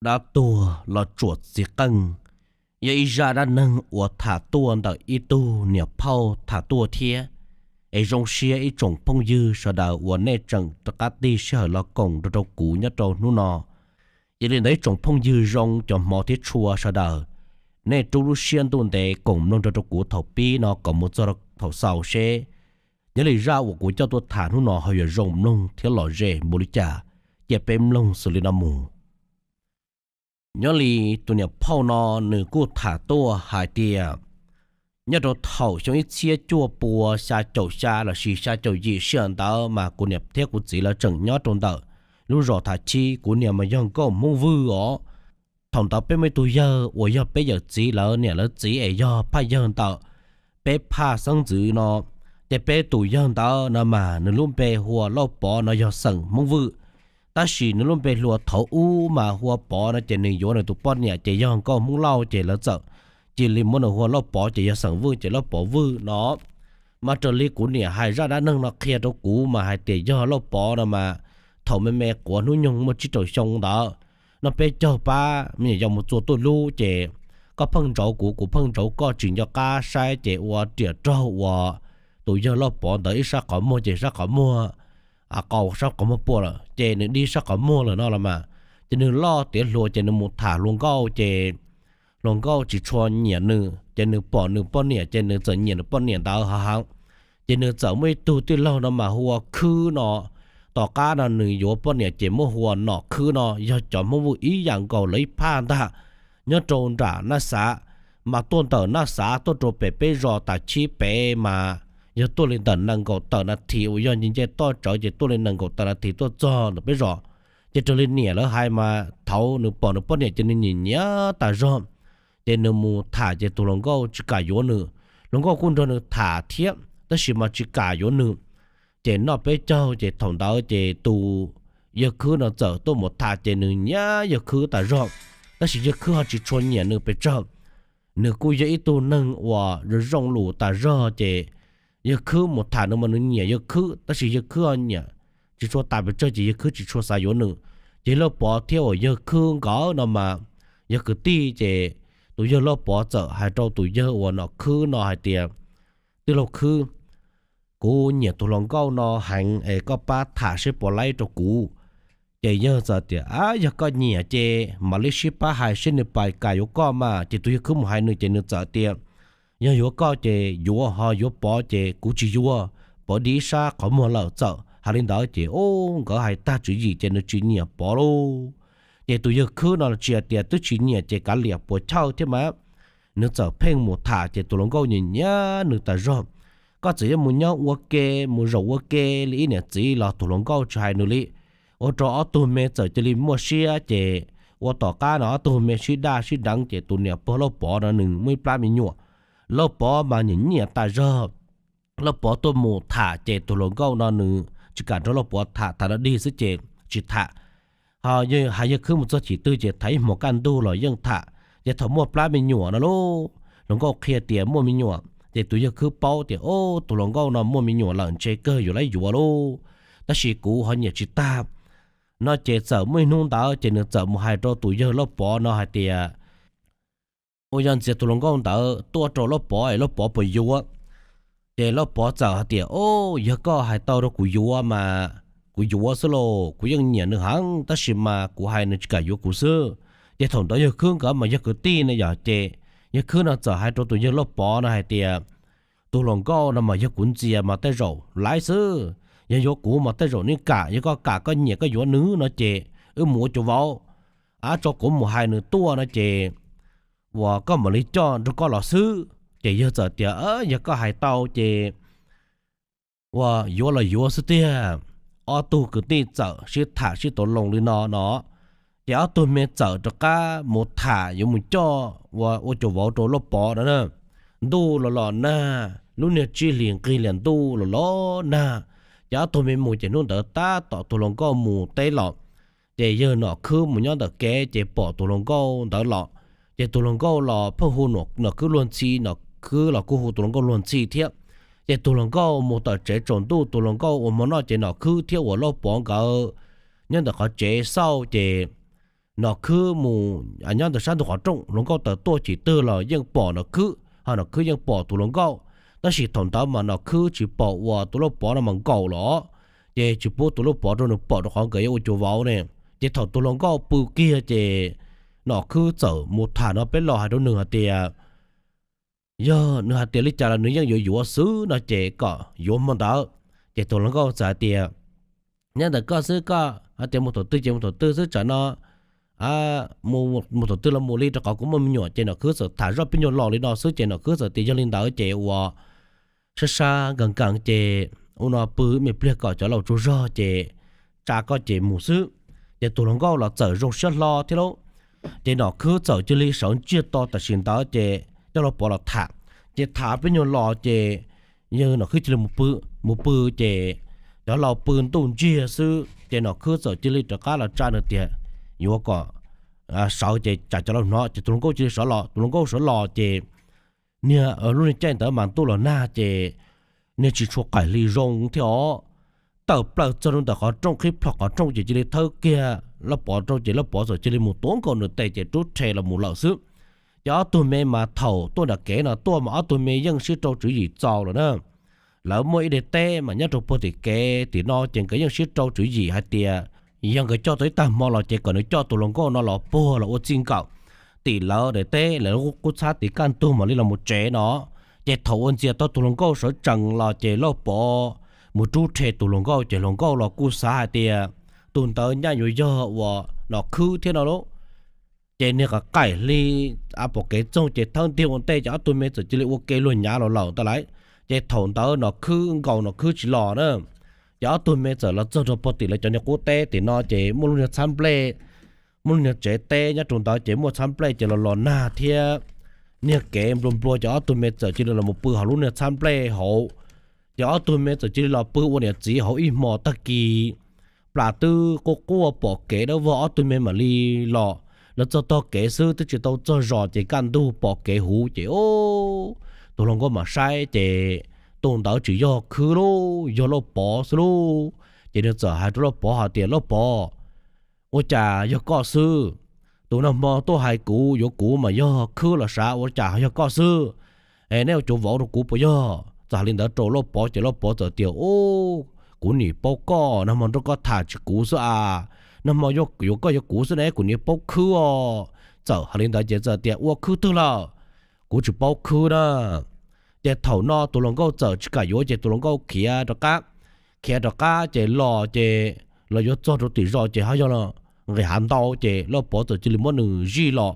dab tuag los tsuam txiv qeej, yog ib zaj dab neeg uas tham tuaj ntawm ib tug niam phauj tham tuaj thiab. Es zoo siab ib tsoom phooj ywg sawv daws uas nej tseem rov qab tig sij hawm los koom nrog rau kuv nyob rau hnub no. Yog li ntawd ib tsoom phooj ywg zoo cov hmov thiab tshua sawv daws, nej rub lub siab ntuj ntev koom mloog nrog rau kuv thaum pib no kom mus txog thaum xaus seb nyob li zaj uas kuv coj tuaj tham hnub no ho yuav zoo mloog thiab lom zem npaum li cas. Cia peb mloog xws li no mus. Nyob li tus niam phauj no nws kuj tham tuaj hais tias nyob rau thaum xyoo ib txhiab cuaj pua xya caum xya lossis xya caum yim sij hawm ntawd mas kuv niam thiab kuv txiv lawv tseem nyob rau ntawm lub zos Thav Chib, kuv niam mas yog nkauj Hmoob Vwj os. Thaum ntawd peb muaj ib tug yawg uas yog peb yawm txiv lawv niam lawv txiv es yog phaj yawg ntawm peb phaj xeeb ntxwv no. Ces peb tus yawg ntawd no mas nws lub npe hu ua Lauj Pov no yog xeem Hmoob Vwj, tab sis nws lub npe hluas thaum ub mas hu ua Pov no ces nws yuav nws tus poj niam ces yog nkauj Hmoob Lauj ces lawv txawm cia li muab nws hu ua Lauj Pov ces yog xeem Vwj ces Lauj Pov Vwj no. Mas raws li kuv niam hais zaj dab neeg no qhia rau kuv mas hais tias yog Lauj Pov no mas thaum me me quav hnub nyoog muaj tsib rau xyoo ntawd, noj peb caug pab me nyuam yaus mus txua tuj lub ces koj pheej ntsauv kuv, kuv pheej ntsauv koj, tsis nco qab saib ces ua riam raug uas tus yawg Lauj Pov ntawd ib sab qhov muag ces sab qhov muag qau, sab qhov muag puas lawm ces nws dig sab qhov muag lawm no los mas. Ces nws loj tiav hluas ces nws mus tham hluas nkauj ces hluas nkauj tsis tshua nyiam nws ces nws pom nws poj niam ces nws txawm nyiam nws poj niam ntawd heev heev. Ces nws txawm muaj ib tug tij laug no mas hu ua Khwb no. Tom qab no nws yuav poj niam ces muab hu ua Nom Khwb no, yog cov Hmoob Vwj ib yam nkaus lawv ib phaj ntag, nyob rau nram Naj Xav. Mas tuaj ntawm Naj Xav tuaj rau pem peb zos Thav Chib pem mas yog tuaj li ntawm nees nkaum tawm nas this uas yog nce nce toj tsawv ces tuaj li nees nkaum tawm nas this tuaj txog ntawm peb zos. Ces raws li niam lawv hais mas thaum nws pom nws poj niam ces nws nyiam nyiam tas zog. Ces nws mus tham ces tus hluas nkauj tsis kam yuav nws. Hluas nkauj kuj nrog nws tham thiab tab sis mas tsis kam yuav nws. Ces noj peb caug ces thaum ntawd ces tus yawg Khwb no txawm tuaj mus tham ces nws nyiam yawg Khwb tas zog, tab sis yawg Khwb ho tsis tshua nyiam nws pes tsawg. Nws kuj yog ib tug neeg uas zoo zoo lus tas zog ces yawg Khwb mus tham nws mas nws nyiam yawg Khwb tab sis yawg Khwb ho nyiam tsis tshua tas pes tsawg ces yawg Khwb tsis tshua xav yuav nws. Ces Lauj Pov thiab uas yawg Khwb nkawd no mas yog kwv tij ces tus yawg Lauj Pov txawm hais rau tus yawg uas Nom Khwb no hais tias, Tij laug Khwb, kuv nyiam tus hluas nkauj no heev es koj pab tham seb puas laib rau kuv. Ces yawg txawm tias, Ab, yog koj nyiam ces mam li sib pab hais seb nws puas kam yuav koj mas. Ces tus yawg Khwb mus hais nws ces nws txawm tias, Yog yuav koj ces yuav, ho yuav Pov ces kuv tsis yuav. Pov dig ib sab qhov muag lawm. Txawm hais li ntawd ces ub, nkawd hais tag tswv yim ces nws tsis nyiam Pov lauj. Ces tus yawg Khwb no tsis hais tias twb tsis nyiam ces kav liam puas chawj thiab mas. Nws txawm pheej mus tham ces tus hluas nkauj nyiam nyiam nws tas zog. Koj txawm yuav mus nyob ua ke, mus zaum ua ke li ib niam txiv los tus hluas nkauj tsis hais nws li. Ua rau ob tug me txawm cia li muaj siab ces ua tom qab no ob tug me sib daj sib deev ces tus niam pog Lauj Pov no nws muaj ib plab me nyuam. Lauj Pov mas nyiam nyiam tas zog. Lauj Pov tuaj mus tham ces tus hluas nkauj no nws tsis kam nrog Lauj Pov tham, tham no dig xwb ces tsis tham. Ho yawg, hais yawg Khwb mus txog chim twg ces tham ib hmos kaj ntug los yeej tham. Ces thaum muaj plab me nyuam no lauj, hluas nkauj qhia tias muaj me nyuam ces tus yawg Khwb paub tias, Ub, tus hluas nkauj no muaj me nyuam lawm ntshe kawg yuav laib yuav lauj, tab sis kuv ho nyiam tsis tag. No ces txawm muaj ib hnub ntawd ces nws txawm mus hais rau tus yawg Lauj Pov no hais tias, Ua yog ntxias tus hluas nkauj ntawd tuaj rau Lauj Pov es Lauj Pov puas yuav? Ces Lauj Pov txawm hais tias, Ub, yog koj hais tau rau kuv yuav mas kuv yuav xwb lauj, kuv yeej nyiam nws heev tab sis mas kuv hais nws tsis kam yuav kuv xwb. Ces thaum ntawd yawg Khwb nkawd mas yog kwv tij ne yom, ces yawg Khwb no txawm hais rau tus yawg Lauj Pov no hais tias, Tus hluas nkauj no mas yog kuv ntxias mas tej zaum laib xwb, yog yuav kuv mas tej zaum nws kam, yog koj kam koj nyiam koj yuav nws no ces wb mus ua cuav vauv, ab tso kuv mus hais nws tuaj no ces uas koj mam li coj nrog koj los xwb. Ces yawg txawm tias, Yog koj hais tau ces uas yuav los yuav xwb tiag. Ob tug kwv tij txawm sib tham sib tau loo li no no, ces ob tug me txawm rov qab mus tham yuav mus coj ua, ua cuav vauv rau Lauj Pov no na. Ntuj los los nag, lub niag tsib hlis nqig liam ntuj los los nag, ces ob tug me mus ces hnub ntawd tab tom tus hluas nkauj mus teb los, ces yawg Nom Khwb mus nyob ntawm kev ces pom tus hluas nkauj ntawd los, ces tus hluas nkauj los pheej hu Nom Khwb luag ntxhi, Nom Khwb los kuj hu tus hluas nkauj luag ntxhi thiab. Ces tus hluas nkauj mus tom tsev tsaus ntuj, tus hluas nkauj ua hmo noj ces Nom Khwb thiab uas Lauj Pov nkawd nyob ntawm qhov tsev xauj ces Nom Khwb mus nyob ntawm sab ntug qhov rooj, hluas nkauj tawm tuaj chim twg los yeej pom Nom Khwb, ho Nom Khwb yeej pom tus hluas nkauj. Tab sis thaum ntawd mas Nom Khwb tsis pom uas tus Lauj Pov no mas nkaum los, ces tsis pub tus Lauj Pov rau nws pom rau qhov nkawd yuav ua cuav vauv ne. Ces thaum tus hluas nkauj pw kiag ces Nom Khwb txawm mus tham no peb los hais rau nws hais tias yog nws hais tias li cas los nws yeej yuav yuav xwb no ces kom yuav hmo ntawd. Ces tus hluas nkauj txawm hais tias nyob ntawm koj xwb, koj hais tias mus thaum twg ces mus thaum twg xwb, tsam no mus thaum twg los mus li, rau qhov kuv muaj me nyuam. Ces Nom Khwb txawm tham zoj pib nyuag los li no xwb ces Nom Khwb txawm tias yog li ntawd ces ua sab sab nkees nkees ces ua no pw me pliag kom cov laus tsaug zog ces tsa koj ces mus xwb. Ces tus hluas nkauj los txawm zoo siab hlo thiab lauj. Ces Nom Khwb txawm cia li sawv ntsiag to tam sim ntawd ces coj Lauj Pov los tham. Ces tham pib nyuag los ces yog Nom Khwb cia li mus pw, mus pw ces cov laus pw ntuj ntsiag xwb ces Nom Khwb txawm cia li rov qab los tsa nws tias yuav kom sawv ces tsam cov laus hnov. Ces tus hluas nkauj cia li sawv los, tus hluas nkauj sawv los ces niag lub niag caij ntawd mas ntuj los nag ces niag tsis tshua qaim hli zoo thiab os. Tawm plaws txog rau ntawm qhov rooj, qhib plho qhov rooj ces cia li thawb kiag Lauj Pov rau ces Lauj Pov txawm cia li mus tuav nkaus nws tes ces rub rhe los mus lawm xwb. Ces ob tug me mas thaum tuaj nram kev no tuaj mas ob tug me yeej sib rau tswv yim txaus lawm na. Lawv muaj ib daim teb mas nyob rau puag tim kev tim no ces nkawd yeej sib rau tswv yim hais tias yog nkawd coj tau ib tag hmo los ces kom nws coj tus hluas nkauj no los puag los ua txij nkawm tim lawv daim teb, lawv qub txhab tim kaj ntug mam li los mus tsev no. Ces thaum ua ntxias tau tus hluas nkauj sawv tsees los ces Lauj Pov mus rub rhe tus hluas nkauj ces hluas nkauj los kuj xav hais tias tus ntawd nyaj yuav yog uas Nom Khwb thiab no lauj. Ces niag qaim hli pom kev txoog ces thawb ntiag ua ntej ces ob tug me txawm cia li ua ke luag nyav los lawm ntag lauj. Ces thaum ntawd Nom Khwb nkaus Nom Khwb tsis los na. Ces ob tug me txawm los txog rau puag tim lawv cov niag qub teb tim no ces muaj lub niag txhab nplej, muaj lub niag tsev teb nyob rau ntawd ces muaj txhab nplej ces los los nag thiab niag kev nplua nplua ces ob tug me txawm cia li los mus pw hauv lub niag txhab nplej hauv. Ces ob tug me txawm cia li los pw ua niam txiv hauv ib hmo tag kis. Plas twb quaj quaj pom kev dawb vog, ob tug me mam li los. Lawv txog tog kev xwb twb tsis tau txog zos ces kaj ntug pom kev huv ces tus hluas nkauj mam saib ces tus ntawd tsis yog Khwb lauj, yog Lauj Pov xwb lauj. Ces nws txawm hais rau Lauj Pov hais tias Lauj Pov, ua cas yog koj xwb? Tus nag hmo tuaj hais kuv yuav kuv mas yog Khwb los sav, ua cas yog koj xwb? Es neb ua cuav vauv rau kuv puas yog? Txawm hais li ntawd rau Lauj Pov ces Lauj Pov txawm tias, Kuv nim paub koj, nag hmo nrog koj tham tsis kuv xwb a, nag hmo yuav koj yuav kuv xwb ne, kuv nim paub Khwb os. Txawm hais li ntawd ces txawm tias, Ua Khwb twg lawm? Kuv tsis paub Khwb na. Ces thaum no tus hluas nkauj txawm tsis kam yuav ces tus hluas nkauj khiav rov qab. Khiav rov qab ces los ces los yuav txog rau tim zos ces ho yog nqis hav ntau ces Lauj Pov txawm cia li muab nws zij los.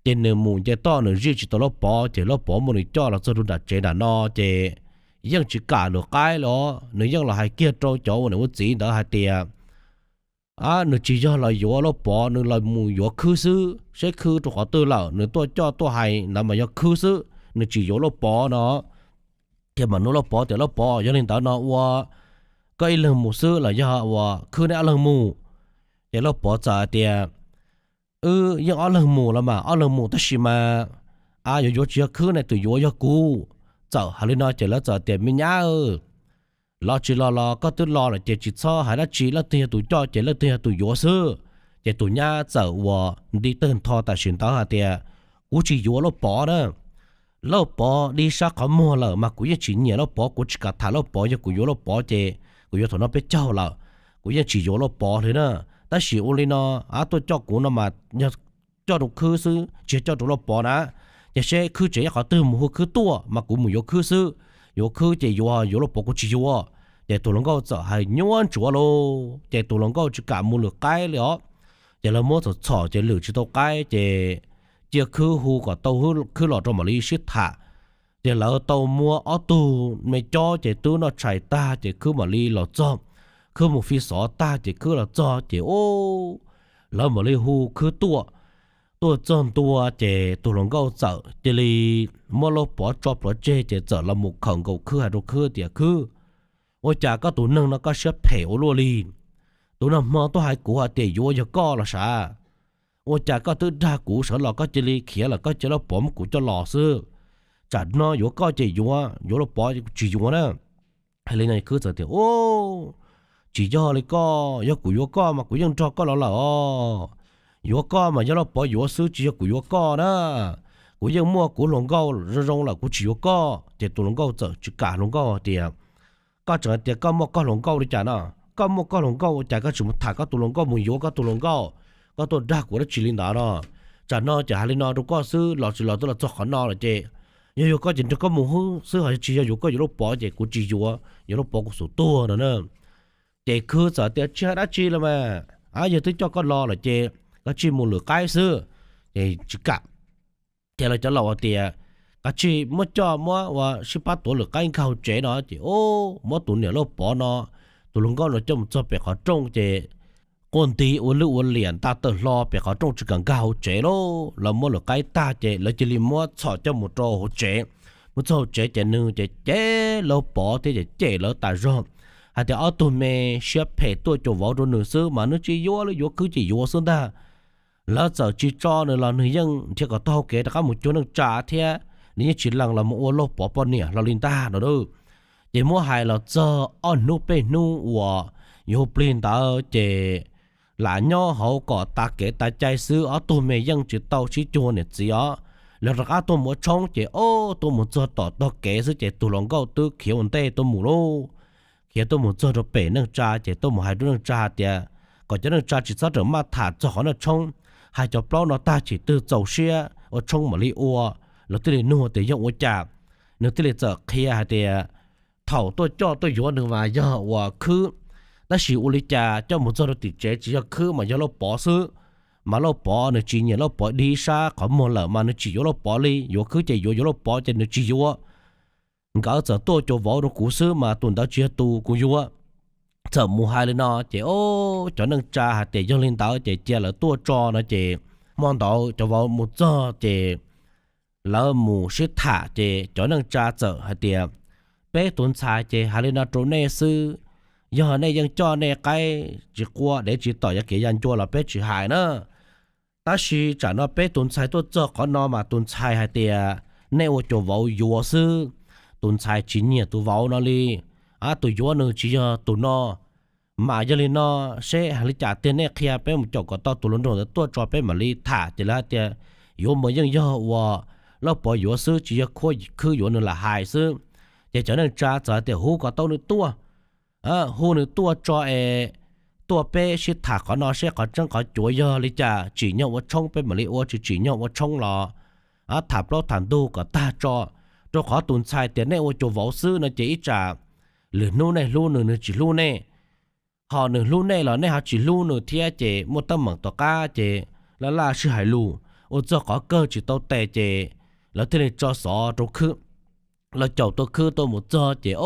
Ces nws mus nce toj nws zij tsis tau Lauj Pov ces Lauj Pov muab nws coj los txog rau nram tsev nram no ces yeej tsis kam lwm qaib los, nws yeej los hais kiag rau cov ua niam ua txiv ntawd hais tias nws tsis yog los yuav Lauj Pov, nws los mus yuav Khwb xwb, seb Khwb rau qhov twg lawm, nws tuaj coj tuaj hais ntawd mas yog Khwb xwb, nws tsis yuav Lauj Pov no. Ces mam nug Lauj Pov tias, Lauj Pov, yog li ntawd no ua koj ib leeg mus xwb los yog ua Khwb neb ob leeg mus? Ces Lauj Pov txawm hais tias, Wb yeej ob leeg mus los mas ob leeg mus tab sis mas yuav yuav tsis yog Khwb ne, tus yuav yog kuv. Txawm hais li no ces lawv txawm tias, Me nyab, los tsis los los koj twb los lawm ces tsis txhob hais dab tsi, leej twg yog tus coj ces leej twg yog tus yuav xwb. Ces tus nyab txawm ua nti tawg ntho tam sim ntawd hais tias, Kuv tsis yuav Lauj Pov na. Lauj Pov dib sab qhov muag lawm mas kuv yeej tsis nyiam Lauj Pov, kuv tsis kam tham Lauj Pov, yog kuv yuav Lauj Pov ces kuv yuav thaum no peb caug lawm, kuv yeej tsis yuav Lauj Pov li na. Tab sis ua li no, tuaj coj kuv no mas yog coj rau Khwb xwb tsis coj rau Lauj Pov na. Ces seb Khwb tseem ib qhov twg mus hu Khwb tuaj mas kuv mus yuav Khwb xwb. Yuav Khwb ces yuav, yuav Lauj Pov kuv tsis yuav. Ces tus hluas nkauj txawm hais nyuaj ntsuav lauj, ces tus hluas nkauj tsis kam mus lwm qaib li os. Ces lawv muab txhom txhom ces lwm tsis tau qaib ces cia Khwb hu kom tau Khwb los rau mam li sib tham. Ces lawv tau muab ob tug me cob ces twb noj tshais tag ces Khwb mam li los txog. Khwb mus fi xov tag ces Khwb los txog ces lawv mam li hu Khwb tuaj. Tuaj txog ntua ces tus hluas nkauj txawm cia li muab Lauj Pov tso plhuav tseg ces txawm los mus khawm nkaus Khwb hais rau Khwb tias, Khwb, ua cas koj tus neeg no koj siab phem ua luaj li? Tus nag hmo tuaj hais kuv hais tias yuav yog koj los sav, ua cas koj twb dag kuv sawv los koj cia li khiav lawm, koj cia Lauj Pov muab kuv coj los xwb. Tsam no yuav koj ces yuav, yuav Lauj Pov tsis yuav na. Hais li no Khwb txawm tias, Tsis yog li koj, yog kuv yuav koj mas kuv yeej nrog koj los lawm os. yuav koj mas yog Lauj Pov yuav xwb, tsis yog kuv yuav koj na. Kuv yeej muaj kuv hluas nkauj zoo zoo lawm, kuv tsis yuav koj. Ces tus hluas nkauj txawm tsis kam hluas nkauj tias, koj tseem tias koj muaj koj hluas nkauj li cas no? Koj muaj koj hluas nkauj ua cas koj tsis mus tham koj tus hluas nkauj, mus yuav koj tus hluas nkauj? Koj tuaj dag kuv dab tsi li ntawd no? Tsam no ces hais li no rau koj xwb, los tsis los twb los txog qhov no lawm ces yog yuav koj ces nrog koj mus xwb, ho tsis yog yuav koj yuav Lauj Pov ces kuv tsis yuav, yuav Lauj Pov kuv xub tuag no na. Ces Khwb txawm tias, tsis hais dab tsi los mas, yog twb coj koj los lawm ces koj tsij mus lwm qaib xwb. Ces tsis kam. Ces lawv cov laus tias, koj tsij muab coj muab ua sib pab tuav lwm qaib nkag hauv tsev no. Ces muab tus niam Lauj Pov no, tus hluas nkauj no coj mus txog pem qhov rooj ces quaj nti ua lwj ua liam nta tawm hlo pem qhov rooj tsis kam nkag hauv tsev lauj. Lawv muab lwm qaib tag ces lawv cia li muab txhom coj mus rau hauv tsev. Mus txog hauv tsev ces nws ces cem Lauj Pov thiab ces cem lawv tas zog, hais tias ob tug me siab phem tuaj cuam vauv rau nws xwb mas nws tsis yuav li, yuav Khwb ces yuav xwb ntag. Lawv txawm tsis tso nws los nws yeej nrhiav kom tau hau kev rov qab mus cuag neej tsa thiab, nws yeej tsis lees los mus ua Lauj Pov poj niam hlo li ntag no. Ces muab hais los txog ob hnub peb hnub uas yuav plig ntawd ces lam nyob hauv kom tas kev tas cai xwb, ob tug me yeej tsis tau sib cuag niam txiv os. Lawv rov qab tuaj mus ua tshoob ces ob tuaj mus txog tom tog kev xwb ces tus hluas nkauj twb khiav ua ntej tuaj mus lauj. Khiav tuaj mus txog rau pem neej tsa ces tuaj mus hais rau neej tsa tias kom cov neej tsa tsis txhob rawm maj tham txog qhov noj tshoob, hais cov plaub no tag chim twg txaus siab ua tshoob mam li ua. Lawv thiaj li nug tias yog ua cas, nws thiaj li txawm qhia hais tias thaum tuaj coj tuaj yuav nws mas yog uas Khwb, tab sis ua li cas coj mus txog rau tim tsev tsis yog Khwb mas yog Lauj Pov xwb. Mas Lauj Pov nws tsis nyiam Lauj Pov dig ib sab qhov muag lawm mas nws tsis yuav Lauj Pov li, yuav Khwb ces yuav, yuav Lauj Pov ces nws tsis yuav. Nkawd txawm tuaj cuam vauv rau kuv xwb mas tus ntawd tsis yog tus kuv yuav. Txawm mus hais li no ces ob cov neej tsa hais tias yog li ntawd ces cia lawv tuaj tso no ces hmo ntawd cov vauv mus txog ces lawv mus sib tham ces cov neej tsa txawm hais tias peb tus ntxhais ces hais li no rau nej xwb, yog nej yeej coj nej qaib tsis quaj dev tsis tom yav kev ya ncua los peb tsis hais na. Tab sis tsam no peb tus ntxhais tuaj txog qhov no mas tus ntxhais hais tias nej ua cuam vauv yuav xwb, tus ntxhais tsis nyiam tus vauv no li, tus yuav nws tsis yog tus no. Mas yog li no, seb hais li cas tiag nej qhia peb mus caum kom tau tus hluas nraug ntawd tuaj tso peb mam li tham. Ces lawv hais tias yuav mas yeej yog uas Lauj Pov yuav xwb, tsis yog Khwb yuav, nws lam hais xwb. Ces cov neej tsa txawm hais tias hu kom tau nws tuaj. Hu nws tuaj tso es tuaj peb sib tham qhov no seb qhov tseeb qhov cuav yog li cas, tsim nyog ua tshoob peb mam li ua, tsis tsim nyog ua tshoob los tham plaub tham ntug kom tag tso. Rau qhov tus ntxhais tias nej ua cuam vauv xwb no ces ib tsam lwm hnub nej hlub nws, nws tsis hlub nej, ho nws hlub nej los nej ho tsis hlub nws thiab ces muaj teeb meem tom qab ces laj laj sib hais lus, ua txog qhov kawg tsis tau tes ces lawv thiaj li tso xov rau Khwb. Lawv caum tua Khwb tuaj mus txog ces,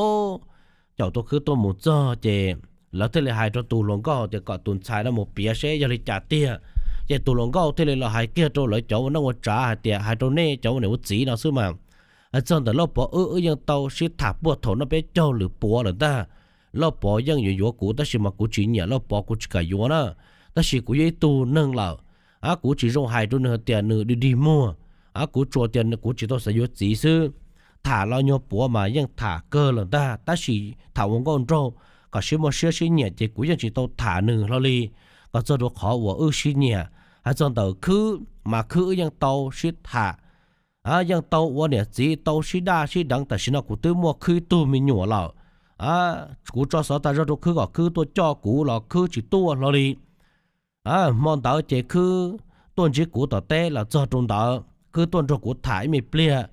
caum tua Khwb tuaj mus txog ces lawv thiaj li hais rau tus hluas nkauj tias kom tus ntxhais no mus piav seb yog li cas tiag. Ces tus hluas nkauj thiaj li los hais kiag rau lawv cov ua neej ua tsav hais tias hais rau nej cov ua niam ua txiv no xwb mas, hais txog ntawm Lauj Pov wb, wb yeej tau sib tham puag thaum noj peb caug lwm puav lawm ntag. Lauj Pov yeej yuav yuav kuv tab sis mas kuv tsis nyiam Lauj Pov, kuv tsis kam yuav na. Tab sis kuv yog ib tug neeg lawm, kuv tsis zoo hais rau nws hais tias nws dig dig muag. Kuv tsuas tias kuv tsis tau xav yuav txiv xwb. Tham los nyuag puav mas yeej tham kawg lawm ntag, tab sis tham ua nkauj nraug kom sib muaj siab sib nyiam ces kuv yeej tsis tau tham nws hlo li. Kom txog rau qhov uas wb sib nyiam, hais txog ntawm Khwb mas Khwb wb yeej tau sib tham, yeej tau ua niam txiv tau sib daj sib deev, tam sim no kuv twb muaj Khwb ib tug me nyuam lawm. Kuv tso xov tas zog rau Khwb kom Khwb tuaj coj kuv los Khwb tsis tuaj hlo li. Hmo ntawd ces Khwb tuaj ntsib kuv tom teb los txog rau ntawd, Khwb tuaj nrog kuv tham ib me pliag.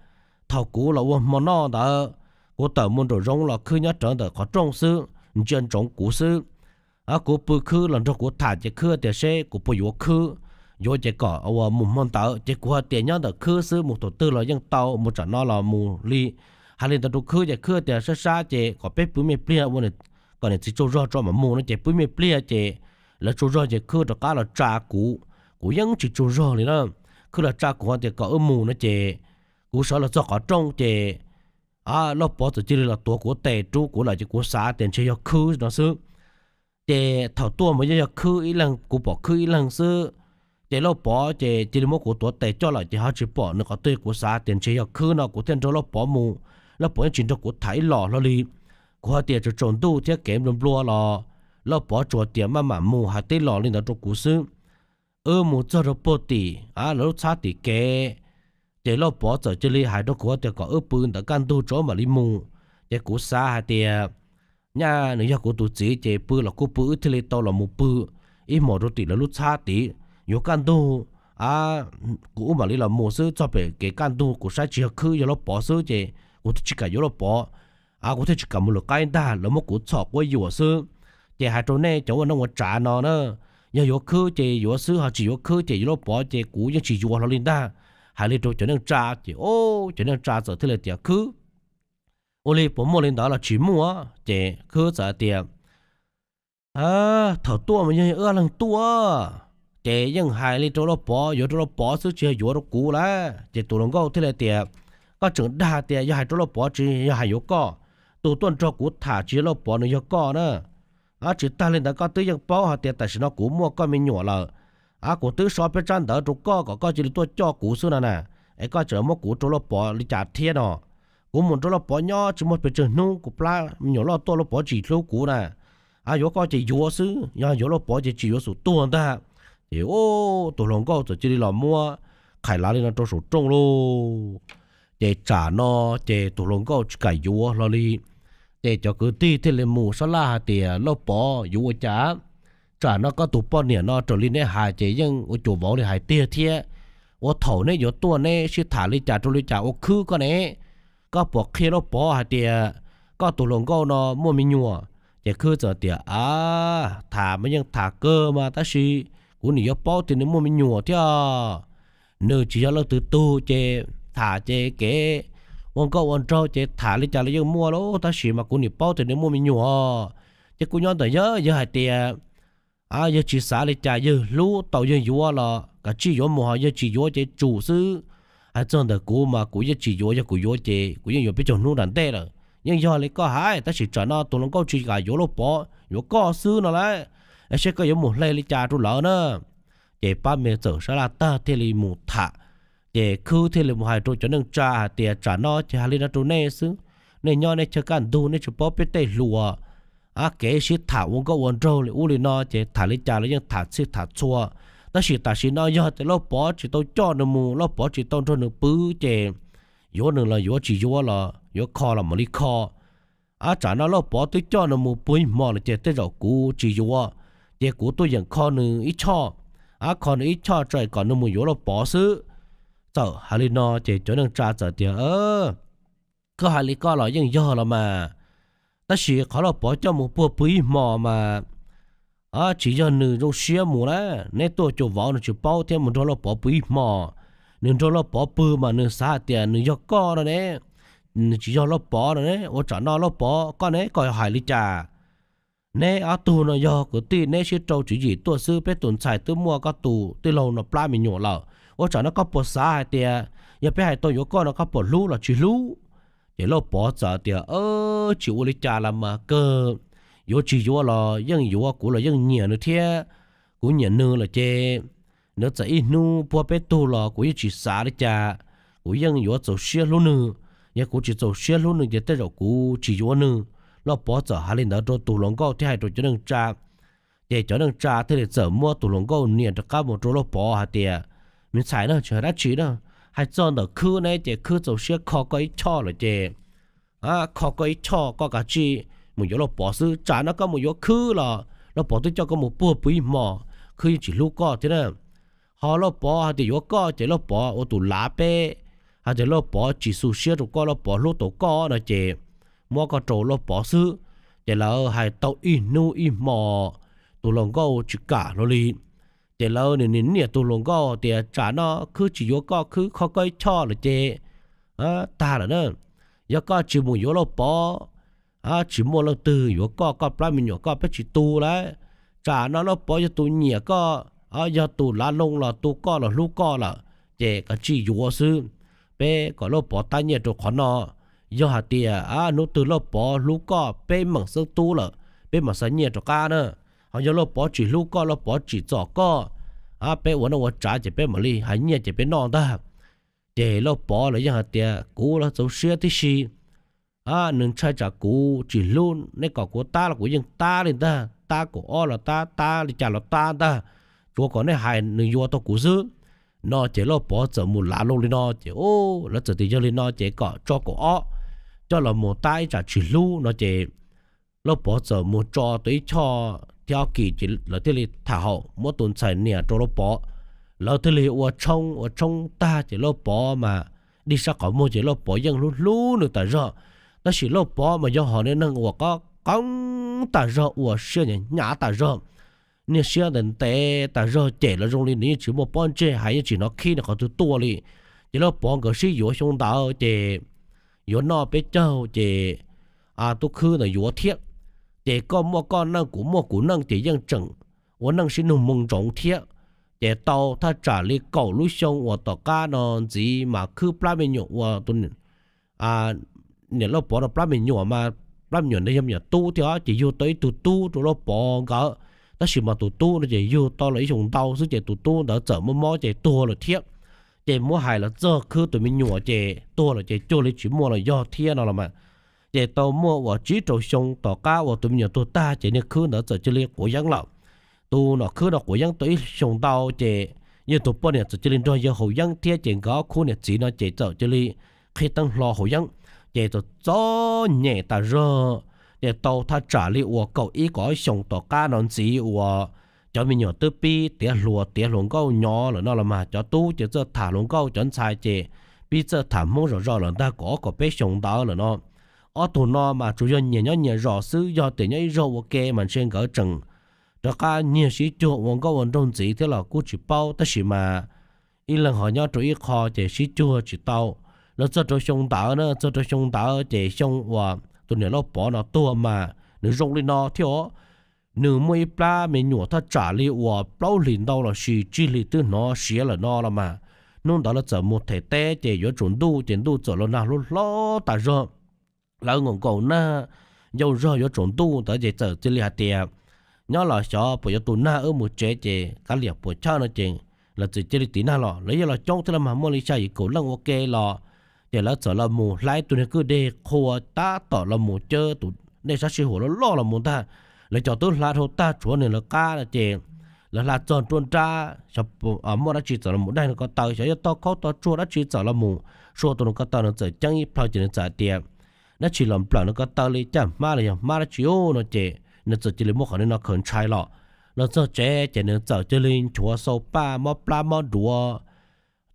Thaum kuv los ua hmo noj ntawd, kuv tawm mus nraum zoov los Khwb nyob rawv ntawm qhov rooj xwb, ntsia ntsoov kuv xwb. Kuv pw Khwb los nrog kuv tham ces Khwb tias seb kuv puas yuav Khwb, yuav ces kom ua mus hmo ntawd. Ces kuv hais tias nyob ntawm Khwb xwb, mus thaum twg los yeej tau, mus tsam no los mus li. Hais li ntawd rau Khwb ces Khwb tias sab sab ces kom peb pw me pliag ua kom niam txiv tsaug zog tso mam mus no ces pw me pliag ces lawv tsaug zog ces Khwb rov qab los tsa kuv. Kuv yeej tsis tsaug zog li na. Khwb los tsa kuv tias kom wb mus no ces kuv sawv los txog qhov rooj ces Lauj Pov txawm cia li los tuav kuv tes rub kuv lawm ces kuv xav tias ntshe yog Khwb no xwb. Ces thaum tuaj mas yog, yog Khwb ib leeg, kuv pom Khwb ib leeg xwb. Ces Lauj Pov ces cia li muab kuv tuav tes coj lawm ces ho tsis pom nws qhov twg, kuv xav tias ntshe yog Khwb no kuv thiaj nrog Lauj Pov mus. Lauj Pov yeej tsis nrog kuv tham ib los hlo li. Kuv hais tias tsaus tsaus ntuj thiab kev nplua nplua los Lauj Pov tsuas tias maj mam mus hais tib los li ntawd rau kuv xwb. wb mus txog rau puag tim lawv lub txhab tim kev, ces Lauj Pov txawm cia li hais rau kuv tias kom wb pw ntawm kaj ntug tso mam li mus. Ces kuv xav hais tias nyaj nws yog kuv tus txiv ces pw los kuj pw, wb thiaj li tau los mus pw ib hmos rau tim lawv lub txhab tid. Yuav kaj ntug, kuv wb mam li los mus xwb, txog pem kev kaj ntug kuv saib tsis yog khwb yog Lauj Pov xwb ces kuv thiaj tsis kam yuav Lauj Pov. Kuv thiaj tsis kam mus lawv qaib ntag, lawv muab kuv txhom quab yuam xwb. Ces hais rau nej cov ua neej ua tsav no na, yog yuav khwb ces yuav xwb, ho tsis yuav khwb ces yuav Lauj Pov ces kuv yeej tsis yuav hlo li ntag. Hais li rau cov neej tsa ces cov neej tsa txawm thiaj li tias khwb, ua li puas muaj li ntawd los tsis muaj? Ces khwb txawm tias thaum tuaj mas yog wb leeg tuaj, ces yeej hais li rau Lauj Pov, yuav rau Lauj Pov xwb tsis yog yuav rau kuv lawm. Ces tus hluas nkauj thiaj li tias koj tseem dag tias yog hais rau Lauj Pov tsis yog hais yuav koj. Tus tuaj nrog kuv tham tsis yog Lauj Pov, nws yog koj na. Tsis tag li ntawd koj twb yeej paub hais tias tam sim no kuv muaj koj me nyuam lawm. Kuv twb so peb tsab ntawv rau koj kom koj cia li tuaj coj kuv xwb no na, es koj tseem muab kuv rau Lauj Pov li cas thiab no? Kuv mus nrog Lauj Pov nyob tsis muaj pes tsawg hnub kuv plab me nyuam loj tuaj Lauj Pov tsis hlub kuv na. Yuav koj ces yuav xwb, yog yuav Lauj Pov ces tsis yuav xum tuag ntag. Ces tus hluas nkauj txawm cia li los muab qhais lav li no rau saum rooj lauj. Ces tsam no ces tus hluas nkauj tsis kam yuav hlo li. Ces cov kwv tij thiaj li mus sab laj hais tias Lauj Pov yuav ua cas? Tsam no koj tus poj niam no raws li neb hais ces yeej ua cuag vauv li hais tiag thiab. Ua thaum neb yuav tuaj neb sib tham li cas rau li cas ua khwb koj ne? Koj puas qhia Lauj Pov hais tias koj tus hluas nkauj no muaj me nyuam? Ces khwb txawm tias a, tham mas yeej tham kawg mas tab sis kuv nim yuav paub tias nws muaj me nyuam thiab. Nws tsis yog leej twg tug ces tham ces kev ua nkauj ua nraug ces tham li cas los yeej muaj lauj, tab sis mas kuv nim paub tias nws muaj me nyuam. Ces kuv nyob ntawm yawg, yawg hais tias yawg tsis xav li cas, yawg hlub tau yawg yuav los kav tsij yuav mus, ho yawg tsis yuav ces tsum xwb. Hais txog ntawm kuv mas kuv yeej tsis yuav, yog kuv yuav ces kuv yeej yuav peb caug hnub nram ntej lawm. Yeej yog li koj hais tab sis tsam no tus hluas nkauj tsis kam yuav Lauj Pov, yuav koj xwb no las, seb koj yuav mus hle li cas rau lawv na. Ces pab me txawm sab laj tag thiaj li mus tham. Ces khwb thiaj li mus hais rau cov neej tsa hais tias tsam no ces hais li no rau nej xwb, nej nyob nej chaw kaj ntug nej tsis paub peb tej hluas kev sib tham ua nkauj ua nraug li ub li no ces tham li cas los yeej tham txhij tham txhua. Tab sis tam sim no yog tias Lauj Pov tsis tau coj nws mus, Lauj Pov tsis tau nrog nws pw ces yuav nws los yuav, tsis yuav los yuav kho los mam li kho. Tsam no Lauj Pov twb coj nws mus pw ib hmo lawm ces tej zaum kuv tsis yuav, ces kuv tuaj yeem kho nws ib choj, kho nws ib choj tso kom nws mus yuav Lauj Pov xwb. Txawm hais li no ces cov neej tsa txawm tias koj hais li koj los yeej yog los mas, tab sis qhov Lauj Pov coj mus puag pw ib hmo mas tsis yog nws zoo siab mus na. Neb tuaj cuag vauv nws tsis paub thiab mus nrog Lauj Pov pw ib hmo. Nws nrog Lauj Pov pw mas nws xav hais tias nws yog koj no ne, nws tsis yog Lauj Pov no ne. Ua tsam no Lauj Pov koj ne, koj hais li cas? Neb ob tug no yog kwv tij, neb sib rau tswv yim tuaj xwb, peb tus ntxhais twb muaj koj tus tij laug no plab me nyuam lawm. Ua tsam no koj puas xav hais tias yog peb hais tau yuav koj no koj puas hlub los tsis hlub? Ces Lauj Pov txawm tias tsis ua li cas los mas kawg, yuav tsis yuav los yeej yuav, kuv los yeej nyiam nws thiab. Kuv nyiam nws lawm ces nws txawm ib hnub puag peb tug los kuv yeej tsis xav li cas, kuv yeej yuav txaus siab hlub nws. Yog kuv tsis txaus siab hlub nws ces tej zaum kuv tsis yuav nws. Lauj Pov txawm hais li ntawd rau tus hluas nkauj thiab hais rau cov neej tsa. Ces cov neej tsa thiaj li txawm muab tus hluas nkauj nias rov qab mus rau Lauj Pov hais tias, me ntxhais na, tsis hais dab tsi na, hais txog ntawm khwb ne ces khwb txaus siab kho koj ib choj lawm ces kho koj ib choj, koj kav tsij mus yuav Lauj Pov xwb. Tsam no koj mus yuav khwb los Lauj Pov twb coj koj mus puag pw ib hmo, khwb yeej tsis hlub koj thiab na. Ho Lauj Pov hais tias yuav koj ces Lauj Pov ua tus lav peb, hais tias Lauj Pov tsis xu siab rau koj, Lauj Pov hlub tau koj no ces muab koj rau Lauj Pov xwb. Ces lawv hais tau ib hnub ib hmo, tus hluas nkauj tsis kam hlo li. Ces lawv nim niam tus hluas nkauj tias tsam no khwb tsis yuav koj, khwb kho koj ib choj lawm ces tag lawm na. Yog koj tsis mus yuav Lauj Pov, tsis muaj leej twg yuav koj, koj plab me nyuam koj peb tsis tu lawm. Tsam no Lauj Pov yog tus nyiam koj, yog tus lav loo los tu koj los hlub koj lawm, ces kav tsij yuav xwb. Peb kom Lauj Pov tab nyiaj rau qhov no. Yog hais tias hnub twg Lauj Pov hlub koj peb meem xeeb tub lawm, peb mam xa nyiaj rov qab na. Ho yog Lauj Pov tsis hlub koj, Lauj Pov tsim txom koj, peb ua noj ua tsav ces peb mam li hais nyiaj ces peb noj ntag. Ces Lauj Pov los yeej hais tias kuv los txaus siab tib si, nws ntshai tsam kuv tsis hlub, nej kom kuv tab los kuv yeej tab li ntag, tab kaum ob los tab, tab li cas los tab ntag. kuv kom nej hais nws yuav tau kuv xwb no. Ces Lauj Pov txawm mus lav loo li no ces lawv txawm tias yog li no ces kom tso kaum ob coj los mus tab ib tsam tsis hlub no ces Lauj Pov txawm mus tso tau ib choj thiab ob kis ces lawv thiaj li tham haum muab tus ntxhais niam rau Lauj Pov. Lawv thiaj li ua tshoob ua tshoob tag ces Lauj Pov mas dig sab qhov muag ces Lauj Pov yeej hlub hlub nws tas zog. Tab sis Lauj Pov mas yog hom niag neeg uas qoob qoob tas zog, ua siab hnyav hnyav tas zog, niag siab ntev ntev tas zog, cem los zoo li nws yeej tsis muaj pob ntseg hais, yeej tsis hnov khib nws qhov twg tuaj li. Ces Lauj Pov nkawd sib yuav xyoo ntawd ces yuav noj peb caug ces tub khwb ntawd yuav thiab. Ces koj muaj koj neej kuv muaj kuv neej ces yeej tseem ua neej sib nug moo ntsoov thiab. Ces tau thaj tsam li kaum lub xyoo uas tom qab no ntxiv mas khwb plab me nyuam ua tus niam Lauj Pov rau plab me nyuam mas plab me nyuam ntawd yog me nyuam tub thiab ces yug tau ib tug tub rau Lauj Pov nkawd. Tab sis mas tus tub no ces yug tau los ib xyoos ntau xwb ces tus tub ntawd txawm muaj mob ces tuag lawm thiab. Ces muab hais los txog khwb tus me nyuam ces tuag lawm ces cuag li tsis muaj los yog thiab no los mas. Ces tau muaj uas tsib rau xyoo tom qab uas tus me nyuam tuag tag ces niag khwb ntawd txawm cia li quav yeeb lawm. Tus nom khwb no quav yeeb tau ib xyoos ntau ces yog tus poj niam txawm cia li nrog yawg haus yeeb thiab ces nkawd ob khub niam txiv no ces txawm cia li qhib teeb hlo haus yeeb. Ces txom txom nyem tas zog. Ces tau thaj tsam li uas kaum ib kaum ob xyoos tom qab no ntxiv uas cov me nyuam twb pib tiav hluas tiav hluas nkauj nyob lawm no los mas cov tub ces txawj tham hluas nkauj, cov ntxhais ces pib txawj tham Hmoob zom zaws lawm ntag, kaum ob kaum peb xyoos ntawd lawm no. Ob tug no mas tsuas yog nyias nyob nyias zos xwb, yog tias nyob ib zog ua ke mas ntshe nkawd tseem rov qab nyiag sib cuag ua nkauj ua nraug ntxiv thiab los kuj tsis paub, tab sis mas ib leeg ho nyob rau ib qho ces sib cuag tsis tau. Los txog rau xyoo ntawd na, txog rau xyoo ntawd ces xyoo uas tus niam Lauj Pov no tuag mas nws zoo li no thiab os. Nws muaj ib plab me nyuam thaj tsam li uas plaub hlis ntau los sis tsib hlis twb hnov siav lawm no los mas. Hnub ntawd lawv txawm mus them teb ces yuav tsaus ntuj ces ntuj txawm los nag hlob hlob tas zog. Lawv nkaum nkaus nag ncau zog yuav tsaus ntuj ntawd ces txawm cia li hais tias, nyob los xyov puas yuav tu nag wb mus tsev ces kav liam puas chawj no ces lawv txawm cia li tiv nag los. Lawv yeej los coob thiab los mas, muaj li xya yim kaum leej ua ke los. Ces lawv txawm los mus hla ib tug niag kwj deg qhua tab tom los mus cab tus dej sab sij huam loj loj los mus ntag. Lawv cov twb hla dhau tag tshuav nws lawv qab no ces lawv hla txog nruab nrab, muaj dab tsi txawm los mus daig nws ko taw, xyov yog toj khaub toj tsuag dab tsi txawm los mus sua tus nws ko taw, nws txawm ceeb ib plhaw ces nws txawm hais tias, dab tsi los nplawm nws ko taw li, caj hmab los yog hmab dab tsi ub no ces nws txawm cia li muab qhov niag no khaws ntshai los. Los txog tsev ces nws txawm cia li nchuav xau paj mob plab mob duav.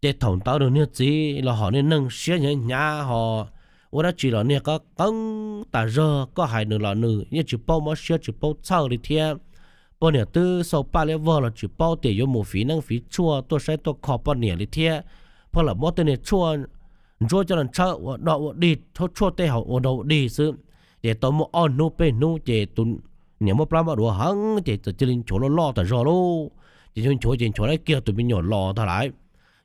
Ces thaum ntawd nws niag txiv los hom niag neeg siab hnyav hnyav ho ua dab tsi los niag qoob qeeb tas zog, koj hais nws los nws yeej tsis paub mob siab tsis paub txhawj li thiab. Poj niam twb xau paj liab vog los tsis paub tias yuav mus fiv neeb fiv tshuaj tuaj saib tuaj kho poj niam li thiab. Pheej lam muab tej niag tshuaj ntsuab coj los ntshawb ua dog ua dig, tshuaj tej hauv ua dog ua dig xwb. Ces tau muaj ob hnub peb hnub ces tus niam mob plab mob duav heev ces txawm cia li nchuav loj loj tas zog lauj. Ces nchuav nchuav ces nchuav tau kiag tus me nyuam los ntag lauj.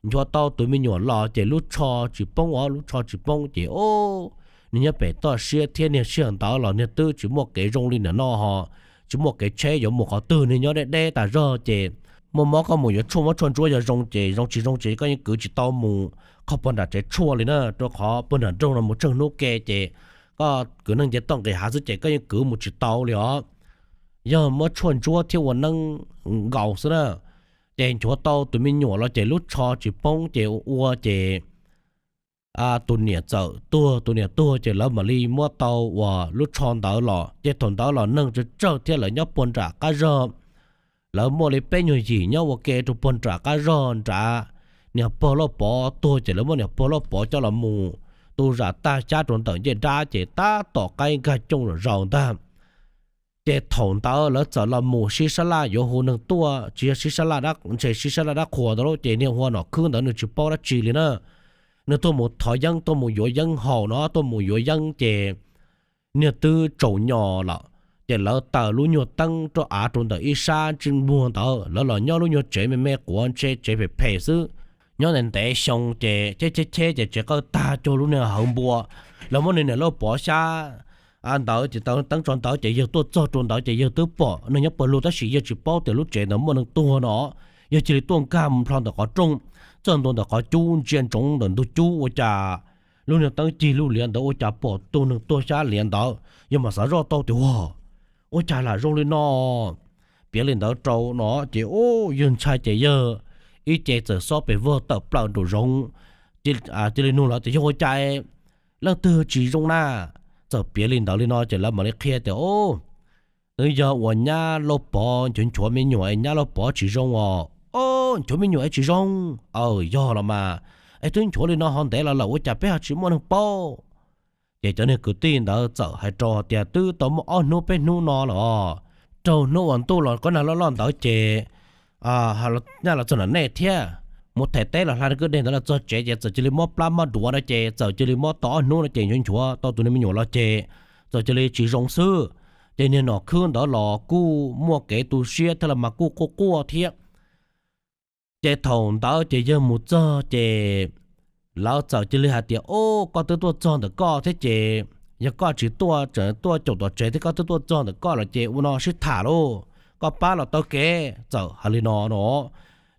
Nchuav tau tus me nyuam los ces lub tsho tsis poob os, lub tsho tsis poob ces o, niag nyob pem toj siab thiab niag sij hawm ntawd los niag twb tsis muaj kev zoo li nim no ho, tsis muaj kev tsheb yuav mus qhov twg, niag nyob deb deb tas zog ces muaj mob koj mus yuav tshuaj muab tshuaj ntsuab yog zoo ces zoo, tsis zoo ces koj yeej kwv tsis tau mus kho puag nram tsev tshuaj li na, rau qhov puag nram nroog no mus tsheej hnub ke ces koj kwv neeg nce toj nqis hav xwb ces koj yeej kwv mus tsis tau li os. Yog muab tshuaj ntsuab thiab ua neeb nkaus xwb na. Ces nchuav tau tus me nyuam los ces lub tsho tsis poob ces ua ua ces tus niam txawm tuag, tus niam tuag ces lawv mam li muab tau uas lub tsho ntawd los. Ces thaum ntawd los neeg tsawg tsawg thiab, lawv nyob puag nram qab zog. Lawv muaj li peb nyuag yim nyob ua ke rau puag nram qab zog nrad. Niam pog Lauj Pov tuag ces lawv muab niam pog Lauj Pov coj los mus tu zam tag xyab rau ntawm ncej dab ces tab tom qaib nkag cooj zom zaws ntag. Ces thaum ntawd lawv txawm los mus sib sab laj yuav hu neeg tuaj, tsis yog sib sab laj dab, ntshe sib sab laj dab qhuas ntawd lauj, ces niag hu ua nom khwb ntawd nws tsis paub dab tsi li na. Nws tuaj mus thov yeeb, tuaj mus yuav yeeb haus no, tuaj mus yuav yeeb ces niag twb tsaus nyos lawm. Ces lawv taws lub nyuag teeb rau av rau ntawm ib sab ntsej muag ntawd, lawv los nyob lub nyuag tsev me me quav ntshe tsev phem phem xwb. Nyob ntev ntev xyoo ces cheb cheb cheb ces tsev qawj tag cuag lub niag hawv npua. Lawv muab nws niam Lauj Pov xyab ntawd ces taws teeb tso ntawd ces yawg tuaj txog rau ntawd ces yawg twb pom neeg nyob pawg lug tab sis yawg tsis paub tias lub tsev ntawd muaj neeg tuag no. Yawg cia li tuaj nkag nplho ntawm qhov rooj, txawm ntua ntawm qhov cub ntsia ntsoov ntawm ntug cub ua cas lub niag teeb cig lub liav ntawd ua cas pom tus neeg tuag xyab liav ntawd. Yawg mam xav zoj tau tias ua, ua cas lam zoo li no. piav li ntawd rau no ces ub yawg ntshai ces yawg ib ce txawm xob pes vog tawm plaws nraum zoov, cia li nug lawv tias yog ua cas leej twg tsis zoo na. Txawm piav li ntawd li no ces lawv mam li qhia tias ub, twb yog uas nyab Lauj Pov nchuav nchuav me nyuam es nyab Lauj Pov tsis zoo os. Ob, nchuav me nyuam es tsis zoo? Aws, yog los mas, es twb nchuav li no ho ntev los lawm ua cas peb ho tsis muaj neeg paub? Ces cov niag kwv tij ntawd txawm hais rau tias twb tau muaj ob hnub peb hnub no lawm os, raug hnub uas ntuj los kob nag loj loj ntawd ces nyaj los txog nram nej thiab, mus them teb los hla kwj deg ntawd los txog tsev ces txawm cia li mob plab mob duav no ces txawm cia li mob tau ob hnub no ces nchuav nchuav tau tus niag me nyuam los ces txawm cia li tsis zoo xwb. Ces niag nom khwb ntawd los kuj muaj kev tu siab thiab los mas kuj quaj quaj thiab. Ces thaum ntawd ces yawg mus txog ces lawv txawm cia li hais tias ub, koj twb tuaj txog ntawm koj thiab ces yog koj tsis tuaj, tseem tuaj caum tom tsev thiab koj twb tuaj txog ntawm koj lawm ces ua no sib tham lauj, koj pab los taw kev, txawm hais li no no.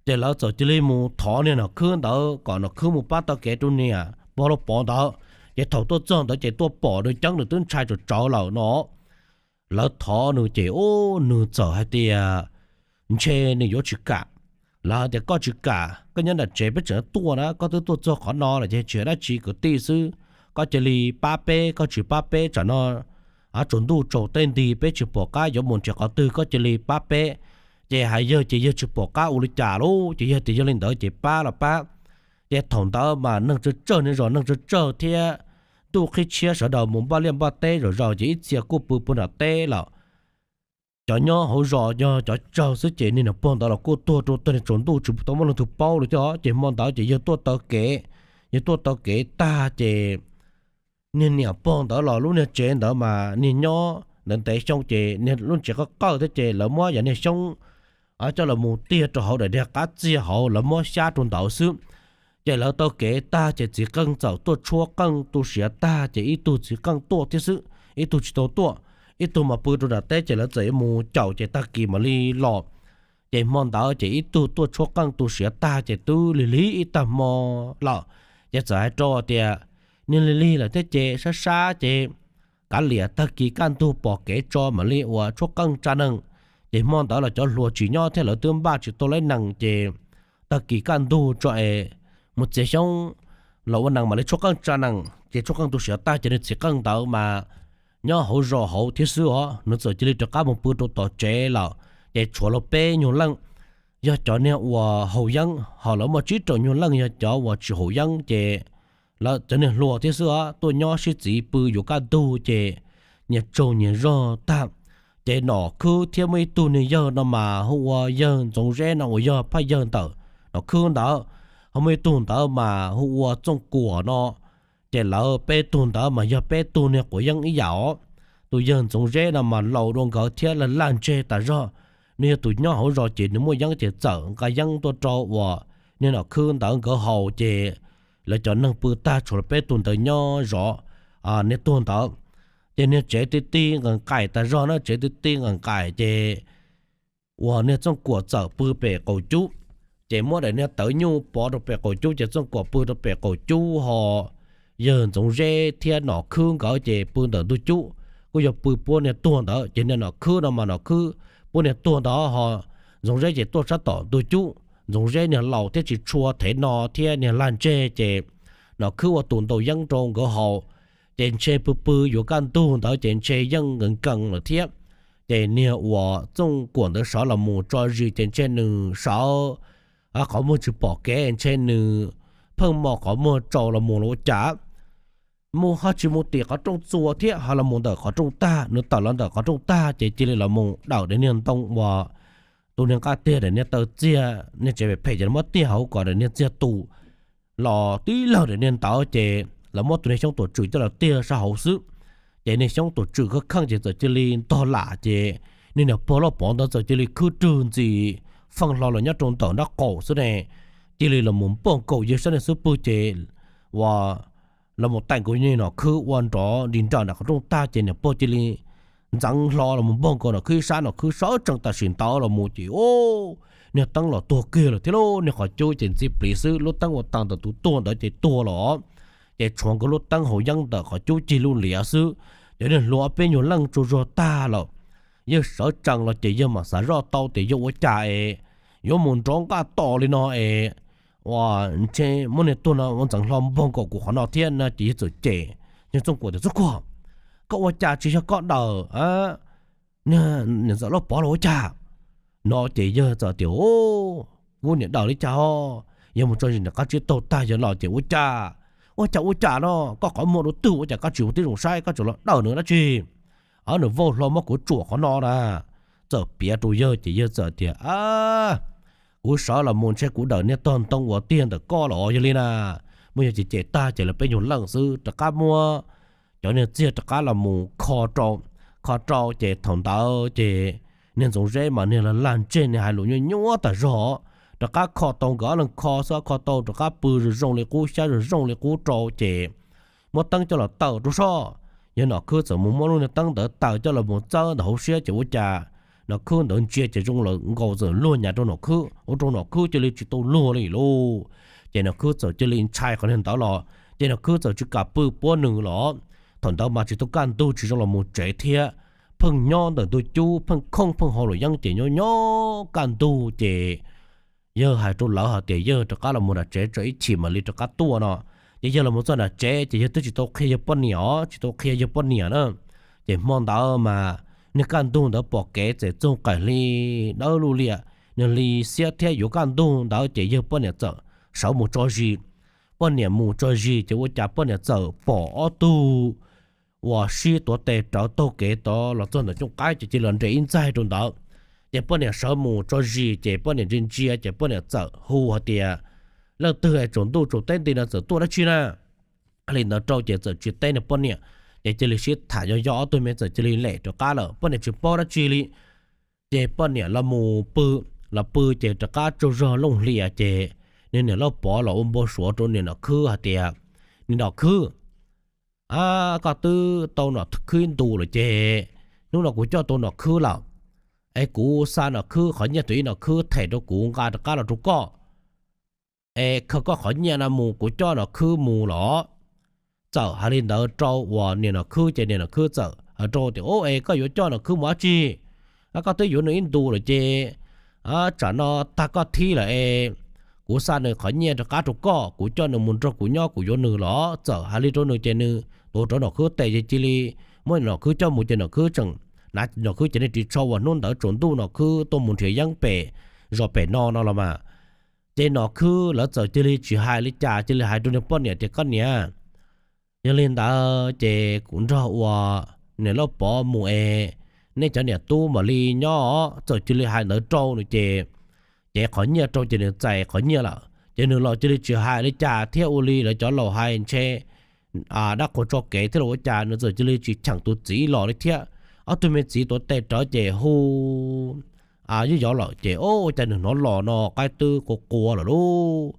Ces lawv txawm cia li mus thov niag nom khwb ntawd kom nom khwb mus pab taw kev rau niam pog Lauj Pov ntawd. Ces thaum tuaj txog ntawd ces tuaj pom nws ceeb nws twb ntshai tsam tsawv lawm no. Lawv thov nws ces ub nws txawm hais tias ntshe nws yuav tsis kam. Lawv hais tias koj tsis kam, koj nyob nram tsev peb tseem tuaj na, koj twb tuaj txog qhov no lawm ces tsis hais dab tsi kwv tij xwb, koj cia li pab peb, koj tsis pab peb tsam no tsaus ntuj tsaus tej nti peb tsis pom qab yuav mus nrhiav qhov twg, koj cia li pab peb. Ces hais yawg ces yawg tsis pom qab ua li cas lauj, ces yawg tias yog li ntawd ces pab los pab. Ces thaum ntawd mas neeg tsawg tsawg, niag zos neeg tsawg tsawg thiab ntuj qhib tshiab sawv daws mus npaj liaj npaj teb zom zaws ces ib txhia kuj pw puag nram teb lawm. Cov nyob hauv zos yog cov tsawg xwb ces niag nom pog ntawd los kuj tuag rau tag niag tsaus ntuj tsis tau muaj leej twg paub li thiab. Ces hmo ntawd ces yawg tuaj taw kev, yawg tuaj taw kev tag ces niag niam pog ntawd los lub niag tsev ntawd mas niag nyob ntawd ntev xyoo ces niag lub tsev qawj qawj thiab ces lawv muab yog niag xyoob coj los mus tiag rau hauv daim diav qab txiag hauv, lawv muab xyab rau ntawd xwb. Ces lawv taw kev tag ces txiv qeej txawm tuaj tshuab qeej tu siav tag ces ib tug txiv qeej tuaj thiab xwb, ib tug tsis tau tuaj. Ib tug mas pw rau nram teb ces lawv txawm yuav mus caum ces tag kis mam li los. Ces hmo ntawd ces ib tug tuaj tshuab qeej tu siav tag ces twb lig lig ib tag hmo lawm. Ces txawm hais rau tias niag lig lig lawm thiab ces sab sab ces kav liam tag kis kaj ntug pom kev tso mam li uas tshuab qeej tsa neeg. Ces hmo ntawd los cov hluas tsis nyob thiab lawv twb npaj tsis tau lawv nees ces tag kis kaj ntug tso es mus txiav xyoob los ua nees mam li tshuab qeej tsa nees. Ces tshuab qeej tu siav tag ces niag txiv qeej ntawd mas nyob hauv zos hauv thiab xwb os, nws txawm cia li rov qab mus pw rau tom tsev lawm. Ces tshuav lawv peb nyuag leej yog cov niag uas haus yeeb, ho lawv muaj tsib rau nyuag leej yog cov uas tsis haus yeeb ces lawv cov niag hluas thiab xwb os tuaj nyob sib txiv pw yuav kaj ntug ces nyias tsaug nyias zog tag. Ces nom khwb thiab muaj ib tug niag yawg no mas hu ua yawg Ntxoov Zeb no uas yog phaj yawg ntawm nom khwb ntawd, ho muaj ib tug ntawd mas hu ua Txooj Kuam no. Ces lawv peb tug ntawd mas yog peb tug niag quav yeeb ib yam os. Tus yawg Ntxoov Zeb no mas laus dua nkawd thiab laj laj ntseg tas zog. Nws yog tus nyob hauv zos ces nws muaj yeeb ces txawm nqa yeeb tuaj rau uas niag nom khwb ntawd nkawd haus ces lawv cov neeg pw tag tshuav lawv peb tug ntawd nyob zov niag tuag ntawd. Ces niag tsev ti ti nqaim nqaim tas zog na, tsev ti ti nqaim nqaim ces uas niag Txooj Kuam txawm pw pem qaum cub. Ces muab daim niag tawv nyuj pov rau pem qaum cub ces Txooj Kuam pw rau pem qaum cub ho yawg Ntxoov Zeb thiab nom khwb nkawd ces pw ntawm ntug cub, kuj yog pw puab niag tuag ntawd. Ces niag nom khwb no mas nom khwb puab niag tuag ntawd ho Ntxoov Zeb ces tuaj sab tom ntug cub. Ntxoov Zeb niag laus thiab tsis tshua thev no thiab niag lag ntseg ces nom khwb ua tus ntaus yeeb rau nkawd haus. Ces ntshe pw pw yuav kaj ntug ntawd ces ntshe yeej nkees nkees lawm thiab. Ces niag uas Txooj Kuam ntawd sawv los mus tso zis ces ntshe nws sawv qhov muag tsis pom kev, ntshe nws pheej mos qhov muag tsaus los mus los ua cas mus ho tsis mus tim qhov rooj txua thiab ho los mus ntawm qhov rooj tag. Nws tawm los ntawm qhov rooj tag ces cia li los mus dawm daim niag ntoo uas tus niag nqaj tiag daim niag taw txiag niag tsev pem phem ces muab tiag hauv kom daim niag txiag tu los tib lawg daim niag ntawd ces lawv muab tus niag xyoob tuam tswm coj los tiag sab hauv xwb. Ces niag xyoob tuam tswm kheej kheej ces txawm cia li ntog lam ces niag niam pog Lauj Pov ntawd txawm cia li khwb rwg ntxis feej hlo los nyob rau ntawm nraub qaum xwb ne. Cia li los mus npog nkaus yawg sab niag xub pwg ces uas los mus taim nkaus niag nom khwb ua nrov nris nram nram qhov rooj tag ces niam pog cia li ntxeev hlo los mus npog nkaus nom khwb ib sab, nom khwb sawv tsees tam sim ntawd los mus ces niag teeb los tuag kiag lawm thiab lauj. Niag qhov cub ces ntxi pliv xwb, lub teeb ua tag ntawm tus tuag ntawd ces tuag los ces tshuav nkawd lub teeb haus yeeb ntawm qhov cub cig lub liav xwb. Cov niag hluas ob peb nyuag leej tsaug zog tag lawm. Yawg sawv tsees los ces yawg mam xav zoj tau tias yog ua cas es yuav mus nrov nqaj tos li no es, ua, ntshe muab niag tuag no ua ntxeev hlo npog nkaus kuv qhov no thiab no ces yawg txawm cem Txooj Kuam tias, Txooj Kuam, koj ua cas tsis yog koj daws niam ntxawm Lauj Pov los ua cas? No ces yawg txawm tias, Kuv niam daws li cas ho, yog mus tso zis nram qab tsib taug tag yawg los ces ua cas, ua cas ua cas no, koj qhov muag dua twg ua cas koj tsis ua tib zoo saib, koj tseem los daws nws dab tsi? Nws vau hlo muab kuv tsuam qhov no na. Txawm piav rau yawg ces yawg txawm tias, Kuv sawv los mus ntshe kuv daws niag tog ntoo uas tiag ntawm koj los yog li na. Muaj yog ces cem tag ces lawv peb nyuag leej xwb rov qab muab cov niag txiag rov qab los mus kho rau, kho rau ces thaum ntawd ces niag Ntxoov Zeb mas niag lag lag ntseg, niag hais lus nyuaj nyuaj tas zog, rov qab kho tau nkawd ob leeg kho xwb, kho tau rov qab pw zoo zoo li qub, xyab zoo zoo li qub rau ces muab teeb coj los taws rau soj. Yawg Nom Khwb txawm mus muab lub niag teeb ntawd taws coj los mus txawb ntawm hauv siab ces ua cas Nom Khwb ntawd ntsia ces zoo lawm nkaus txawm luag nyav rau Nom Khwb, ua rau Nom Khwb cia li tsis tau luag li lauj. Ces Nom Khwb txawm cia li ntshai qhov niag ntawd los ces Nom Khwb txawm tsis kam pw puab nws los. Thaum ntawd mas tsis tau kaj ntug tsis zoo los mus tsev thiab, pheej nyob ntawm ntug cub pheej khooj pheej hau luam yeeb ces nyob nyob kaj ntug ces yawg hais rau lawv hais tias yawg rov qab los mus nram tsev tso ib chim mam li rov qab tuaj no. Ces yawg los mus txog nram tsev ces yawg twb tsis tau qhia yawg poj niam os, tsis tau qhia yawg poj niam na. Ces hmo ntawd mas niag kaj ntug ntawd pom kev txawm txoog qaim hli dawb luj liam, niag hli xiab thiab yuav kaj ntug ntawd ces yawg poj niam txawm sawv mus tso zis. Poj niam mus tso zis ces ua cas poj niam txawm pom ob tug uas sib tuav tes rawv taug kev tod los txog ntawm cooj qaib ces cia li los nres ib ntxaig rau ntawd. Ces poj niam sawv mus tso zis ces poj niam ntsia ntsia ces poj niam txawm hu hais tias, Leej twg es tsaus ntuj tsaus teb nti no txawm tuaj dab tsi na? Hais li ntawd rau ces txawm tsis teb niag poj niam, ces cia li sib tham yog yog ob tug me txawm cia li lem rov qab lawm, poj niam tsis paub dab tsi li. Ces poj niam los mus pw, los pw ces rov qab tsaug zog looj hlias ces niag niam Lauj Pov los ua npau suav rau niam Nom Khwb hais tias, Niam Nom Khwb, koj twb tau Nom Khwb ntu lawm ces hnub no kuv coj tau Nom Khwb lawm, es kuv xa Nom Khwb qhov nyiaj tus ib Nom Khwb them rau kuv nqa rov qab los rau koj, es khaws koj qhov nyiaj no mus kuv coj Nom Khwb mus los. Txawm hais li ntawd rau uas niam Nom Khwb ces niam Nom Khwb txawm hais rau tias, Ub, es koj yuav coj Nom Khwb mus dab tsi? Koj twb yuav nws ib ntu lawm ces tsam no tag koj thib lawm es kuv xa nws qhov nyiaj rov qab rau koj, kuv coj nws mus nrog kuv nyob kuv yuav nws los. Txawm hais li rau nws ces nws tuav rawv Nom Khwb tes ces cia li muab Nom Khwb coj mus ces Nom Khwb tseem, Nom Khwb ces niag ris tsho uas hnub ntawd tsaus ntuj Nom Khwb tuaj mus nrhiav yeeb pem zos pem no no los mas. Ces Nom Khwb lawv txawm cia li tsis hais li cas, cia li hais rau niag poj niam tias, Koj niam, yog li ntawd ces kuv nrog uas niam Lauj Pov mus es nej cov niam tub mam li nyob. Txawm cia li hais ntawd rau nws ces, ces qhov nyiaj rau ces nws txais qhov nyiaj lawm ces nws los cia li tsis hais li cas thiab. Ua li lawv cov laus hais ntshe dab qhuas tso kev thiab los ua cas nws txawm cia li tsis cheem tus txiv los li thiab. Ob tug me txiv tuav tes rawv ces hu yeej yov lawm ces ua cas nws hnov los no qaib twb qua qua lawm lauj.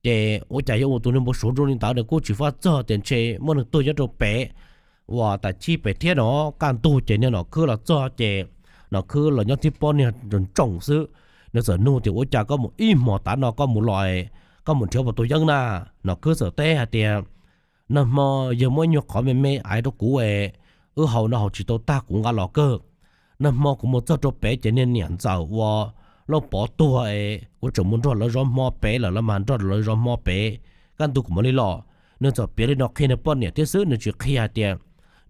Ces ua cas yuav ua tus niag npau suav zoo li ntawd, nws kuj tsis faj txog tias ntshe muaj neeg tuag nyob rau pem uas tas chib pem thiab no. Kaj ntug ces niag Nom Khwb los txog ces Nom Khwb los nyob thib pob niag ntsoos ntsoos xwb. Nws txawm nug tias, Ua cas koj mus ib hmos tav no koj mus los, koj mus nrhiav puas tau yeeb na? Nom Khwb txawm teb hais tias, Nag hmo yawg muab ib nyuag qhov me me aiv rau kuv es wb haus no haus tsis tau tag kuv nqa los kawg. Nag hmo kuv mus txog rau pem ces niag niam ntxawm uas Lauj Pov tuag es kuv tseem mus nrog lawv zov hmo pem lawm los mas nrog lawv zov hmo pem, kaj ntug kuv mam li los. Nws txawm piav li no qhia niag poj niam thiab xwb, nws tsis qhia hais tias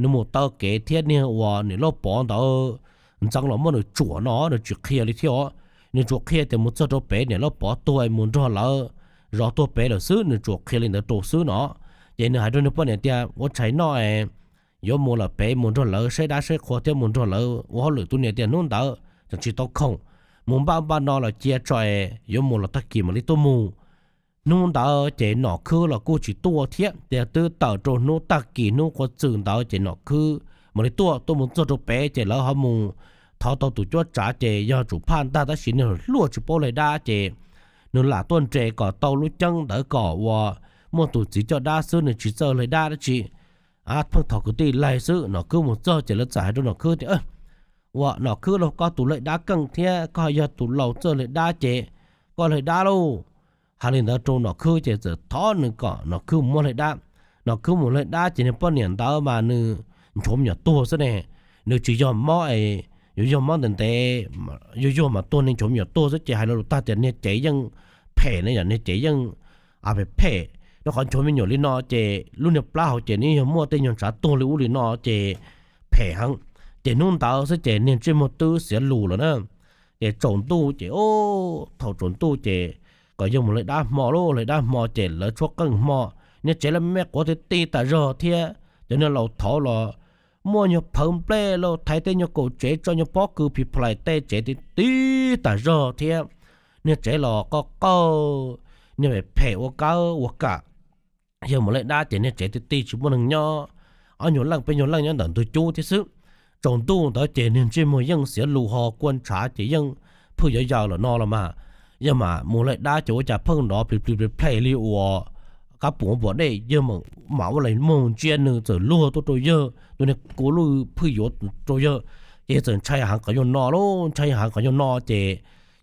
nws mus taw kev thiab niag uas niam Lauj Pov ntawd ntxeev los muab nws tsuam no, nws tsis qhia li thiab os. Nws tsuas qhia tias mus txog rau pem niam Lauj Pov tuag mus nrog lawv zov tuag pem lawm xwb, nws tsuas qhia li ntawd rau xwb no. Ces nws hais rau niag poj niam tias, Ua tshais noj es yuav mus lawm pem mus nrog lawv saib dab saib qhua thiab mus nrog lawv ua hauj lwm. Tus niam tias, Hnub ntawd tseem tsis tau khoom, mus npaj npaj no los cia tso es yuav mus los tag kis mam li tuaj mus. Hnub ntawd ces Nom Khwb los kuj tsis tuaj thiab, ces twb tawm rau hnub tag kis hnub qhua txws ntawd ces Nom Khwb mam li tuaj. Tuaj mus txog rau pem ces lawv ho mus thov tau tus cuab tsav ces yog tsum phaj ntag, tab sis niag hluas tsis paub hlais dab ces nws lam tuaj nres kom tau lub ceeb ntawd kom uas muaj tus txiv coj dab xwb, nws tsis txawj hlais dab dab tsi. Pheej thov kwv tij laig xwb. Nom Khwb mus txog ces lawv txawm hais rau Nom Khwb tias, Ua Nom Khwb lauj, koj tus hlais dab keej thiab koj yog tus laus txawj hlais dab ces koj hlais dab lauj. Hais li ntawd rau Nom Khwb ces txawm thov nws kom Nom Khwb mus muab hlais dab. Nom Khwb mus hlais dab ces niag poj niam ntawd mas nws nchuav me nyuam tuag xwb ne, nws tsis yog mob es yuav yog mob ntev ntev, yuav yog mas tuag, niag nchuav me nyuam tuag xwb ces hais lo lus tag tias niag cev yeej phem ne, yog niag cev yeej phem phem. Rau qhov nchuav me nyuam li no ces lub niag plab hauv ces nws yog muaj tej nyuag ntshav tuag li ub li no ces phem heev. Ces hnub ntawd xwb ces niag ntsej muag twb xiav lus lawm na. Ces tsaus ntuj ces, thaum tsaus ntuj ces kom yawg mus laij dab hmo lauj, laij dab hmo ces lawv tshuab qeej hmo, niag tsev los me quav ti ti tas zog thiab cov niag laus thaud los muaj nyuag phawv nplej los thaiv tej nyuag kaum tsev tso nyuag pob kws phim plais tej tsev ti ti tas zog thiab. Niag tsev los qoj qoj, niag phem phem ua kab ua kam. Yawg mus laij dab ces niag tsev ti ti tsis muaj neeg nyob, ob nyuag leej peb nyuag leej nyob ntawm ntug cub thiab xwb. Tsaus ntuj ntawd ces niag ntsej muag yeej xiav lus ho kua ntshav ces yeej phwj yuav yaws lawm no los mas. Yawg mam mus laij dab ces ua cas pheej nrov plis plis plis plej li uas kab pum ua npua dej, yawg mam ua li moog ntsia nws txawm luag tuaj rau yawg, tus niag kua lub phwj yuav rau yawg. Ces yawg txawm ntshai heev qhov yuav no lauj, ntshai heev qhov yuav no ces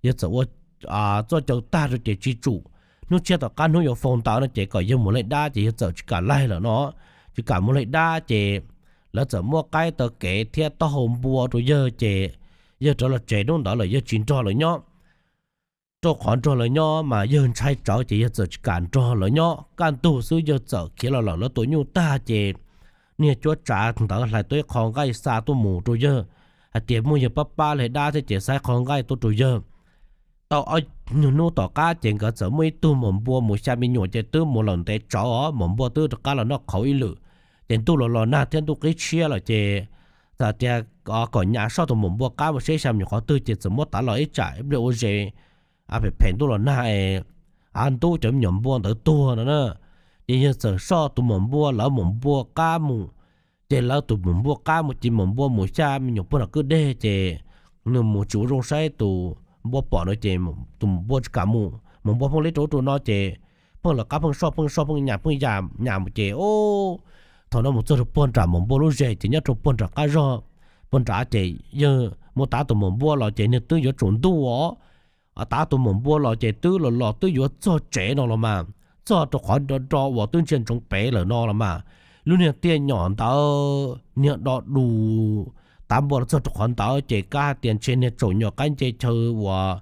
yawg txawm ua txoj caw tag rau ces tsis tsum hnub tshiab tom qab hnub yuav faus ntawd no ces kom yawg mus laij dab ces yawg txawm tsis kam laij lawm no, tsis kam mus laij dab ces lawv txawm muab qaib taw kev thiab taub hau npua rau yawg ces yawg rov los tsev hnub ntawd lawm yawg tsis nrog lawv nyob. Rau qhov nrog lawv nyob mas yawg ntshai tsawv ces yawg txawm tsis kam nrog lawv nyob. Kaj ntug xwb yawg txawm khiav los lawm lawv tua nyuj tag ces niag cuab tsav ntawd hlais tau ib qho nqaij xa tuaj mus rau yawg hais tias muaj yawg pab pab laij dab thiab ces xa ib qho nqaij tuaj rau yawg. Tau ob nyuag hnub tom qab ces nkawd txawm muaj ib tug maum npua mus xya me nyuam ces twb mus lawm ntev tsawv os, maum npua twb rov qab los noj qhauv ib lwm. Ces ntuj los los nag thiab ntuj qib tshiab lawm ces txawm tias kom nyas soj tus maum npua qab mus seb xya me nyuam qhov twg ces txawm muab tav los ib tsam ib pliag ua zes phem phem ntuj los nag es av ntub cov me nyuam npua ntawd tuag no na. Ces yawg txawm soj tus maum npua, lawv maum npua qab mus. Ces lawv tus maum npua qab mus ces maum npua mus xya me nyuam puag nram kwj deg ces nws mus tsis ua zoo saib tus npua pom no ces tus maum npua tsis kam mus, maum npua pheej li rau ub rau no ces pheej lawv qab pheej soj pheej soj pheej nyas pheej nyas mus ces thaum no mus txog rau puag nram maum npua lub zes ces nyob rau puag nram qab zog, puag nrad ces yawg mus tav tus maum npua los ces niag twb yuav tsaus ntuj os. Tav tus maum npua los ces twb los los twb yuav txog tsev no los mas, txog rau qhov do do uas twb ntsia ntsoov pem lawm no los mas, lub niag tiaj nyom ntawd niag do dus tav npua los txog rau qhov ntawd ces kab hais tias ntshe niag tsaum nyom qab nce chaw uas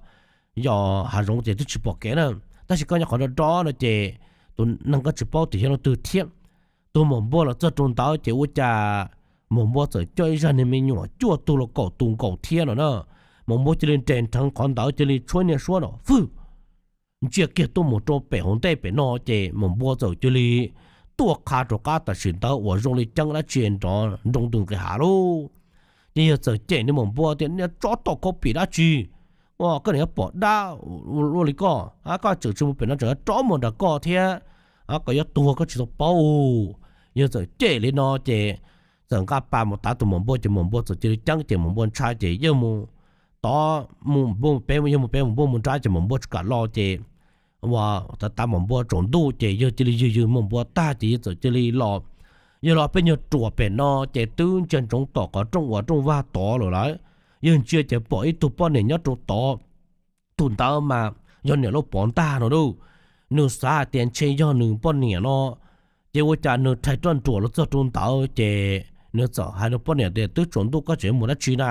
yog hav zoov ces twb tsis pom kev na. Tab sis koj nyob qhov do do no ces tus neeg koj tsis paub tias yog leej twg thiab. Tus maum npua los txog rau ntawd ces ua cas maum npua txawm coj ib zaj niag me nyuam cuaj tug los kaum tus nkaus thiab no na. Maum npua cia li nres nrheev qhov ntawd cia li tshuab niag suab no fwj ntsia kiag tuaj mus rau pem hauv ntej pem no ces maum npua txawm cia li tuaj qha rov qab tam sim ntawd uas zoo li ceeb dab tsi nrov nroo ntws nqis hav lauj. Ces yawg txawm cem niag maum npua tias niag tsov tom khaub pim dab tsi, koj niam pom dab ua li koj, koj tseem tsis mus pem no tseem rov mus nram koj thiab, koj yuav tuag koj tsis tau paub. Yawg txawm cem li no ces txawm nqa pas mus tav tus maum npua ces maum npua txawm cia li ceeb ces maum npua ntshai ces yawg mus tod, mus pem, yawg mus pem maum npua mus nrad ces maum npua tsis kam los ces ua tav maum npua tsaus ntuj ces yawg cia li ywg ywg maum npua tag ces yawg txawm cia li los. Yawg los peb nyuag ruam pem no ces twb ntsia ntsoov tom qhov rooj uas rooj vag tod lawm lawm. Yawg ntsia ces pom ib tug poj niam nyob rau tod. Tus ntawd mas yog niam Lauj Pov ntag no lauj. Nws xav hais tias ntshe yog nws poj niam no, ces ua cas nws rhais roj nruam los txog rau ntawd ces nws txawm hais nws poj niam tias twb tsaus ntuj koj tseem mus dab tsi na.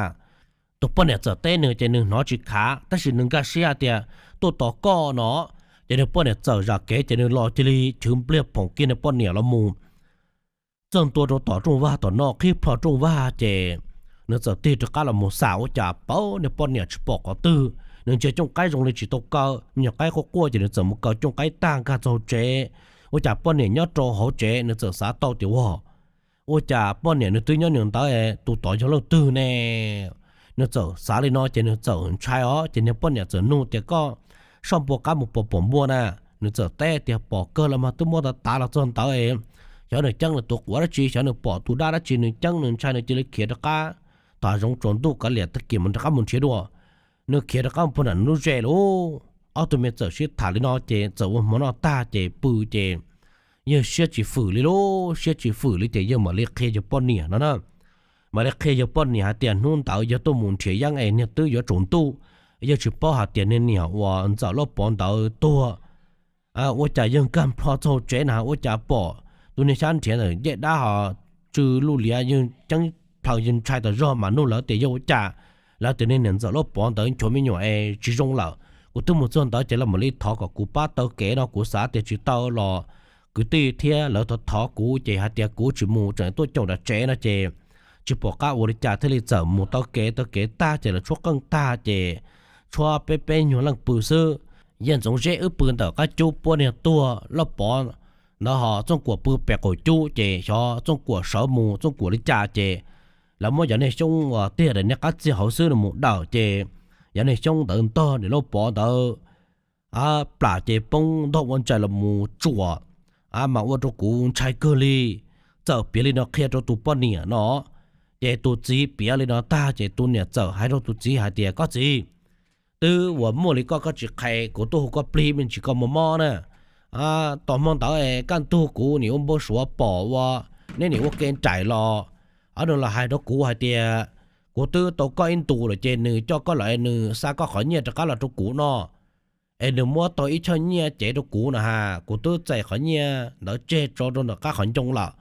Tus poj niam txawm teb nws ces nws hnov tsis khav tab sis nws nkag siab hais tias tuaj tos koj no. Ces nws poj niam txawm zam kev ces nws los cia li chwv npliag phoom kiag nws poj niam los mus txog ntua rau tom rooj vag tom no qhib plho rooj vag ces nws txawm tig rov qab los mus xam ua cas pab nws poj niam tsis pom qhov twg. Nws ntsia cooj qaib zoo li tsis tau kaw, me nyuam qaib quaj quaj ces nws txawm mus kaw cooj qaib tag nkag txog hauv tsev. Ua cas poj niam nyob rau hauv tsev, nws txawm xav tau tias ua, ua cas poj niam nws twb nyob nws ntawd, tus tod yog leej twg ne? Nws txawm xav li no ces nws txawm ntshai os ces niag poj niam txawm nug tias koj soj npua qab mus pom pom npua na? Nws txawm teb tias pom kawg los mas twb muab tav tav los txog ntawd. Xyov nws ceeb nws tus quav dab tsi, xyov nws pom tus dab dab tsi nws ceeb nws ntshai nws cia li khiav rov qab. Tom zoov tsaus ntuj kav liam tag kis mus rov qab mus nrhiav dua. Nws khiav rov qab mus puag nram nws lub zes lauj. Ob tug me txawm sib tham li no ces txawm ua hmo noj tag ces pw ces yawg siab tsis fwm li lauj, siab tsis fwm li ces yawg mam li qhia yawg poj niam no na. Mam li qhia yawg poj niam hais tias hnub ntawd yawg tuaj mus nrhiav yeeb es niag twb yuav tsaus ntuj, yawg tsis paub hais tias niag niam uas ntxawm Lauj Pov ntawd tuag. Ua cas yawg nkag plho txog tsev na ua cas pom tus niag xyab nrhiav ntawm ncej dab ho tsw luj liav, yawg ceeb plhaws yawg ntshai tas zog mas nug lawv tias yog ua cas lawv tias niag niam ntxawm Lauj Pov ntawd nchuav me nyuam es tsis zoo lawm. Kuv twb mus txog ntawd ces lawv mam li thov kom kuv pab taw kev no, kuv xav tias tsis taw los kwv tij thiab lawv thov thov kuv ces hais tias kuv tsis mus tseem tuaj caum nram tsev no ces tsis pom qab ua li cas thiaj li txawm mus taw kev. Taw kev tag ces lawv tshuab qeej tag ces tshuab peb peb nyuag leej pw xwb. Yawg Ntxoov Zeb wb pw ntawm qab cub puab niag tuag, Lauj Pov ntawd ho Txooj Kuam pw pem qaum cub ces xyov Txooj Kuam sawv mus Txooj Kuam li cas ces lawv muab cov niag xyoob uas tiag daim niag qab txiag hauv xwb no mus dawm ces cov niag xyoob ntawd ntog niam Lauj Pov ntawd plam ces poob ntog ua ntsais los mus tsuam, mas ua rau kuv ntshai kawg li. Txawm piav li no qhia rau tus poj niam no, ces tus txiv piav li no tag ces tus niam txawm hais rau tus txiv hais tias, koj txiv, twb uas muaj li koj, koj tsis qhia kuv tuaj hu koj plig me ntsis koj mob mob na. Tos hmo ntawd kaj ntug kuv nim ua npau suav pom ua neb nim ua ke nraim los, ob nws los hais rau kuv hais tias kuv twb tau koj ib ntus lawm ces nws coj koj los es nws xa koj qhov nyiaj rov qab los rau kuv no, es nws muab tau ib choj nyiaj cev rau kuv no ha, kuv twb txais qhov nyiaj ntawd tseg tso rau ntawm qab qhov ncoo lawm.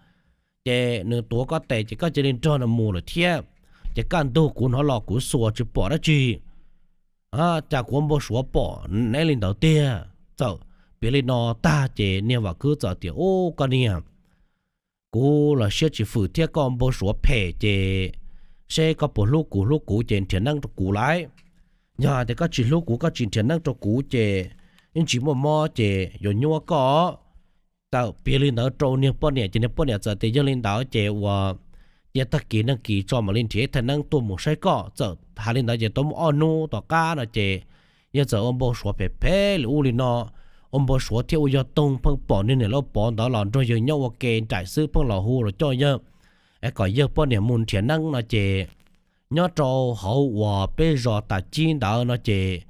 Ces nws tuav koj tes ces koj cia li nrog nws mus lawm thiab. Ces kaj ntug kuv hnov los kuv xuas tsis pom dab tsi, cas kuv npau suav pom neb li ntawd tiag. Txawm piav li no tag ces niag Vam Khwb txawm tias, ub, koj niag, kuv los siab tsis fwm thiab koj npau suav phem ces seb koj puas hlub kuv, hlub kuv ces nrhiav neeb rau kuv lauj. Yog hais tias koj tsis hlub kuv, koj tsis nrhiav neeb rau kuv ces ib ntsis muaj mob ces yuav nyuaj koj. Txawm piav li ntawd rau niag poj niam ces niag poj niam txawm tias yog li ntawd ces ua, cia tag kis nag kis tso mam li nrhiav ib thaj neeb tuaj mus saib koj. Txawm hais li ntawd ces tau muaj ob hnub tom qab no ces yawg txawm ua npau suav phem phem li ub li no, ua npau suav thiab ua yog toog pheej pom niag niam Lauj Pov ntawd los nrog yawg nyob ua ke nraim xwb, pheej los hu los coj yawg es kom yawg poj niam mus nrhiav neeb no ces nyob rau hauv uas peb zos Tam Cib ntawd no ces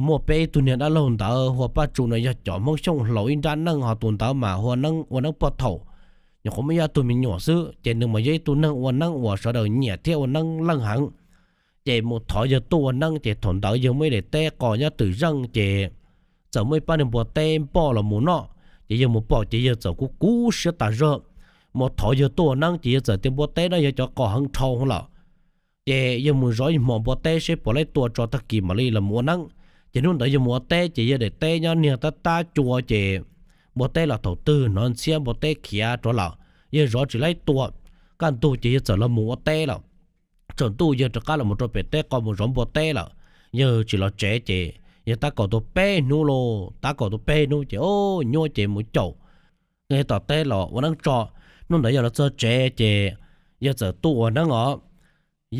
muaj peb ib tug niag dab laug ntawd hu ua Paj Tsu no yog cov Hmoob Xyooj hlau ib nrab neej, ho tus ntawd mas hu ua neeb pog thaum nyuam qhuav muaj ib tug me nyuam xwb ces nws mas yog ib tug neeg ua neeb uas sawv daws nyiam thiab ua neeb leej heev. Ces mus thov yawg tuaj ua neeb ces thaum ntawd yawg muaj ib daim teb qos nyob twm zeej ces txawm muaj ib pab niag npua teb npoj los mus noj ces yawg mus pom ces yawg txawm kuj kub siab tas zog. Mus thov yawg tuaj ua neeb ces yawg txawm tias npua teb no yog cov qos heev dhau lawm. Ces yawg mus zov ib hmos npua teb seb puas laib tua tso tag kis mam li los mus ua neeb. Ces hnub ntawd yawg mus ua teb ces yawg daim teb nyob niag tab tab cua ces npua teb los thaum twg hnov ntxhiab npua teb khiav rov lawm, yawg zov tsis laib tua. Kaj ntug ces yawg txawm los mus ua teb lawm. Tsaus ntuj yawg rov qab los mus rau pem teb qos mus zov npua teb lawm, yawg tsis los tsev ces yawg tab kaum tau peb hnub lauj, tab kaum tau peb hnub ces o, nyuaj ces mus caum tom teb los ua neeb tso. Hnub ntawd yawg los txog tsev ces yawg txawm tuaj ua neeb os.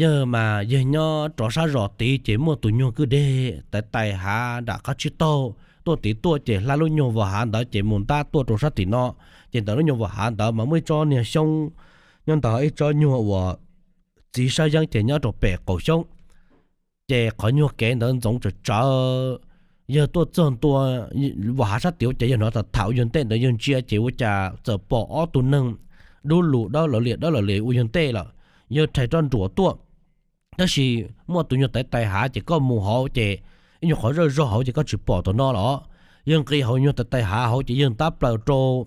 Yawg mas yawg nyob rov sab zos tid ces muaj tus nyuag kwj deg tais tais hav nram qab tsib taug tuaj tid tuaj ces hla lub nyuag vas hav ntawd ces mus ntab tuaj rau sab tim no. Ces ntawm lub nyuag vas hav ntawd mas muaj ib tsob niag xyoob nyob ntawd, ib tsob nyuag uas txiv sab yeeb ces nyob rau pem qaum xyoob. Ces qhov nyuag kev ntawd ntxoov tsawv tsawv, yawg tuaj txog ntua vas hav sab tim ua cas yawg hnov tham tham ua yawg ntej ntawd yawg ntsia ces ua cas txawm pom ob tug neeg dub lus dawb lawv liam dawb lawv liam ua yawg ntej lawm. Yawg rhais roj nruam tuaj, tab sis muaj tus nyuag tais tais hav ces koj mus hauv ces ib nyuag qhov zawj zog hauv ces koj tsis pom tus no los. Yawg nqis hauv nyuag tais tais hav hauv ces yawg ntab plaws rau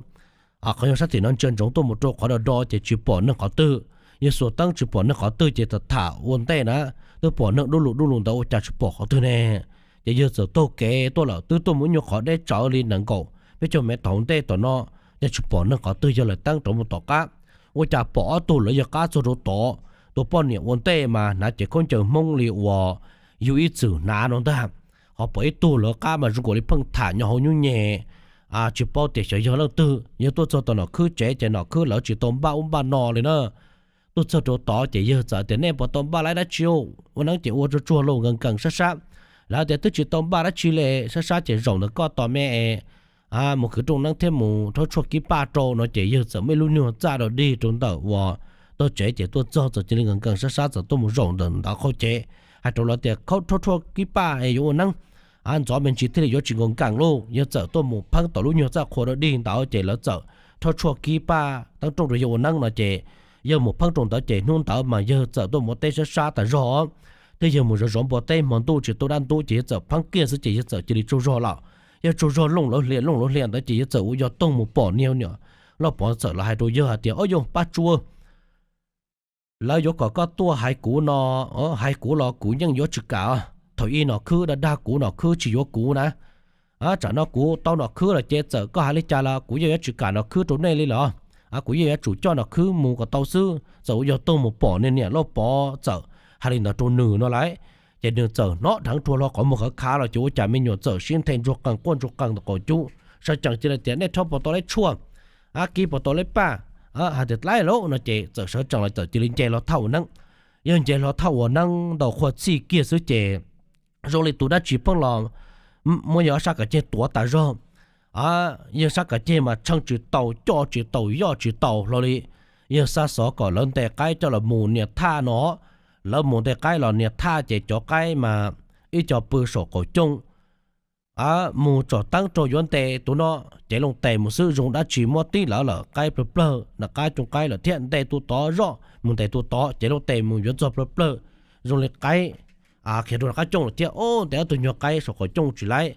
qhov nyuag sab tim no ntsia ntsoov tuaj mus rau qhov do do ces tsis pom neeg qhov twg. Yawg xuas teeb tsis pom neeg qhov twg ces tham tham ua ntej na, twb pom neeg dub lus dub lus ntawd ua cas tsis pom qhov twg ne. Ces yawg txawm taug kev tuaj lawm, twb tuaj mus ib nyuag qhov deb tsawv li nees nkaum peb caug mev thaum ntej tom no, ces tsis pom neeg qhov twg, yawg lawv teeb rov mus tom qab. Ua cas pom ob tug lawv yawg qab txog rau tod, tus poj niam ua ntej mas hnav cev khaub ncaws Hmoob li uas yug ib txwm hnav no ntag. Ho pom ib tug lawv qab mas zoo nkaus li pheej tham nyob hauv nyuj nyem, tsis paub tias xyov yog leej twg. Yawg tuaj txog tom Nom Khwb tsev ces Nom Khwb lawv tsis tau npaj ub npaj no li na. Tuaj txog rau tod ces yawg txawm tias nej puas tau npaj dab tsi, ua neeb ces ua tsuag tsuag lauj, nkees nkees sab sab. Lawv tias twb tsis tau npaj dab tsi li, sab sab ces zaum ntawm koj tos me es mus kwv rooj neeb thiab mus rhaub tshuaj kib paj rau no ces yawg txawm muaj ib lub nyuag txaj dog dig rau ntawm uas tog tsev ces tuaj txog txawm cia li nkees nkees sab sab txawm tuaj mus zaum ntawm ntawd qhov cev hais rau lawv tias rhaub tshuaj kib paj es yuav ua neeb, ntxov me ntsis thiaj li yuav tsis nkees nkees lauj. Yawg txawm tuaj mus pheeb tom lub nyuag txaj qhua dog dig ntawd ces lawv txawm rhaub tshuaj kib paj teeb rooj rau yawg ua neeb no ces yawg mus pheeb rau ntawd ces hnub ntawd mas yawg txawm tuaj mus ua teb sab sab tas zog. Thiab yawg mus zov zov npua teb hmo ntuj tsis tau dab ntub ces yawg txawm pheeb kiag xwb ces yawg txawm cia li tsaug zog lawm. Yawg tsaug zog looj lawv hlias looj lawv hlias ntawd ces yawg txawm ua yog toog mus pom niag Lauj Pov txawm los hais rau yawg hais tias, ob yog Paj Tsu, lawv yuav kom koj tuaj hais kuv no, hais kuv los kuv yeej yuav tsis kam. Thaum ub Nom Khwb dag dag kuv, Nom Khwb tsis yuav kuv na. Tsam no kuv tau Nom Khwb lawm ces txawm koj hais li cas los kuv yeej yuav tsis kam Nom Khwb rau nej li los. Kuv yeej yuav tsum coj Nom Khwb mus kom tau xwb, txawm ua yog tuag mus pom niag niam Lauj Pov txawm hais li ntawd rau nws no lauj. Ces nws txawm hnov dheev rua hlo qhov muag khov khav los ces ua cas me nyuam txawm sib nthe ntsuag qees quaj ntsuag qees ntawm qaum cub. Sawv tsees cia li tias nej rho puas tau leb tshuaj, kib puas tau leb paj, hais tias dlaib lauj no ces txawm sawv tsees los txawm cia li nce hlo thaj ua neeb. Yog nce hlo thaj ua neeb ntau qhua txhij kiag xwb ces zoo li tus dab tsi pheej los muab yawg sab kav ceg tuav tas zog. Yawg sab kav ceg mas tsheej tsis tau, coj tsis tau, yoj tsis tau hlo li. Yawg xa xov kom lawv ntes qaib coj los mus nias thaj no. Lawv mus ntes qaib los nias thaj ces cov qaib mas ib co pw saum qaum cooj. Mus tsom teeb rau yuav ntes tus no, cev loo tes mus xwb zoo dab tsi muab tib lawv lawm, qaib plawg plawg, nram qab cooj qaib lawm thiab, ntes tus tod zoj mus ntes tus tod, cev loo tes mus yuav txog plawg plawg zoo li qaib khiav rau nram qab cooj lawm thiab, o ntes ob tug nyuag qaib saum qaum cooj tsis laib.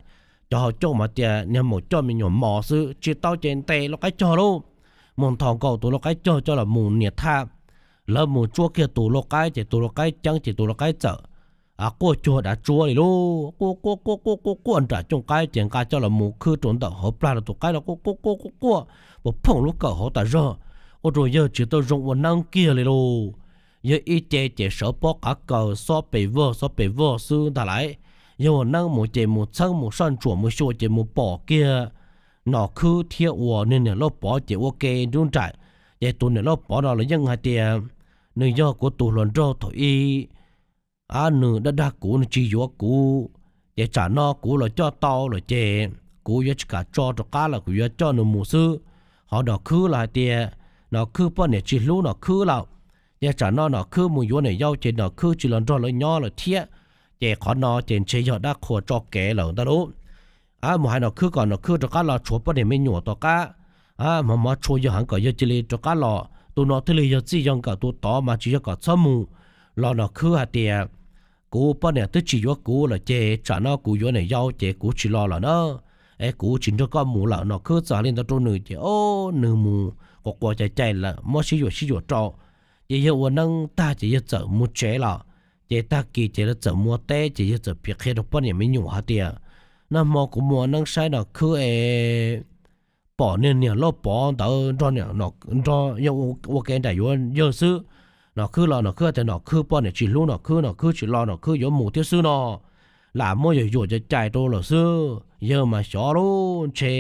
Cov hauv cooj mas tias niag maum coj me nyuam mos xwb, tsis tau ces ntes lau qaib cog lauj. Mus nthos nkaus tus lau qaib cog coj los mus nias thaj. Lawv mus tsuab kiag tus lau qaib ces tus lau qaib ceeb ces tus lau qaib txawm quaj cuag dav tsuab li lauj. Quaj quaj quaj quaj quaj quaj nram cooj qaib ces nqa coj los mus khwb rau ntawm hauv plag los tus qaib los quaj quaj quaj quaj quaj puas phooj lub kawm hauv tas zog, ua rau yawg tsis tau zoo ua neeb kiag li lauj. Yawg ib ce ces sawv pob qav kaws xob pes vog xob pes vog xwb ntag lauj. Yawg ua neeb mus ces mus txheeb mus soj ntsuam mus xyuas ces mus pom kiag Nom Khwb thiab uas niag niam Lauj Pov ces ua ke nruab nraim. Ces tus niam Lauj Pov no los yeej hais tias nws yog kuv tus hluas nraug thaum ub, nws dag dag kuv, nws tsis yuav kuv, ces tsam no kuv los coj tau lawm ces kuv yuav tsis kam tso rov qab lawm, kuv yuav coj nws mus xwb. Ho Nom Khwb los hais tias Nom Khwb poj niam tsis hlub Nom Khwb lawm, ces tsam no Nom Khwb mus yuav niam yau ces Nom Khwb tsis los nrog lawv nyob lawm thiab. Ces qhov no ces ntshe yog dab qhuas tso kev lawm ntag lauj. Mus hais Nom Khwb kom Nom Khwb rov qab los tshuav poj niam me nyuam tom qab, hmo hmov tshua yog heev kom yawg cia li rov qab los, tus no thiaj li yog txij yog nkawm, tus tod mas tsis yog kom txhob mus. Los Nom Khwb hais tias kuv poj niam twb tsis yuav kuv lawm ces tsam no kuv yuav niam yau ces kuv tsis los lawm na, es kuv tsis nrog koj mus lawm. Nom Khwb txawm hais li ntawd rau nws ces o, nws mus quas quas cais cais lawm, muab sib yuam sib yuam rau. Ces yawg ua neeb tag ces yawg txawm mus tsev lawm. Ces tag kis ces lawv txawm mus ua teb ces yawg txawm piav qhia rau poj niam me nyuam hais tias nag hmo kuv mus ua neeb saib Nom Khwb es pom niag niam Lauj Pov ntawd nrog, nrog yawg ua ke nraim yuav yawg xwb. Nom Khwb los Nom Khwb hais tias Nom Khwb poj niam tsis hlub Nom Khwb, Nom Khwb tsis los Nom Khwb yuav mus thiab xwb no. Lam muab yawg yuam cais cais rau lawm xwb, yawg mas xyov lauj, ntshe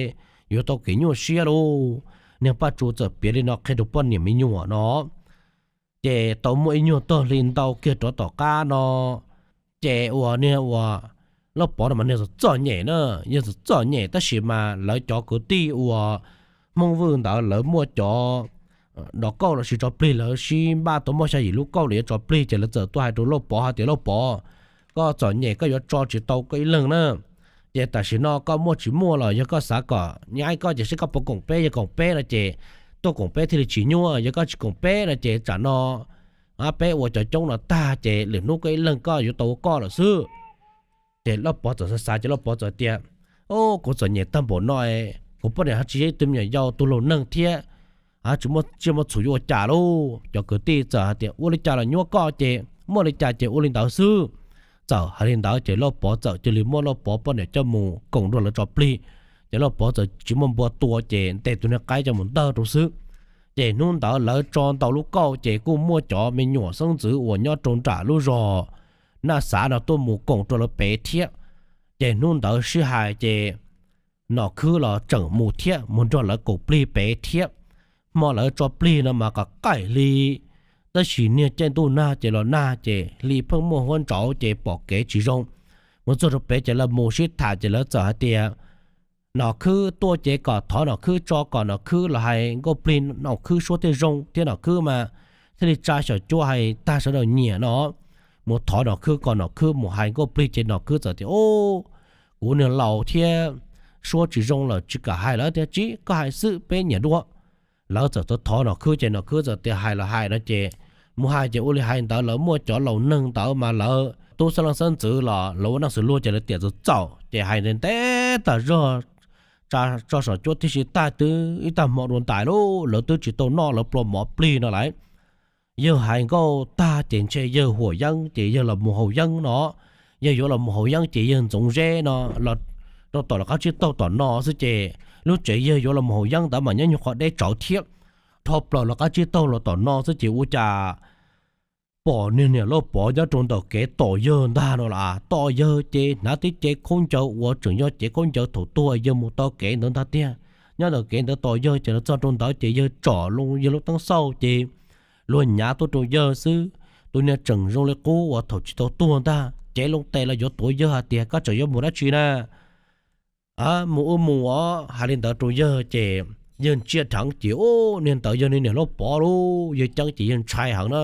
yuav tau kev nyuaj siab lauj. Niag Paj Tsu txawm piav li no qhia rau poj niam me nyuam no. Ces tau muaj ib nyuag tog hli ntau kiag rov tom qab no, ces uas niag uas Lauj Pov no mas niag txom txom nyem na, yawg txom txom nyem tab sis mas lawv cov kwv tij uas Hmoob Vwj ntawd lawv muaj cov dov kauj los sis tso plig, lawv sib npaj tau muaj xya yim lub kauj los yuav tso plig ces lawv txawm tuaj hais rau Lauj Pov hais tias Lauj Pov, koj txom nyem koj yuav tso tsis tau koj ib leeg na. Ces tam sim no koj muaj tsis muaj los yog koj xav kom nyab koj ces saib koj puas koom peb, yog koom peb no ces tuaj koom peb thiaj li tsis nyuaj, yog koj tsis koom peb no ces tsam no peb ua cov coob no tag ces lwm hnub koj ib leeg koj yuav tau ua koj lawm xwb. Ces Lauj Pov txawm xav xav ces Lauj Pov txawm tias, o, kuv txom nyem tag npaum no, kuv poj niam ho tsis yog ib tug me nyuam yaus, tus laus neeg thiab, tsis muaj tsiaj muaj txhu yuav ua cas lauj. Cov kwv tij txawm hais tias ua li cas los nyuaj koj ces muaj li cas ces ua li ntawd xwb. Txawm hais li ntawd ces Lauj Pov txawm cia li muab Lauj Pov poj niam coj mus koom nrog lawv tso plig. Ces Lauj Pov txawm tsis muaj npua tua ces ntes tus niag qaib coj mus ntawg rau xwb. Ces hnub ntawd lawv tso ntau lub kauj ces kuj muaj cov me nyuam xeeb ntxwv uas nyob rau nram lub zos Naj Xav no tuaj mus koom rau lawv pem thiab. Ces hnub ntawd sib hais ces Nom Khwb los tseem mus thiab, mus nrog lawv koom plig pem thiab. Hmo lawv tso plig no mas kom qaij hli, tab sis niag caij ntuj nag ces los nag ces hli pheej muaj huab ntsauv ces pom kev tsis zoo. Mus txog rau pem ces lawv mus sib tham ces lawv txawm hais tias Nom Khwb tuaj ces kom thov Nom Khwb tso kom Nom Khwb los hais Nkauj Plig, Nom Khwb suab thiaj zoo thiab Nom Khwb mas thiaj li tsa xyaum cuab hais tag sawv daws nyiam no. Mus thov Nom Khwb kom Nom Khwb mus hais Nkauj Plig ces Nom Khwb txawm tias, o, kuv niag laus thiab, suab tsis zoo lawm tsis kam hais lawm tiag, tsis, koj hais xwb peb nyiam dua. Lawv txawm thov thov Nom Khwb ces Nom Khwb txawm tias hais los hais no ces mus hais ces ua li hais ntawd, lawv muaj cov laus neeg ntawd mas lawv tub xeeb leej xeeb ntxwv los lawv ua neej xws luag ces lawv tiam txawm txaus ces hais ntev ntev tas zog, tsa tso xyaum cuab tib si tag twb ib tag hmo dua ntais lauj, lawv twb tsis tau noj lawv plua mov plig no lawm. yawg hais nkauj tag ces ntshe yawg huam yeeb ces yawg los mus haus yeeb no. Yawg yuav los mus haus yeeb ces yawg Ntxoov Zeb no los rau tom lawv qab tsib taug tom no xwb ces lub tsev yawg yuav los mus haus yeeb ntawd mas nyob nyuag qhov deb tsawv thiab. Dhau plaws lawv qab tsib taug los tom no xwb ces ua cas pom niag niam Lauj Pov nyob rau ntawm kev tom yawg ntag no los tom yawg ces hnav tib cev khaub ncaws uas tseem yog cev khaub ncaws thaum tuag yawg mus tau kev ntawd ntag tiag. Nyob ntawm kev ntawd tom yawg ces los txog rau ntawd ces yawg tsom loo yawg lub teeb xauj ces luag nyav tuaj rau yawg xwb. Tus niag tseem zoo li qub uas thaum tsis tau tuag ntag cev loo tes los yuav tuav yawg hais tias, Koj tseem yuav mus dab tsi na? Mus wb mus os. Hais li ntawd rau yawg ces yawg ntsia dheev ces ub, niag ntawd yog niag niam Lauj Pov lauj. Yawg ceeb ces yawg ntshai heev na.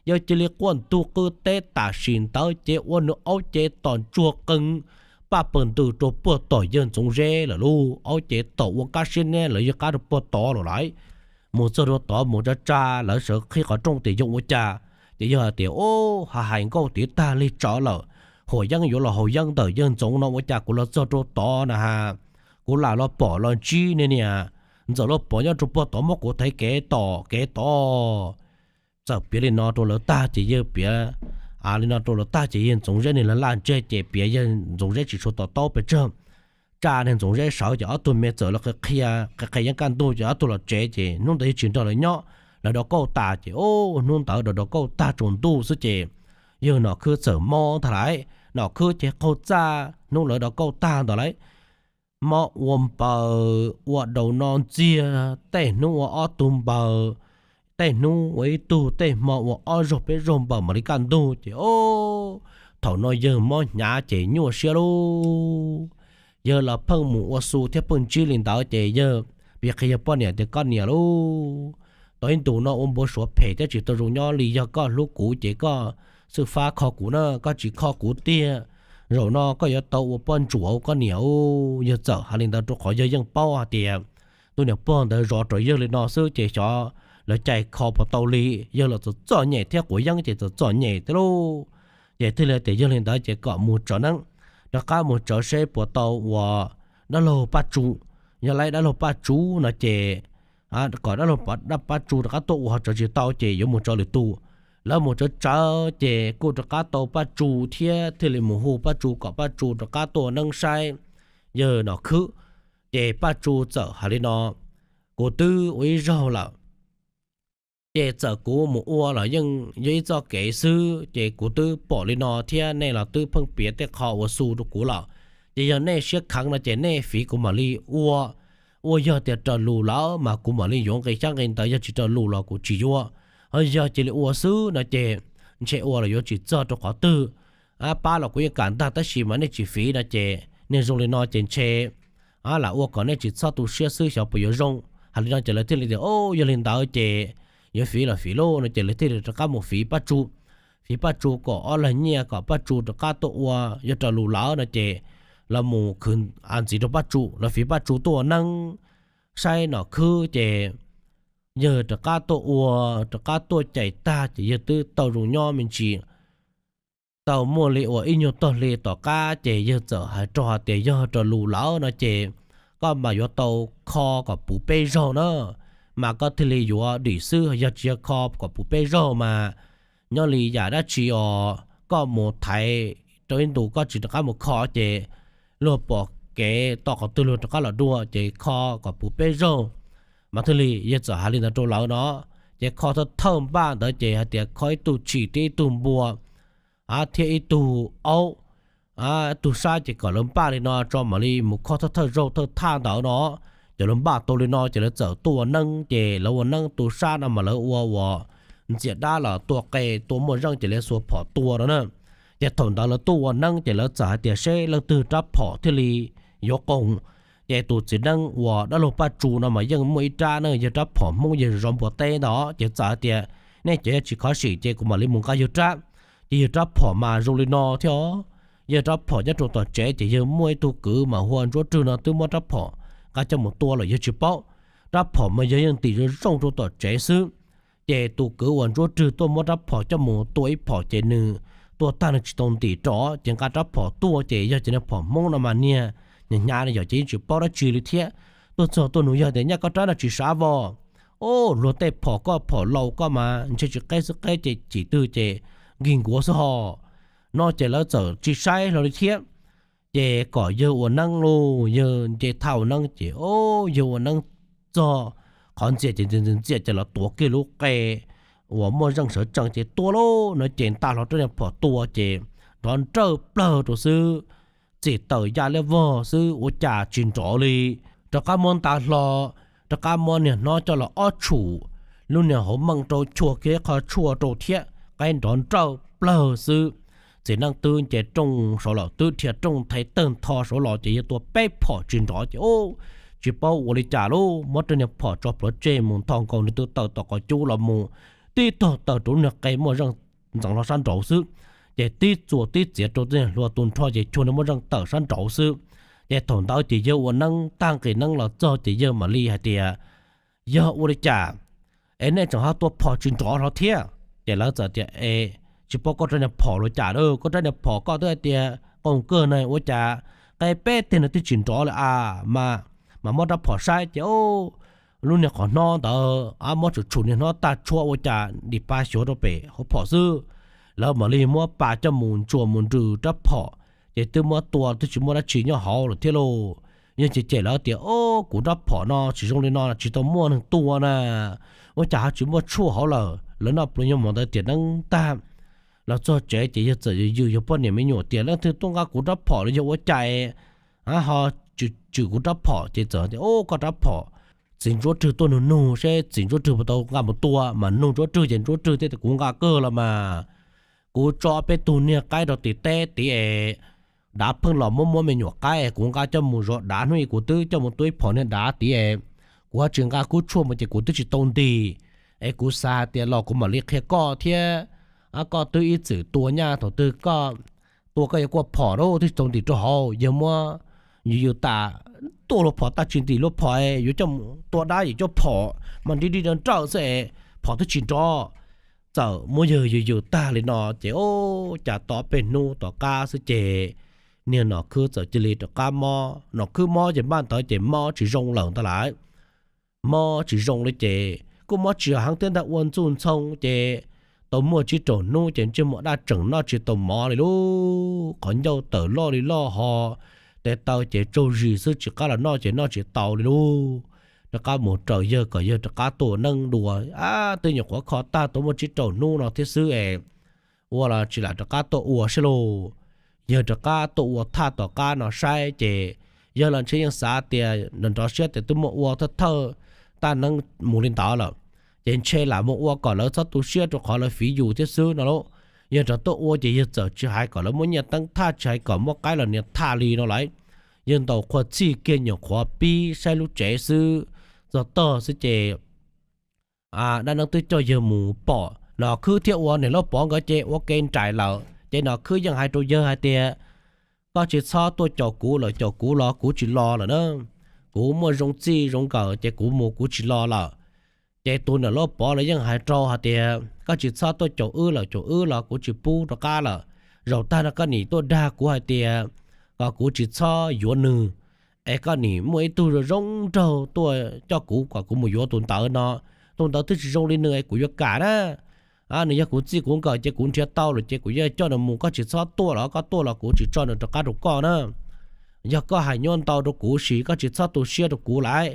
Yawg cia li quaj ntug qw teb tam sim ntawd ces ua nws aub cev tom ntsuag qees paj pawg ntws rau puag tom yawg Ntxoov Zeb lawm lauj. Aub cev tom ua kab siab neb lawv yawg qab rau puag tod lawm lauj. Mus txog rau tod mus tsa tsa lawv sawv qhib qhov rooj tias yog ua cas, ces yawg hais tias, Ub, ha hais nkauj tiv tag li tsawv lawm, huam yeeb yuav los haus yeeb ntawm yawg Ntxoov no ua cas kuv los txog rau tod na has, kuv lam los pom los ntsib niag niam Ntxawm Lauj Pov nyob rau puag tod muab kuv thaiv kev tom kev tod. Txawm piav li no rau lawv tag ces yawg piav li no rau lawv tag ces yawg Ntxoov Zeb niag laj laj ntseg ces piav yawg Ntxoov Zeb tsis tshua to taub pes tsawg. Tsa niag Ntxoov Zeb sawv ces ob tug me txawm los qhia qhia yeeb kaj ntug ces ob tug los tsev ces hnub ntawd yawg tsis nrog lawv nyob, lawv dov kauj tas ces hnub ntawd dov dov kauj tag tsaus ntuj xwb ces yawg Nom Khwb txawm mob ntag lauj. Nom Khwb ces qaug txaj hnub lawv dov kauj tag ntawd lauj, mob ua npaws ua daus no ntxiag, tej hnub ua ob tug npaws, tej hnub ua ib tug, tej hmo ua ob zaug peb zaug npaws mam li kaj ntug ces o, thaum no yawg mob hnyav ces nyuaj siab lauj. Yawg los pheej mus ua xu thiab pheej ntsib li ntawd ces yawg piav qhia yawg poj niam tias, Koj niam lauj, tau ib ntus no ua npau suav phem thiab tsis tau zoo nyob li, yog koj hlub kuv ces koj xwb fab kho kuv na, koj tsis kho kuv tiag, zaum no koj yuav tau ua poj ntsuam koj niam. Yawg txawm hais li ntawd rau qhov yawg yeej paub hais tias tus niam pog ntawd zov rau yawg li no xwb ces xyov lawv cais kho puas tau li. Yawg los txom txom nyem thiab quav yeeb ces txom txom nyem thiab lauj. Ces thiaj li tias yog li ntawd ces kom mus tsawv neeb, rov qab mus tsawv seb puas tau ua dab laug Paj Tsu. Yog laib dab laug Paj Tsu no ces kom dab laug Paj Tsu rov qab tuaj ua, ho tsawv tsis tau ces yuav mus tsawv lwm tus. Lawv mus tsawv tsawv ces kuj rov qab tau Paj Tsu thiab thiaj li mus hu Paj Tsu kom Paj Tsu rov qab tuaj ua neeb saib yawg Nom Khwb. Ces Paj Tsu txawm hais li no, Kuv twb ua ib zaug lawm, ces txawm kuv mus ua los yeej yog ib txoj kev xwb, ces kuv twb pom li no thiab nej los twb pheej piav tej qho ua xu rau kuv lawm. Ces yog nej siab kheev no ces nej fiv kuv mam li ua. Ua yog tias raws lus lawm mas kuv mam li yuav nqi xyab nqi ntawv, yog tsis raws lus los kuv tsis yuav. Ho yog cia li ua xwb no ces ntshe ua los yuav tsis txog rau qhov twg. Pab los kuv yeej kam ntag tab sis mas nej tsis fiv no ces niag zoo li no ces ntshe lam ua kom nej tsis txhob tu siab xwb xyov puas yuav zoo. Hais li no ces lawv thiaj li tias, O, yog li ntawd ces yuav fiv los fiv lauj no ces lawv thiaj li rov qab mus fiv Paj Tsu. Fiv Paj Tsu kom ob lag nyiaj kom Paj Tsu rov qab tuaj ua, yog raws lus lawm no ces los mus khwv ntxiv rau Paj Tsu, los fiv Paj Tsu tuaj ua neeb saib Nom Khwb ces yawg rov qab tuaj ua, rov qab tuaj cais tag ces yawg twb tau zoo nyob me ntsis. Tau muaj li uas ib nyuag tog hli tom qab ces yawg txawm hais rau hais tias yog raws lus lawm no ces koj mas yuav tau kho kom puv peb zaug na, mas koj thiaj li yuav dim xwb. Yog tsis yog kho kom puv peb zaug mas nyob li yam dab tsi os, koj mus thaiv rau ib ntus koj tsis rov qab mus kho ces luag pom kev tom qhov twg luag rov qab los dua, ces kho kom puv peb zaug. Mas thiaj li yawg txawm hais li ntawd rau lawv no, ces kho thawj thawj npaj ntawd ces hais tias kho ib tug tshis thiab ib tug npua thiab ib tug aub, ib tug sab ces kom lawv npaj li no tso mam li mus kho thawj thawj zaug thawj thaj ntawd no. Ces lawv npaj tau li no ces lawv txawm tuaj ua neeb, ces lawv ua neeb tu sab no mas lawv ua uas ntxias dab los tua qe tua muaj zeej ces lawv xuas phom tua no na. Ces thaum ntawd lawv tuaj ua neeb ces lawv txawm hais tias seb leej twg rab phom thiaj li yuav qoos. Ces tus txiv neeb uas dab laug Paj Tsu no mas yeej muaj ib rab na, yog rab phom Hmoob yawg zov npua teb ntawd, ces txawm hais tias nej cov yog tsis kho sim ces kuv mam li mus nqa yawg rab. Ces yawg rab phom mas zoo li no thiab os. Yawg rab phom nyob rau tom tsev ces yawg muaj ib tug kwv mas hu ua Ntsuab Rwg no twb muab rab phom nqa coj mus tua lawm yawg tsis paub. Rab phom mas yawg yeej ntim zoo zoo rau tom tsev xwb. Ces tus kwv uas Ntsuab Rwg tuaj muab rab phom coj mus tua ib phom ces nws tua tag nws tsis tau ntim rov, ces nqa rab phom tuaj ces yog ces niag phom Hmoob no mas niag hnyav hnyav no yog ces yeej tsis paub dab tsi li thiab. Tuaj txog tuaj nug yawg tias, Nyaj, koj rab no tsis sav vos? Ub, luag tej phom koj phom laus koj mas ntshe tsis qeb xwb, qeb ces cim twg ces nkig nkuav xwb ho. No ces lawv txawm tsis saib hlo li thiab. Ces kom yawg ua neeb lauj, yawg nce thaj ua neeb ces, o, yawg ua neeb txog qhov ntxias ces ntxias ntxias ces los tuav kiag lub qe uas muaj zeej sawv tsees ces tua lauj no ces nta hlo rab niag phom tua ces nrov nrawj plawg rau xwb. Txim taws ya liab vog xwb ua cas tsis nrov li. Rov qab muab nta hlo, rov qab muab niag hnob coj los ob tshum, lub niag hauv meej rau chua kiag ib qho tshuaj rau thiab qeb nrov nrawj plawg xwb. Txiv neej twb nce rooj saud los twb dhia rooj thaiv tawg ntho saud los ces yawg tua peb phom tsis nrov ces, ub, tsis paub ua li cas lauj, muab rab niag phom tso plhuav tseg mus nthos nkaus nws tus taws tom qhov cub los mus tib tog taws rau lub niag qe muaj zeej ntxeev hlo sab nraud xwb. Ces tib txuas tib txiav rau tej niag hlua tu nrho ces chua niag muaj zeej tawm sab nraud xwb. Ces thaum ntawd ces yawg ua neeb tag nqis neeb los txog ces yawg mam li hais tias, yog ua li cas es nej tseem ho tua phom tsis nrov hlo thiab? Ces lawv txawm tias, es tsis paub koj rab niag phom los cas, koj rab niag phom koj twb hais tias qoo kawg na ua cas qe peb teg no twb tsis nrov li a. Mas, mas muab rab phom saib ces, o, lub niag qhov hnob ntawd, a, muab tshum tshum niag hnob tag tshuab ua cas dim pa xyuav rau pem hauv phom xwb. Lawv mam li muab pas coj mus ntsuas mus nrws rab phom, ces twb muab tua twb tsis muaj dab tsi nyob hauv lawm thiab lauj. Yawg ces cem lawv tias, o, kuv rab phom no tsis zoo li no tsis tau muaj neeg tua na, ua cas ho tsis muaj tshuaj hauv lawm. Lawv noj pluas nyob hmo ntawd tiam neeb tag los txog tsev ces yawg txawm yws yws yawg poj niam me nyuam tias leej twg tuaj nqa kuv rab phom los yog ua cas, a, ho tswm kuv rab phom. Ces txawm tias, o, koj rab phom, txiv Ntsuab Rwg tuaj nug nug seb txiv Ntsuab Rwg puas tau nqa mus tua, mas nug Ntsuab Rwg ces Ntsuab Rwg thiaj tias kuv nqa kawg los mas. Kuv tso peb tug niag qaib rau tim teb tid es dav pheej los muab muab me nyuam qaib es kuv nqa coj mus zov dav, hnub ib kuv twb coj mus tua ib phom niag dav tid es kuv ho tsis nqa kub tshuaj mus ces kuv twb tsis tau ntis. Es kuv xav hais tias los kuv mam li qhia koj thiab, a, koj twb ib txwm tua nyaj thaum twg koj tua koj yuav kuaj phom lawm twb tsis tau ntis rau hauv, yawg muab, yws yws tas, tua lub phom tag tsis ntis lub phom es yuav coj mus tua dab yim coj phom mas nrib nrib nrawj nrawj xwb es phom twb tsis nrov. Txawm muab yawg yws yws tag li no ces, o, cas tau peb hnub tom qab xwb ces niag Nom Khwb txawm cia li rov qab mob. Nom Khwb mob ces npaj ntawd ces mob tsis zoo lawm ntag lauj. Mob tsis zoo li ces kuj mob tsis heev thiab ntag, ua ntxuj ntxhoo ces tau muaj tsib rau hnub ces ntsej muag daj tseem noj tsis tau mov li lauj, qhov ncauj tawm loj li loj ho, tes taw ces tsaug zis xwb tsis qab los noj ces noj tsis tau li lauj. Rov qab mus raws yawg kom yawg rov qab tua neeb dua, a, twb nyuam qhuav kho tag tau muaj tsib rau hnub no thiab xwb es ua los tsis lam rov qab tuaj ua saib lauj. Yawg rov qab tuaj ua thaj tom qab no saib ces yawg los ntshe yeej xav tias nrov nrov siab tias twb muaj ua thawj thawj taj neeb mus li ntawd lawm, ces ntshe lam mus ua kom lawv txhob tu siab rau qhov lawv fiv yus thiab xwb no lauj. Yawg rov tuaj ua ces yawg txawm tsis hais kom lawv muab nyiaj teeb thaj, tsis hais kom muab qaib los nias thaj li no lauj. Yawg ntaus qhua txhij kiag nyuam qhuav pib saib lub tsev xwb, txog tog xwb ces dab neeb twb coj yawg mus pom Nom Khwb thiab ua niam Lauj Pov nkawd ces ua ke nraim lawm ces Nom Khwb yeej hais rau yawg hais tias, koj tsis txhob tuaj caum kuv lawm, caum kuv los kuv tsis los lawm na. Kuv muaj zoo txij zoo nkawm ces kuv mus kuv tsis los lawm. Ces tus niam Lauj Pov los yeej hais rau hais tias koj tsis txhob tuaj caum wb lawm, caum wb los kuv tsis pub rov qab lawm. Zaum tag no koj nim tuaj dag kuv hais tias kom kuv tsis txhob yuav nws, es koj nim muaj ib tug zoo zoo nraug tuaj coj kuv kom kuv mus yuav tus ntawd no. Tus ntawd twb tsis zoo li nws es kuv yuav kam na. Nws yog kuv txij kuv nkawm ces kuv nrhiav tau lawm ces kuv yuav coj nws mus, koj tsis txhob tuaj los koj tuaj los kuv tsis tso nws rov qab rau koj na. Yog koj hais nyuaj ntau rau kuv sis koj tsis txhob tu siab rau kuv lawm.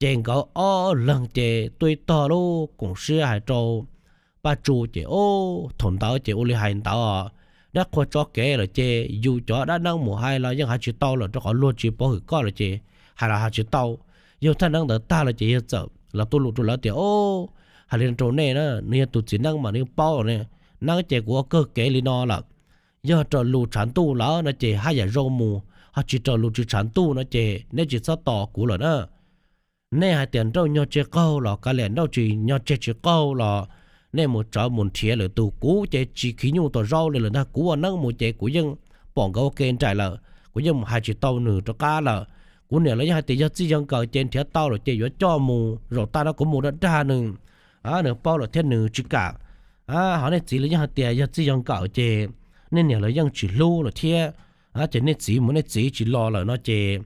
Ces nkawd ob leeg ces tuaj ib tog lub koom siab hais rau Paj Tsum ces, o, thaum ntawd ces ua li hais ntawd, dab qhua tso kev lawm ces yus cov dab neeb mus hais los yeej hais tsis tau lawm rau qhov luag tsis paub hwm koj lawm ces hais los hais tsis tau. Yawg thaj neeb ntawd tag lawm ces yawg txawm los tuaj lus rau lawv tias, o, hais li rau nej na, nws yog tus txiv neeb mas nws paub ne, neeb ces kuv ua kawg kev li no lawm. Yog raws lus tshav ntuj lawm no ces haj yam zoo mus, ho tsis raws lus tsis tshav ntuj no ces neb tsis txhob tos kuv lawm na. Nej hais tias nrauj nyog tseg qaug los kav liam, nrauj tsis nyog tseg tsis qaug los nej mus tsawv mus nrhiav lwm tus, kuv ces tsis khiv nyuj tom zaub li lawm ntag. Kuv ua neeb mus ces kuv yeej pom nkawd ua ke nraim lawm, kuv yeej mus hais tsis tau nws rov qab lawm. Kuv niam los yeej hais tias yog txij yog nkawm ces nrhiav tau lawm ces yuav coj mus, zaum tag no kuv mus dag dag nws, nws paub lawm thiab nws tsis kam. Ho nej txiv los yeej hais tias yog txij yog nkawm ces nej niam los yeej tsis hlub lawm thiab, ces nej txiv mus nej txiv tsis los lawm no ces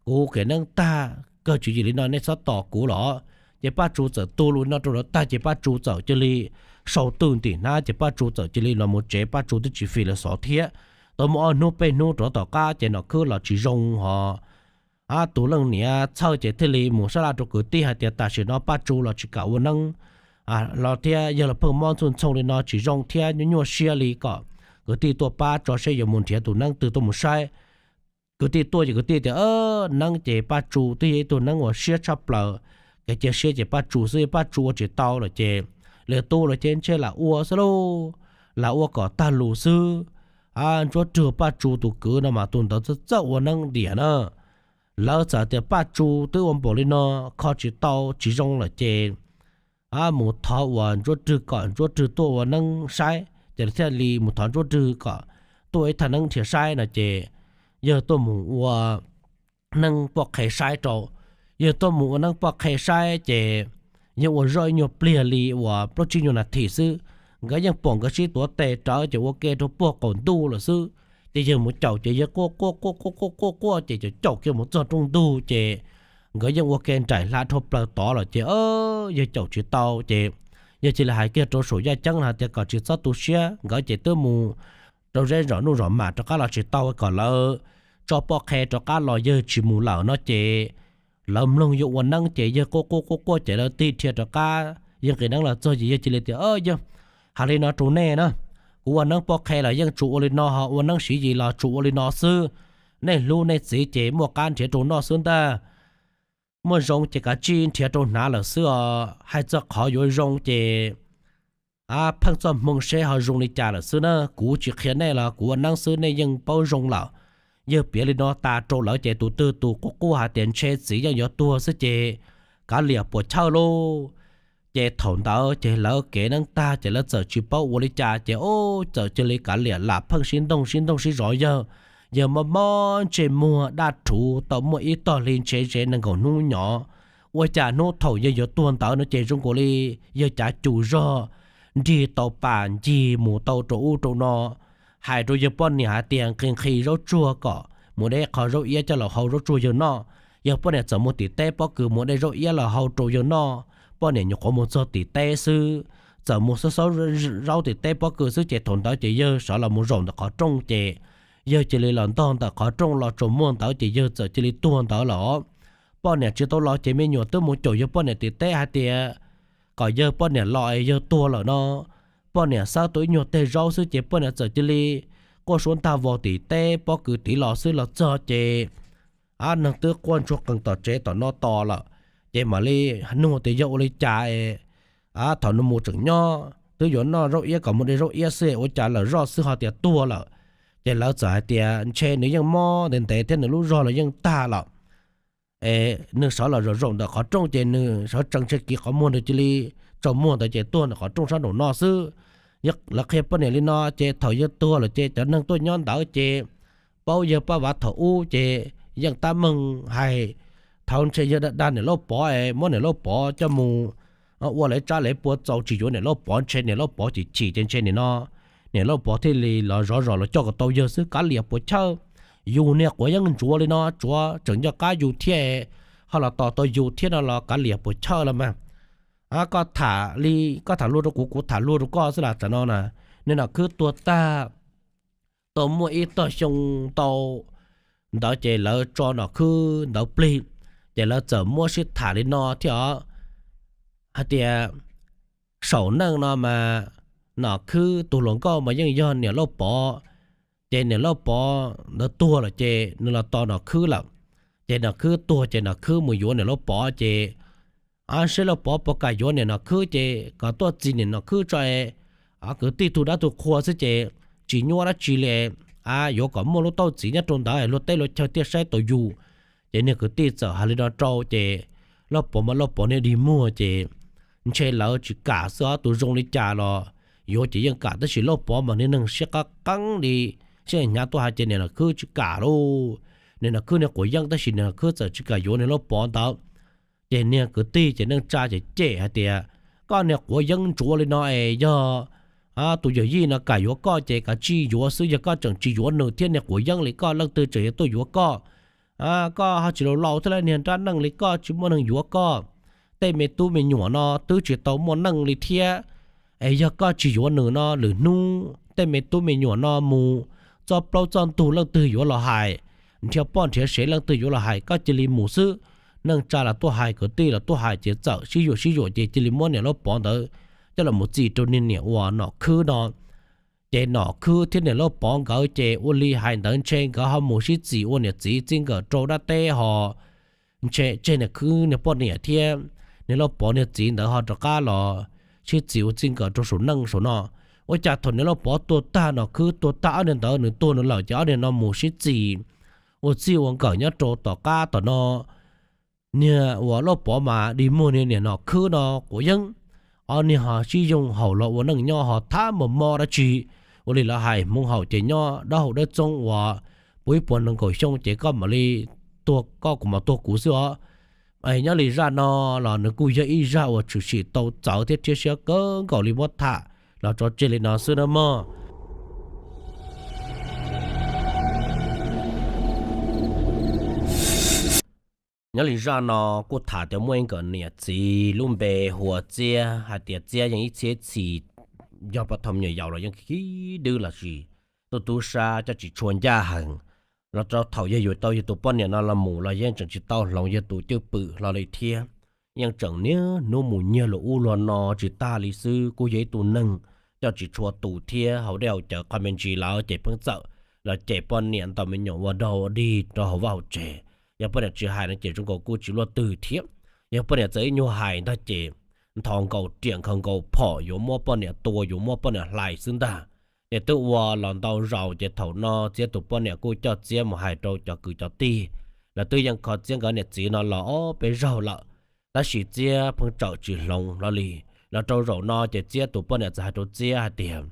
kuv kev neeb tag kawg tswv yim li no, nej txhob tos kuv los Ces Paj Tsum txawm tu lus no rau lawv tag ces Paj Tsum txawm cia li sau twj ntim hnab ces Paj Tsum txawm cia li los mus tsev, Paj Tsum twb tsis fim lawv xov thiab. Tau muaj ob hnub peb hnub rov tom qab ces Nom Khwb los tsis zoo hos, tus leej niam Txhawj ces thiaj li mus sab laj rau kwv tij hais tias tam sim no Paj Tsum los tsis kam ua neeb los thiab yawg los pheej mob ntxuj ntxhoo li no tsis zoo thiab nyuaj nyuaj siab li, kom kwv tij tuaj pab tso seb yuav mus nrhiav tus neeb twg tuaj mus saib. Kwv tij tuaj ces kwv tij tias neeb ces Paj Tsum twb yog ib tug neeb uas siab tshaj plaws, kev cia siab ces Paj Tsum xwb, Paj Tsum ua tsis tau lawm ces lwm tus los ces ntshe lam ua xwb lauj, lam ua kom tag lus xwb. Ntsuab Rwg Paj Tsum tus kwv no mas tus ntawd txawj txawj ua neeb diam na. Lawv txawm tias Paj Tsum twb ua npaum li no, kho tsis tau tsis zoo lawm ces mus thov uas Ntsuab Rwg kom Ntsuab Rwg tuaj ua neeb saib, ces lawv thiaj li mus thov Ntsuab Rwg kom tuaj ib thaj neeb nrhiav saib no ces yawg tuaj mus ua neeb poj qhe saib rau. Yawg tuaj mus ua neeb poj qhe saib ces yawg ua zoj ib nyuag pliag li uas plaub tsib nyuag nas this xwb, nkawd yeej pom nkawd sib tuav tes rawv ces ua ke rau puag qaum ntuj lawm xwb. Ces yawg mus caum ces yawg quaj quaj quaj quaj quaj quaj quaj ces caum caum kiag mus txog rooj ntug ces nkawd yeej ua ke nraim hla dhau plaws tod lawm ces yawg caum tsis tau ces yawg cia li hais kiag rau saum yaj ceeb hais tias kom tsis txhob tu siab, nkawd ces twb mus rau zeb zos nuj zos mam rov qab los tsis tau, kom lawv tso poj qhe rov qab los yawg tsis mus lawm no ces lawv mloog yawg ua neeb ces yawg quaj quaj quaj quaj ces lawv tig dhia rov qab, yawg nqis neeb los txog ces yawg cia li tias, Yawg, hais li no rau nej na, kuv ua neeb poj qhe los yeej tsuas ua li no, ho ua neeb siv yis los tsuas ua li no xwb. Nej hlub nej txiv ces muaj qab nrhiav rau noj xwb ntag. Muaj zoo ces kav tsij nrhiav rau hnav lawm xwb os. Hais txog qhov yuav zoo ces pheej txoj hmoo seb ho zoo li cas lawm xwb na. Kuv tsis qhia nej los kuv ua neeb xwb nej yeej paub zoo lawm. Yawg piav li no tas rau lawv ces tus twg tus quaj quaj hais tias ntshe txiv yeej yuav tuag xwb ces kav liam puas chawj lauj. Ces thaum ntawd ces lawv kev neeb tag ces lawv txawm tsis paub ua li cas ces ub txawm cia li kav liam lam pheej sib ntoog sib ntoog sib zov yawg. Yawg mob mob ntsej muag daj rhuv tau muaj ib tog hli ntshe ze nees nkaum hnub nyom. Ua cas hnub thaum yawg yuav tuag ntawd no ces zoo nkaus li yawg cav cus zog nrig tau pas ncig mus tau rau ub rau no, hais rau yawg poj niam hais tias nqhis nqhis zaub tsuag kom mus de qho zaub iab coj los hau zaub tsuag yawg noj. Yawg poj niam txawm mus tim teb pob kws mus de zaub iab los hau rau yawg noj. Poj niam nyuam qhuav mus txog tim teb xwb, txawm mus xawb xawb zaub tim teb pob kws xwb ces thaum ntawd ces yawg sawv los mus zaum ntawm qhov rooj ces yawg cia li los ntog ntawm qhov rooj los tsaus muag ntawd ces yawg txawm cia li tuag ntawd lawm. Poj niam tsis tau los ces me nyuam twb mus caum yawg poj niam tim teb hais tias kom yawg poj niam los es yawg tuag lawm no. Poj niam xawb tau ib nyuag teg zaub xwb ces poj niam txawm cia li quaj suab ntag vos tim teb pob kws tiv los xwb los txog ces neeg twb quaj ntsuag qees tom tsev tom no tos lawm. Ces mam li nug tias yog ua li cas es thaum nws mus tseem nyob twb yuav noj zaub iab kom mus de zaub iab xwb ua cas lawm zoj xwb ho tias tuag lawm. Ces lawv txawm hais tias ntshe nws yeej mob ntev ntev thiab nws lub zog los yeej tag lawm. Es nws sawv los zaum zaum ntawm qhov rooj ces nws sawv tsees ntshe kiv qhov muag nws cia li tsaus muag ntawd ces tuag ntawm qhov rooj sab nraum no xwb. Lawv qhia poj niam li no ces thaum yawg tuag lawm ces cov neeg tuaj nyob ntawd ces paub yawg paj vav thaum ub ces yeej tab meeg hais thaum ntshe yawg dag dag niam Lauj Pov es muab niam Lauj Pov coj mus ua lawv tsab lawv pua txaus tsis yuav niam Lauj Pov ntshe niam Lauj Pov chim chim ces ntshe nim no niam Lauj Pov thiaj li los zov zos los coj kom tau yawg xwb kav liam puas chawj. Yus niag quav yeeb ntsuav li no tsuav tseem nco qab yus thiab, ho los tos tau yus thiab no los kav liam puas chawj los mas. Koj tham li koj tham luag rau kuv, kuv tham luag rau koj xwb las tam no na. Niag Nom Khwb tuag tag tau muaj ib tog xyoo ntau ntawd ces lawv tso Nom Khwb ntawd plig, ces lawv txawm muab sib tham li no thiab os, hais tias saum neej no mas Nom Khwb tus hluas nkauj mas yeej yog niam Lauj Pov. Ces niam Lauj Pov ntawd tuag lawm ces nws los tos Nom Khwb lawm. Ces Nom Khwb tuag ces Nom Khwb mus yuav niam Lauj Pov ces seb Lauj Pov puas kam yuav niam Nom Khwb ces kom tuaj txis niam Nom Khwb tso es kwv tij tug dab tug qhua xwb ces tsis nyuaj dab tsi li, yuav kom muaj lub tauj txiv nyob rau ntawd luag teb luag chaw thiaj saib tau yus. Ces niag kwv tij txawm hais li no rau ces Lauj Pov mas Lauj Pov niag dig muag ces ntshe lawv tsis kam xwb os, tus zoo li cas los yuav ces yeej kam, tab sis Lauj Pov mas niag neeg siab qab qeeb li, siab hnyav tuaj hais ces niam Nom Khwb tsis kam lauj. Niam Nom Khwb niag quav yeeb tab sis niam Nom Khwb txawm tsis kam yuav niag Lauj Pov ntawd. Ces niag kwv tij ces neej tsa ces cem hais tias koj niag quav yeeb ntsuav li no es yog tus yawm yij no kam yuav koj ces kav tsij yuav xwb, yog koj tseem tsis yuav nws thiab niag quav yeeb li koj leej twg tseem yuav tuaj yuav koj. Koj ho tsis laus laus thiab las, niag nrab neej li koj tsis muaj neeg yuav koj. tej me tub me nyuam no twb tsis tau muaj neej li thiab. Es yog koj tsis yuav nws no, lwm hnub tej me tub me nyuam no mus txoj plaub txoj ntug leej twg yuav los hais, nrhiav poj nrhiav sev leej twg yuav los hais, koj cia li mus xwb. Neej tsa los tuaj hais, kwv tij los tuaj hais, ces txawm sib yuam sib yuam ces cia li muab niam Lauj Pov ntawd coj los mus txis rau niag niam uas Nom Khwb no. Ces Nom Khwb thiab niam Lauj Pov nkawd ces ua li hais ntawd ntshe nkawd ho mus sib txis ua niam txiv txij nkawm rau dab teb ho ntshe tseg niam Khwb niag poj niam thiab niam Lauj Pov niag txiv ntawd ho rov qab los sib txis ua txij nkawm rau saum neej saum no. Ua cas thaum niam Lauj Pov tuag tag, Nom Khwb tuag tag, ob niag ntawd nws tuag nws lawm ces ob niag no mus sib txis ua txij ua nkawm nyob rau tom qab tom no. Niag uas Lauj Pov mas dig muag niag niam Nom Khwb no quav yeeb, ob niag ho sib yoog haum los ua neej nyob ho thab mos mos dab tsi. Ua li lawv hais hmoov haum ces nyob dawb haum dawb txoob uas puv ib puas nees nkaum xyoo ces koj mam li tuag koj kuv mam tuag kuv xwb os. Nyob li zaj no los nws kuj yog ib zaj uas tshwm sim tau txawv thiab rhiab siab kawg nkaus li muab tham los tso tseg li no xwb na mog. Nyob li zaj no kuj tham tias muaj ib nkawm niam txiv lub npe hu ua Txiab, hais tias Txiab yeej ib txhiab txhis yog pov thom me nyuam yaus los yeej khib dwb los sis tub tub sab coj tsis tshua ncaj heev. Los rau thaum yog yuav tau yog tus poj niam no los mus los yeej tseem tsis tau hloov yog tus cwj pwm hlo li thiab. Yeej tseem niaj hnub mus nyiag luag ub luag no tsis tag li xwb, kuj yog ib tug neeg coj tsis tshua tus thiab haus dej haus cawv qhov me ntsis lawm ces pheej txawm los cem poj niam ntaus me nyuam ua dog ua dig rau hauv vaj hauv tsev. Yog poj niam tsis hais no ces zoo nkaus kuj tsis luaj twg thiab. Yog poj niam txawm ib nyuag hais ntag ces nthos nkaus riam nkhaus nkaus phom yuav muab poj niam tua yuav muab poj niam hlais xwb ntag. Ces twb ua los ntau zaus ces thaum no Txiab tus poj niam kuj coj Txiab mus hais rau cov kwv cov tij. Lawv twb yeej kho Txiab nkawd niam txiv no los ob peb zaug lawm, tab sis Txiab pheej txawm tsis hloov hlo li. Los rau zaum no ces Txiab tus poj niam txawm hais rau Txiab hais tias,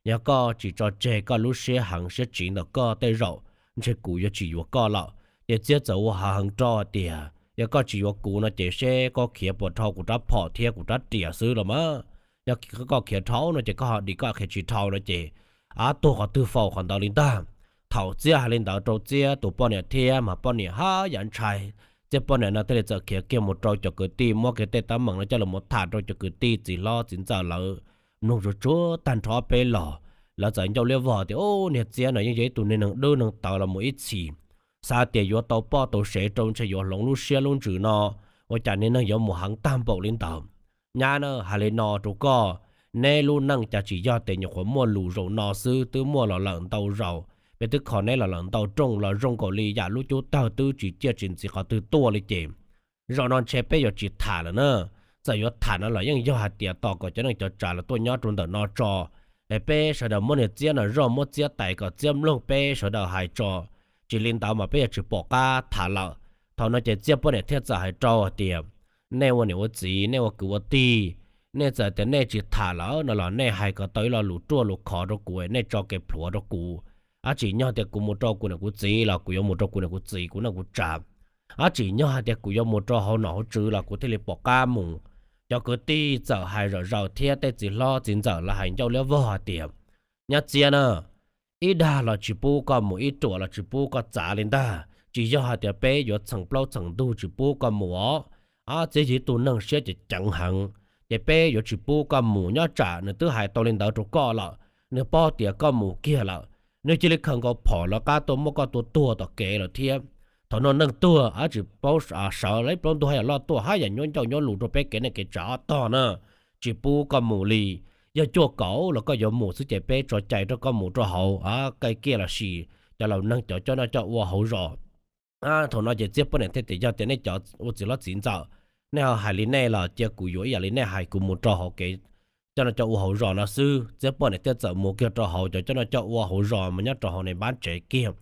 yog koj tsis tso tseg koj lub siab heev siab tsiv ntawm koj tej zaum ntshe kuv yuav tsis yuav koj lawm. Ces Txiab txawm ua hav heev rau hais tias yog koj tsis yuav kuv no ces seb koj khiav puas dhau kuv rab phom thiab kuv rab riam xwb los mas. Yog koj khiav dhau no ces koj ho dim, koj khiav tsis dhau no ces ab tuag qhov twg faus qhov ntawd li ntag. Thaum Txiab hais li ntawd rau Txiab tus poj niam thiab mas poj niam haj yam ntshai. Txiab poj niam no thiaj li txawm khiav kiag mus rau cov kwv tij muab kiag tej teeb meem no coj los tham rau cov kwv tij txiv hlob txiv ntxawm lawv mloog tsuag tsuag tag nrho peb los. Lawv txawm ncauj liab vog tias, ub, niag Txiab no yeej yog ib tug niag neeg dub neeg tawv los mus ib txhis. Xav tias yuav tau poj tau sev rau ntshe yuav hloov lub siab lub ntsws no, ua cas niag neeg yuav mus heev tag npaum li ntawd. Nyab na, hais li no rau koj, neb lub neej cas tsis yog tias nyuam qhuav muaj lus zaum no xwb, twb muaj los lawm ntau zaus. Peb twb kho neb los lawm ntau rooj los zoo nkaus li yam lub cub tawg twb tsis ciaj tsis ntxiv qhov twg tuaj li ces zaum no ntshe peb yuav tsis tham lawm na. Txawm yuav tham no los yeej yog hais tias tos kom cov neej cov tsav los tuaj nyob rau ntawm no tso, es peb sawv daws muab niag Txiab no zoj muab Txiab tais kom Txiab mloog peb sawv daws hais tso. Tsis li ntawd mas peb yuav tsis pom qab tham lawm. Thaum no ces Txiab poj niam thiaj txawm hais rau hais tias, nej ua niam ua txiv, nej ua kwv ua tij, nej txawm tias nej tsis tham lawm no los nej hais kom tau ib lo lus ruaj lus khov rau kuv, nej tso kev plhuav rau kuv. Ab, tsim nyog tias kuv mus rau kuv niam kuv txiv los kuv yuav mus rau kuv niam kuv txiv kuv neej kuv tsav. Ab, tsim nyog hais tias kuv yuav mus rau hauv nom hauv tswv los kuv thiaj li pom qab mus. Cov kwv tij txawm hais zom zaws thiab tej txiv hlob txiv ntxawm lawv hais ncauj liab vog hais tias, nyab Txiab na, ib dag los tsis pub koj mus, ib ruam los tsis pub koj txav li ntag. Tsis yog hais tias peb yuav txheem plaub txheem ntug tsis pub koj mus os. Ab, Txiab yog ib tug neeg siab ceev ceev heev, ces peb yuav tsis pub koj mus. Nyob tsam nws twb hais tau li ntawd rau koj lawm, nws paub tias koj mus kiag lawm, nws cia li khaws nkaus phom lawv qab tuaj muab koj tua tuag tom kev lawm thiab. Thaum no neeg tuag ab tsis paub sawv, lawv plaub ntug haj yam loj tuaj haj yam nyuab ncauj nyuab lus rau peb kev neej kev tsav ob tog na. Tsis pub koj mus li. Yog cuaj kaum los koj yuav mus xwb ces peb tso cai rau koj mus rau hauv, ab, kaij kiaj los sis cov laus neeg cov coj noj coj ua hauv zos. Thaum no ces Txiab poj niam thiaj tias, yog tias nej cov ua txiv hlob txiv ntxawm, nej ho hais li nej los cia kuv yuav ib yam li nej hais, kuv mus rau hauv kev coj noj coj ua hauv zos no xwb. Txiab poj niam thiaj txawm mus kiag rau hauv cov coj noj coj ua hauv zos mas nyob rau hauv nej npab tsev kiag.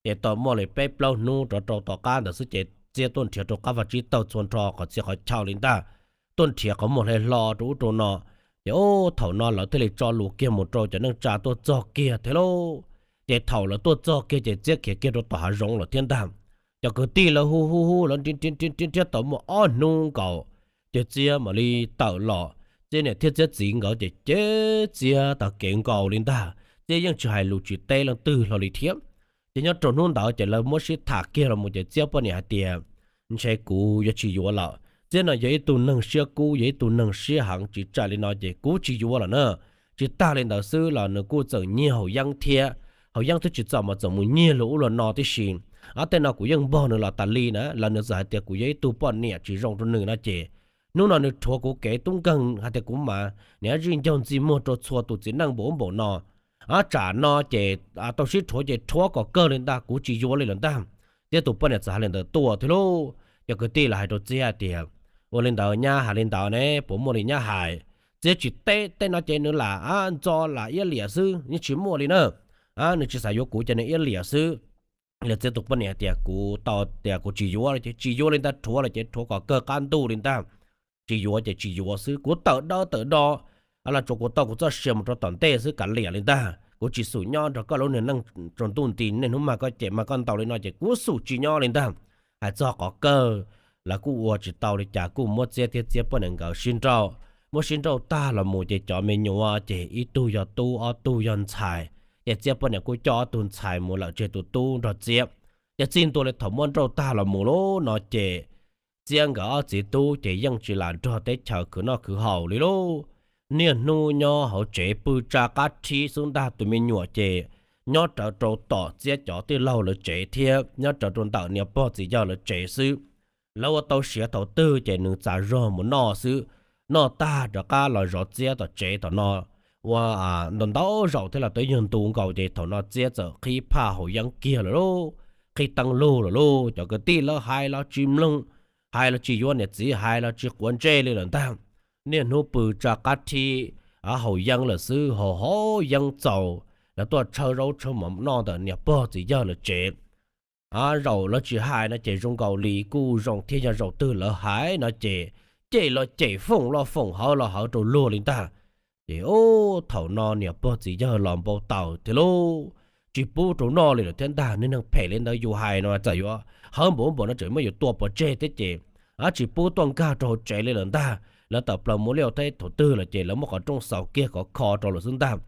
Ces tau muaj li peb plaub hnub rov rau tom qab ntawd xwb ces Txiab tuaj nrhiav rau qab vaj tsib taug txhua nrho qhov txhia qhov chaw li ntag, tuaj nrhiav qhov muag hle hlo rau ub rau no. Ces ub, thaum no lawv thiaj li tso lus kiag mus rau cov neej tsa tuaj txog kiag thiab lauj. Ces thaum lawv tuaj txog kiag ces Txiab khiav kiag rau tom hav zoov lawm thiab ntag. Cov kwv tij lawv hu hu hu lawv nrhiav nrhiav nrhiav tau muaj ob hnub nkaus, ces Txiab mam li tawm los. Txiab niam thiab Txiab txiv nkawd ces cem Txiab tag kev nkaus li ntag, Txiab yeej tsis hais lus tsis teb leej twg hlo li thiab. Ces nyob rau hnub ntawd ces lawv muab sib tham kiag los mus ces Txiab poj niam hais tias, ntshe kuv yuav tsis yuav lawm. Txiab no yog ib tug neeg siab kub, yog ib tug neeg siab heev, tsis tsam li no ces kuv tsis yuav lawm na. Tsis tag li ntawd xwb los nws kuj txawm nyiag Haus Yeeb thiab. Haus Yeeb twb tsis txom mas txawm mus nyiag luag ub luag no tib si. Ob tej no kuv yeej npog nws los tas li na, los nws txawm hais tias kuv yog ib tug poj niam tsis zoo rau nws no ces hnub no nws rhuav kuv kev tub nkeeg hais tias kuv mas niam zij ncaug ntxi muag rau txhua tus txiv neej npaum ub npaum no. Ob tsam no ces tau sib rhuav ces rhuav kom kawg li ntag, kuv tsis yuav li lawm ntag. Txiab tus poj niam txawm hais li ntawd tuaj thiab lauj. Cov kwv tij los hais rau Txiab tias, ua li ntawd nyab hais li ntawd ne, puas muaj li nyab hais? Txiab tsis teb, tej no ces nws lam ntxo lam iab liam xwb, yeej tsis muaj li na. Nws tsis xav yuav kuv ces nws iab liam xwb. Los Txiab tus poj niam tias kuv tau tias kuv tsis yuav ces tsis yuav li ntag, rhuav los ces rhuav kom kawg qab ntuj li ntag. Tsis yuav ces tsis yuav xwb, kuv tawm dawb tawm do los tsuav kuv tau kuv txoj sia mus rau tom ntej xwb, kav liam li ntag. Kuv tsis xum nyob nrog koj lub niag neej tsaus ntuj nti, niaj hnub mag koj cem mag koj ntaus li no ces kuv xum tsis nyob li ntag. Hais txog qhov kawg, lawv kuj ua tsis tau li cas, kuj muab Txiab thiab Txiab poj niam nkawd sib nrauj. Muab sib nrauj tag los mus ces cov me nyuam ces ib tug yog tub ob tug yog ntxhais. Ces Txiab poj niam kuj coj ob tug ntxhais mus lawm tseg tus tub nrog Txiab. Ces txij ntua li thaum muab nrauj tag los mus lauj no ces Txiab nkawd ob txiv tub ces yeej tsis lam nrog teb chaws khwv noj khwv haus li lauj. Niaj hnub nyob hauv tsev pw tsa qab rhib xwb ntag, tus me nyuam ces nyob rawv rau tom Txiab cov tij laug lawv tsev thiab nyob rawv rau ntawm niam pog txiv yawg lawv tsev xwb. Lawv ua tau siav thaum twg ces nws txav zog mus noj xwb, noj tag rov qab los zov Txiab tom tsev tom no. Ua ntau ntau zaus thiab los twb yog ntu nkaus ces thaum no Txiab txawm qhib phaj Haus Yeeb kiag lawm lauj, qhib teeb lug lawm lauj. Cov kwv tij lawv hais los tsis mloog, hais los tsis yuav, niam txiv hais los tsis quav ntsej li lawm ntag. Niaj hnub pw tsa qab rhib Haus Yeeb lawm xwb, haus Haus Yeeb txaus, lawv tuaj tshawb zaub tshawb mov noj ntawm niam pog txiv yawg lawv tsev. Zaum lawv tsis hais no ces zoo nkaus li kuj zoo thiab, yog zaum twg lawv hais no ces cem los cem, foom los foom, hawv los hawv rau luag li ntag. Ces ub, thaum no niam pog txiv yawg los npau taws thiab lauj, tsis pub rau noj li lawm thiab ntag. Niag neeg phem li ntawd yus hais no txawm yuav hawv npaum npaum no tseem muab yus tua pov tseg thiab ces tsis pub tuaj nkag rau hauv tsev li lawm ntag. Lawv tawm plaws mus liaj teb thaum twg lawm ces lawv muab qhov rooj xaus kiag khov kho rau lawm xwb ntag.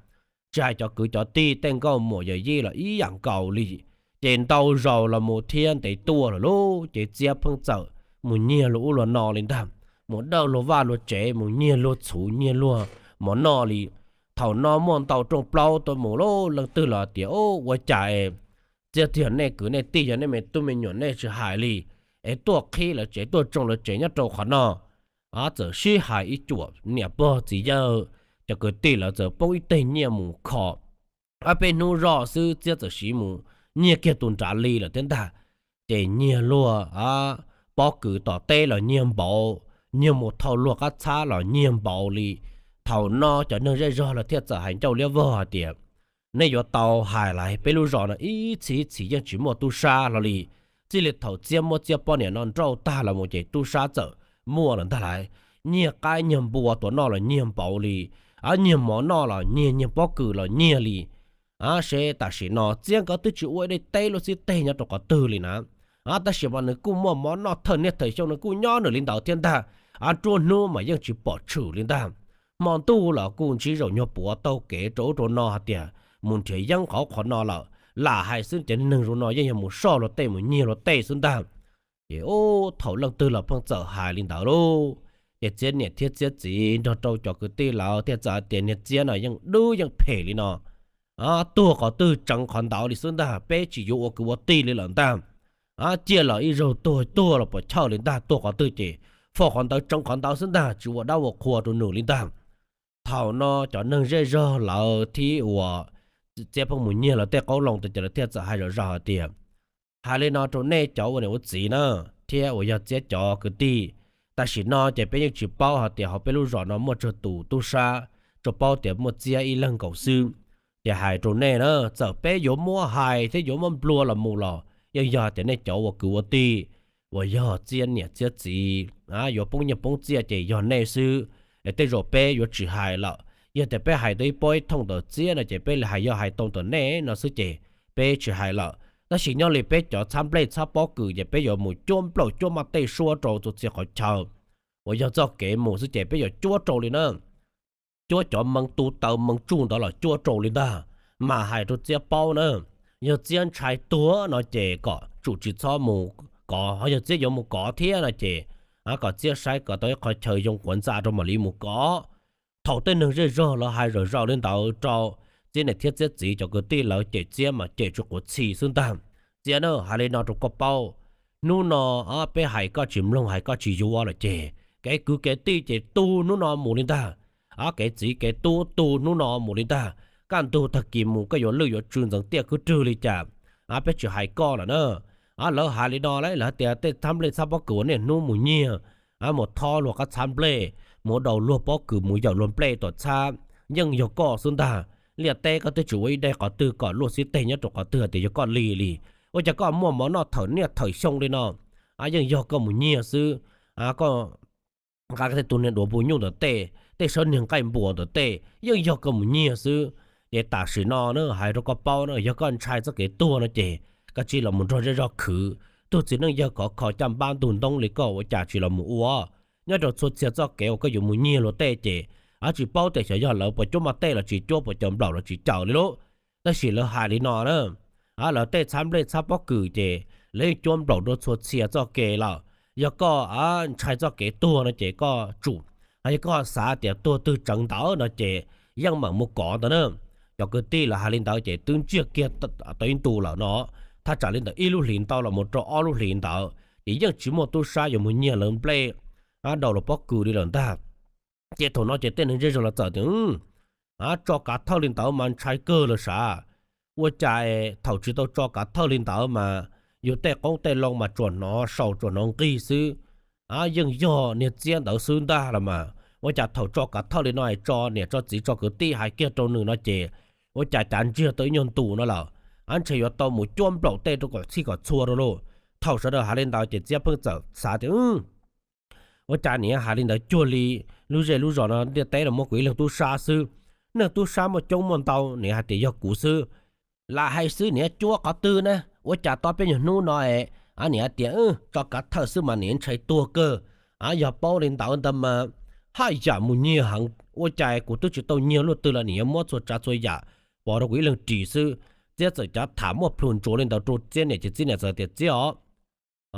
Tsis hais cov kwv cov tij tej nkauj muam yawm yij los ib yam nkaus li. Ces ntau zaus los mus thiab ntev tuaj lawm lauj, ces Txiab pheej txawm mus nyiag luag ub luag no li ntag, mus dawj luag vaj luag tsev, mus nyiag luag txhuv nyiag luag mov noj li. Thaum no muaj ntau rooj plaub tuaj mus lauj, leej twg los tias, Ub, ua cas es Txiab twb yog nej kwv nej tij, yog nej me tub me nyuam nej tsis hais li, es tuaj qhib lawv tsev tuaj tsoo lawv tsev nyob rau qhov no. Txawm sib hais ib cuam niam pog txiv yawg, cov kwv tij lawv txawm poob ib teg nyiaj mus kho. Ob peb hnub zoj xwb Txiab txawm siv mus nyiag kiag tus nrad li lawm thiab ntag. Ces nyiag luag pob kws tom teb los nyiag npaum, nyiag mus thauj luag qab txhab los nyiag npaum li. Thaum no cov neeg zej zog lawv thiaj txawm hais ncauj liab vog hais tias, Nej yuav tau hais lawm, peb lub zos no ib txhis ib txhis yeej tsis muaj tub sab hlo li. Txij li thaum Txiab muab Txiab poj niam no nrauj tag los mus ces tub sab txawm muaj lawm ntag lauj. Nyiag qaib nyiag npua tua noj los nyiag npaum li, nyiag mov noj los nyiag, nyiag pob kws los nyiag li. Seb tam sim no Txiab nkawd twb tsis ua ib daim teb lub xib teg nyob rau qhov twg li na, tab sis mas nws kuj muaj mov noj thawj niaj thawj xyoo, nws kuj nyob nws li ntawd thiab ntag. Nruab hnub mas yeej tsis pom tshwm li ntag. Hmo ntuj los kuj ntsib zaum nyuag puav taug kev rau ub rau no hais tias mus nrhiav yeeb qhov qhov no lawm. Lam hais xwb ces neeg zoo no yeej yog mus soj luag tej mus nyiag luag tej xwb ntag. Ces ub, thaum leej twg los pheej txawm hais li ntawd lauj. Ces Txiab niam thiab Txiab txiv nrog rau cov kwv tij lawv thiaj txawm hais tias, Niag Txiab no yeej dub yeej phem li no, tuag qhov twg tseev qhov ntawd li xwb ntag, peb tsis yuav ua kwv ua tij li lawm ntag. Ciaj los ib zaug tuag, tuag los puas chawj li ntag, tuag qhov twg ces faus qhov ntawd tseev qhov ntawd xwb ntag, tsis ua dab ua qhua rau nws li ntag. Thaum no cov neeg zej zog lawv thiab uas Txiab pheej mus nyiag lawv tej qoob loo tas ces lawv thiaj txawm hais zom zaws hais tias, Hais li no rau nej cov ua niam ua txiv na, thiab uas yog Txiab cov kwv tij, tam sim no ces peb yeej tsis paub hais tias hauv peb lub zos no muaj tsawg tus tub sab, tsuas paub tias muaj Txiab ib leeg nkaus xwb. Ces hais rau nej na, txawm peb yuav muab hais thiab yuav muab nplua los mus los yeej yog tias nej cov ua kwv ua tij, uas yog Txiab niam Txiab txiv, yuav poob nyiaj poob txiaj ces yog nej xwb. Es tej zaum peb yuav tsis hais lawm. Yog tias peb hais tau ib pob ib thooj ntawm Txiab no ces peb hais, yog hais tau ntawm nej no xwb ces peb tsis hais lawm. Tab sis nyob li peb cov txhab nplej txhab pob kws ces peb yuav mus cuab nplauj cuab maj tej suab rau txhua txhia qhov chaw. Uas yog txoj kev mus xwb ces peb yuav cuab rau li na. Cuab cov mees tu taw mees tsuj ntawd los cuab rau li ntag. Mas hais rau Txiab paub na, yog Txiab ntshai tuag no ces kom tsum tsis txhob mus kov, ho yog Txiab yuav mus kov thiab no ces kom Txiab saib kom tau ib qho chaw yoo quav ntxa rau mam li mus kov. Thaum tej neeg zej zog lawv hais zom zaws li ntawd rau Txiab niam thiab Txiab txiv cov kwv tij lawv ces Txiab mas cem tsis quav txhi xwb ntag. Txiab na, hais li no rau koj paub, hnub no peb hais koj tsis mloog hais koj tsis yuav lawm ces kev kwv kev tij ces tu hnub no mus li ntag. Kev txiv kev tub tu hnub no mus li ntag. Kaj ntug tag kis mus koj yuav lwj yuav tsw ntxeev tiaj kwb rwg li cas, peb tsis hais koj lawm na. Lawv hais li no lawv hais tias tej txhab nplej txhab pob kws uas niaj hnub mus nyiag, mus thob luag qab txhab nplej, mus daus luag pob kws mus yawm luag nplej tom txhab, yeej yog koj xwb ntag. Liaj teb koj twb tsis ua ib daim qhov twg kom luaj xib teg nyob rau qhov twg tias yog koj li li. Ua cas koj muaj mov noj thawm niaj thawm xyoo li no? Yeej yog koj mus nyiag xwb. Koj nqa tej tus niag duav npu nyuj ntawm tej, tej sawb niag nqaij npuas ntawm tej yeej yog koj mus nyiag xwb. Ces tam sim no na hais rau koj paub na, yog koj ntshai txoj kev tuag no ces koj cia li los mus nrog zej zog khwv. Tug txiv neej yawg khov kho caj npab ntug ntoo li koj ua cas tsis los mus ua. Nyob rau txhua txhia txoj kev uas koj yuav mus nyiag luag tej ces tsis paub tias xyov yog lawv puas cuab maj tej los tsis cuab, puas caws nplaum los tsis caws li lauj. Tab sis lawv hais li no na, lawv tej txhab nplej txhab pob kws ces lawv yeej cuab nplaum rau txhua txhia txoj kev lawm. Yog koj ntshai txoj kev tuag no ces koj tsum, yog koj xav tias tuag twg tseev ntawd no ces yeej meem mus kov ntawd na. Cov kwv tij lawv hais li ntawd ces twb ntsiag kiag tau ib ntu lawm no. Thaj tsam li ntawm ib lub hlis ntawd los mus rau ob lub hlis ntawd ces yeej tsis muaj tub sab yuav mus nyiag lawv nplej, daus luag pob kws li lawm ntag. Ces thaum no ces tej neeg zej zog los txawm tias, tso kav thawj li ntawd mas ntshai kawg lawm sav. Ua cas thaum tsis tau tso kav thawj li ntawd mas yus tej qoob tej loo mas tsuas hnov sau tsuas hnov nqig xwb. Yeej yog niag Txiab ntawd xwb ntag los mas ua cas thaum tso kav thawj li no es tso niam tso txiv tso kwv tij hais kiag rau nws no ces ua cas cav ntsiag tau ib nyuag ntus no lawm, ntshe yuav tau mus cuab nplaum tej rau kom txhij kom txhua rau lauj. Thaum sawv daws hais li ntawd ces Txiab pheej txawm xav tias, ua cas niam hais li ntawd cuag li lub zej lub zos no ntiaj teb no muaj kuv ib leeg tub sab xwb. Neeg tub sab muaj coob muaj ntau, niam hais tias yog kuv xwb. Lam hais xwb niam cuab qhov twg na, ua cas tau peb nyuag hnub no es niam hais tias tso kav thawj xwb mas niam ntshai tuag kawg. Yog paub li ntawd ntag mas haj yam mus nyiag heev, ua cas kuv twb tsis tau nyiag luaj twg los niam yuav muab txhua tsav txhua yam pov rau kuv ib leeg ris xwb. Txiab txawm cav tham muaj plhus ntsuav li ntawd rau Txiab niam ces Txiab niam txawm tias, Txiab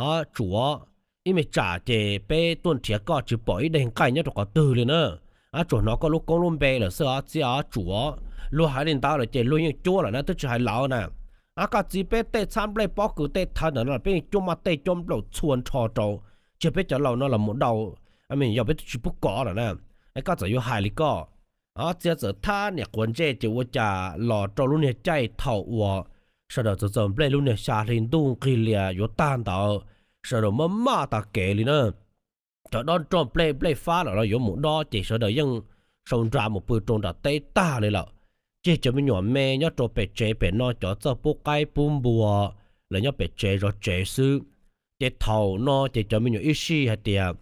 os, tsuav, ib me tsam ces peb tuaj nrhiav koj tsis pom ib daig nqaij nyob rau qhov twg li na. Tsuas hnov koj lub koob lub npe lawm xwb os Txiab os, tsuav. Luag hais li ntawd lawm ces luag yeej cuab lawm na, twb tsis hais lawv na. Koj txiv, peb tej txhab nplej pob kws tej thawv ntawm no peb yeej cuab maj tej cuab nplaum txhua nrho rau, tsis yog peb cov laus no los mus daus, yog peb twb tsis pub kov lawm na. Koj txawm yuav hais li koj. Txiab txawm thab niam quav ntsej ces ua cas los rau lub niag caij thaum uas sawv daws txawm txaws nplej lub niag xya hli ntuj nqig lias yuav tag ntawd, sawv daws maj maj tas kev li na. Cov dob nroj nplej nplej fab lawm los yuav mus dob ces sawv daws yeej sau nra mus pw rau nram teb tag li lawm. Ces cov me nyuam me nyob rau pem tsev pem no cov txawj pub qaib pub npua, lawv nyob pem tsev zov tsev xwb. Ces thaum no ces cov me nyuam ib sij hais tias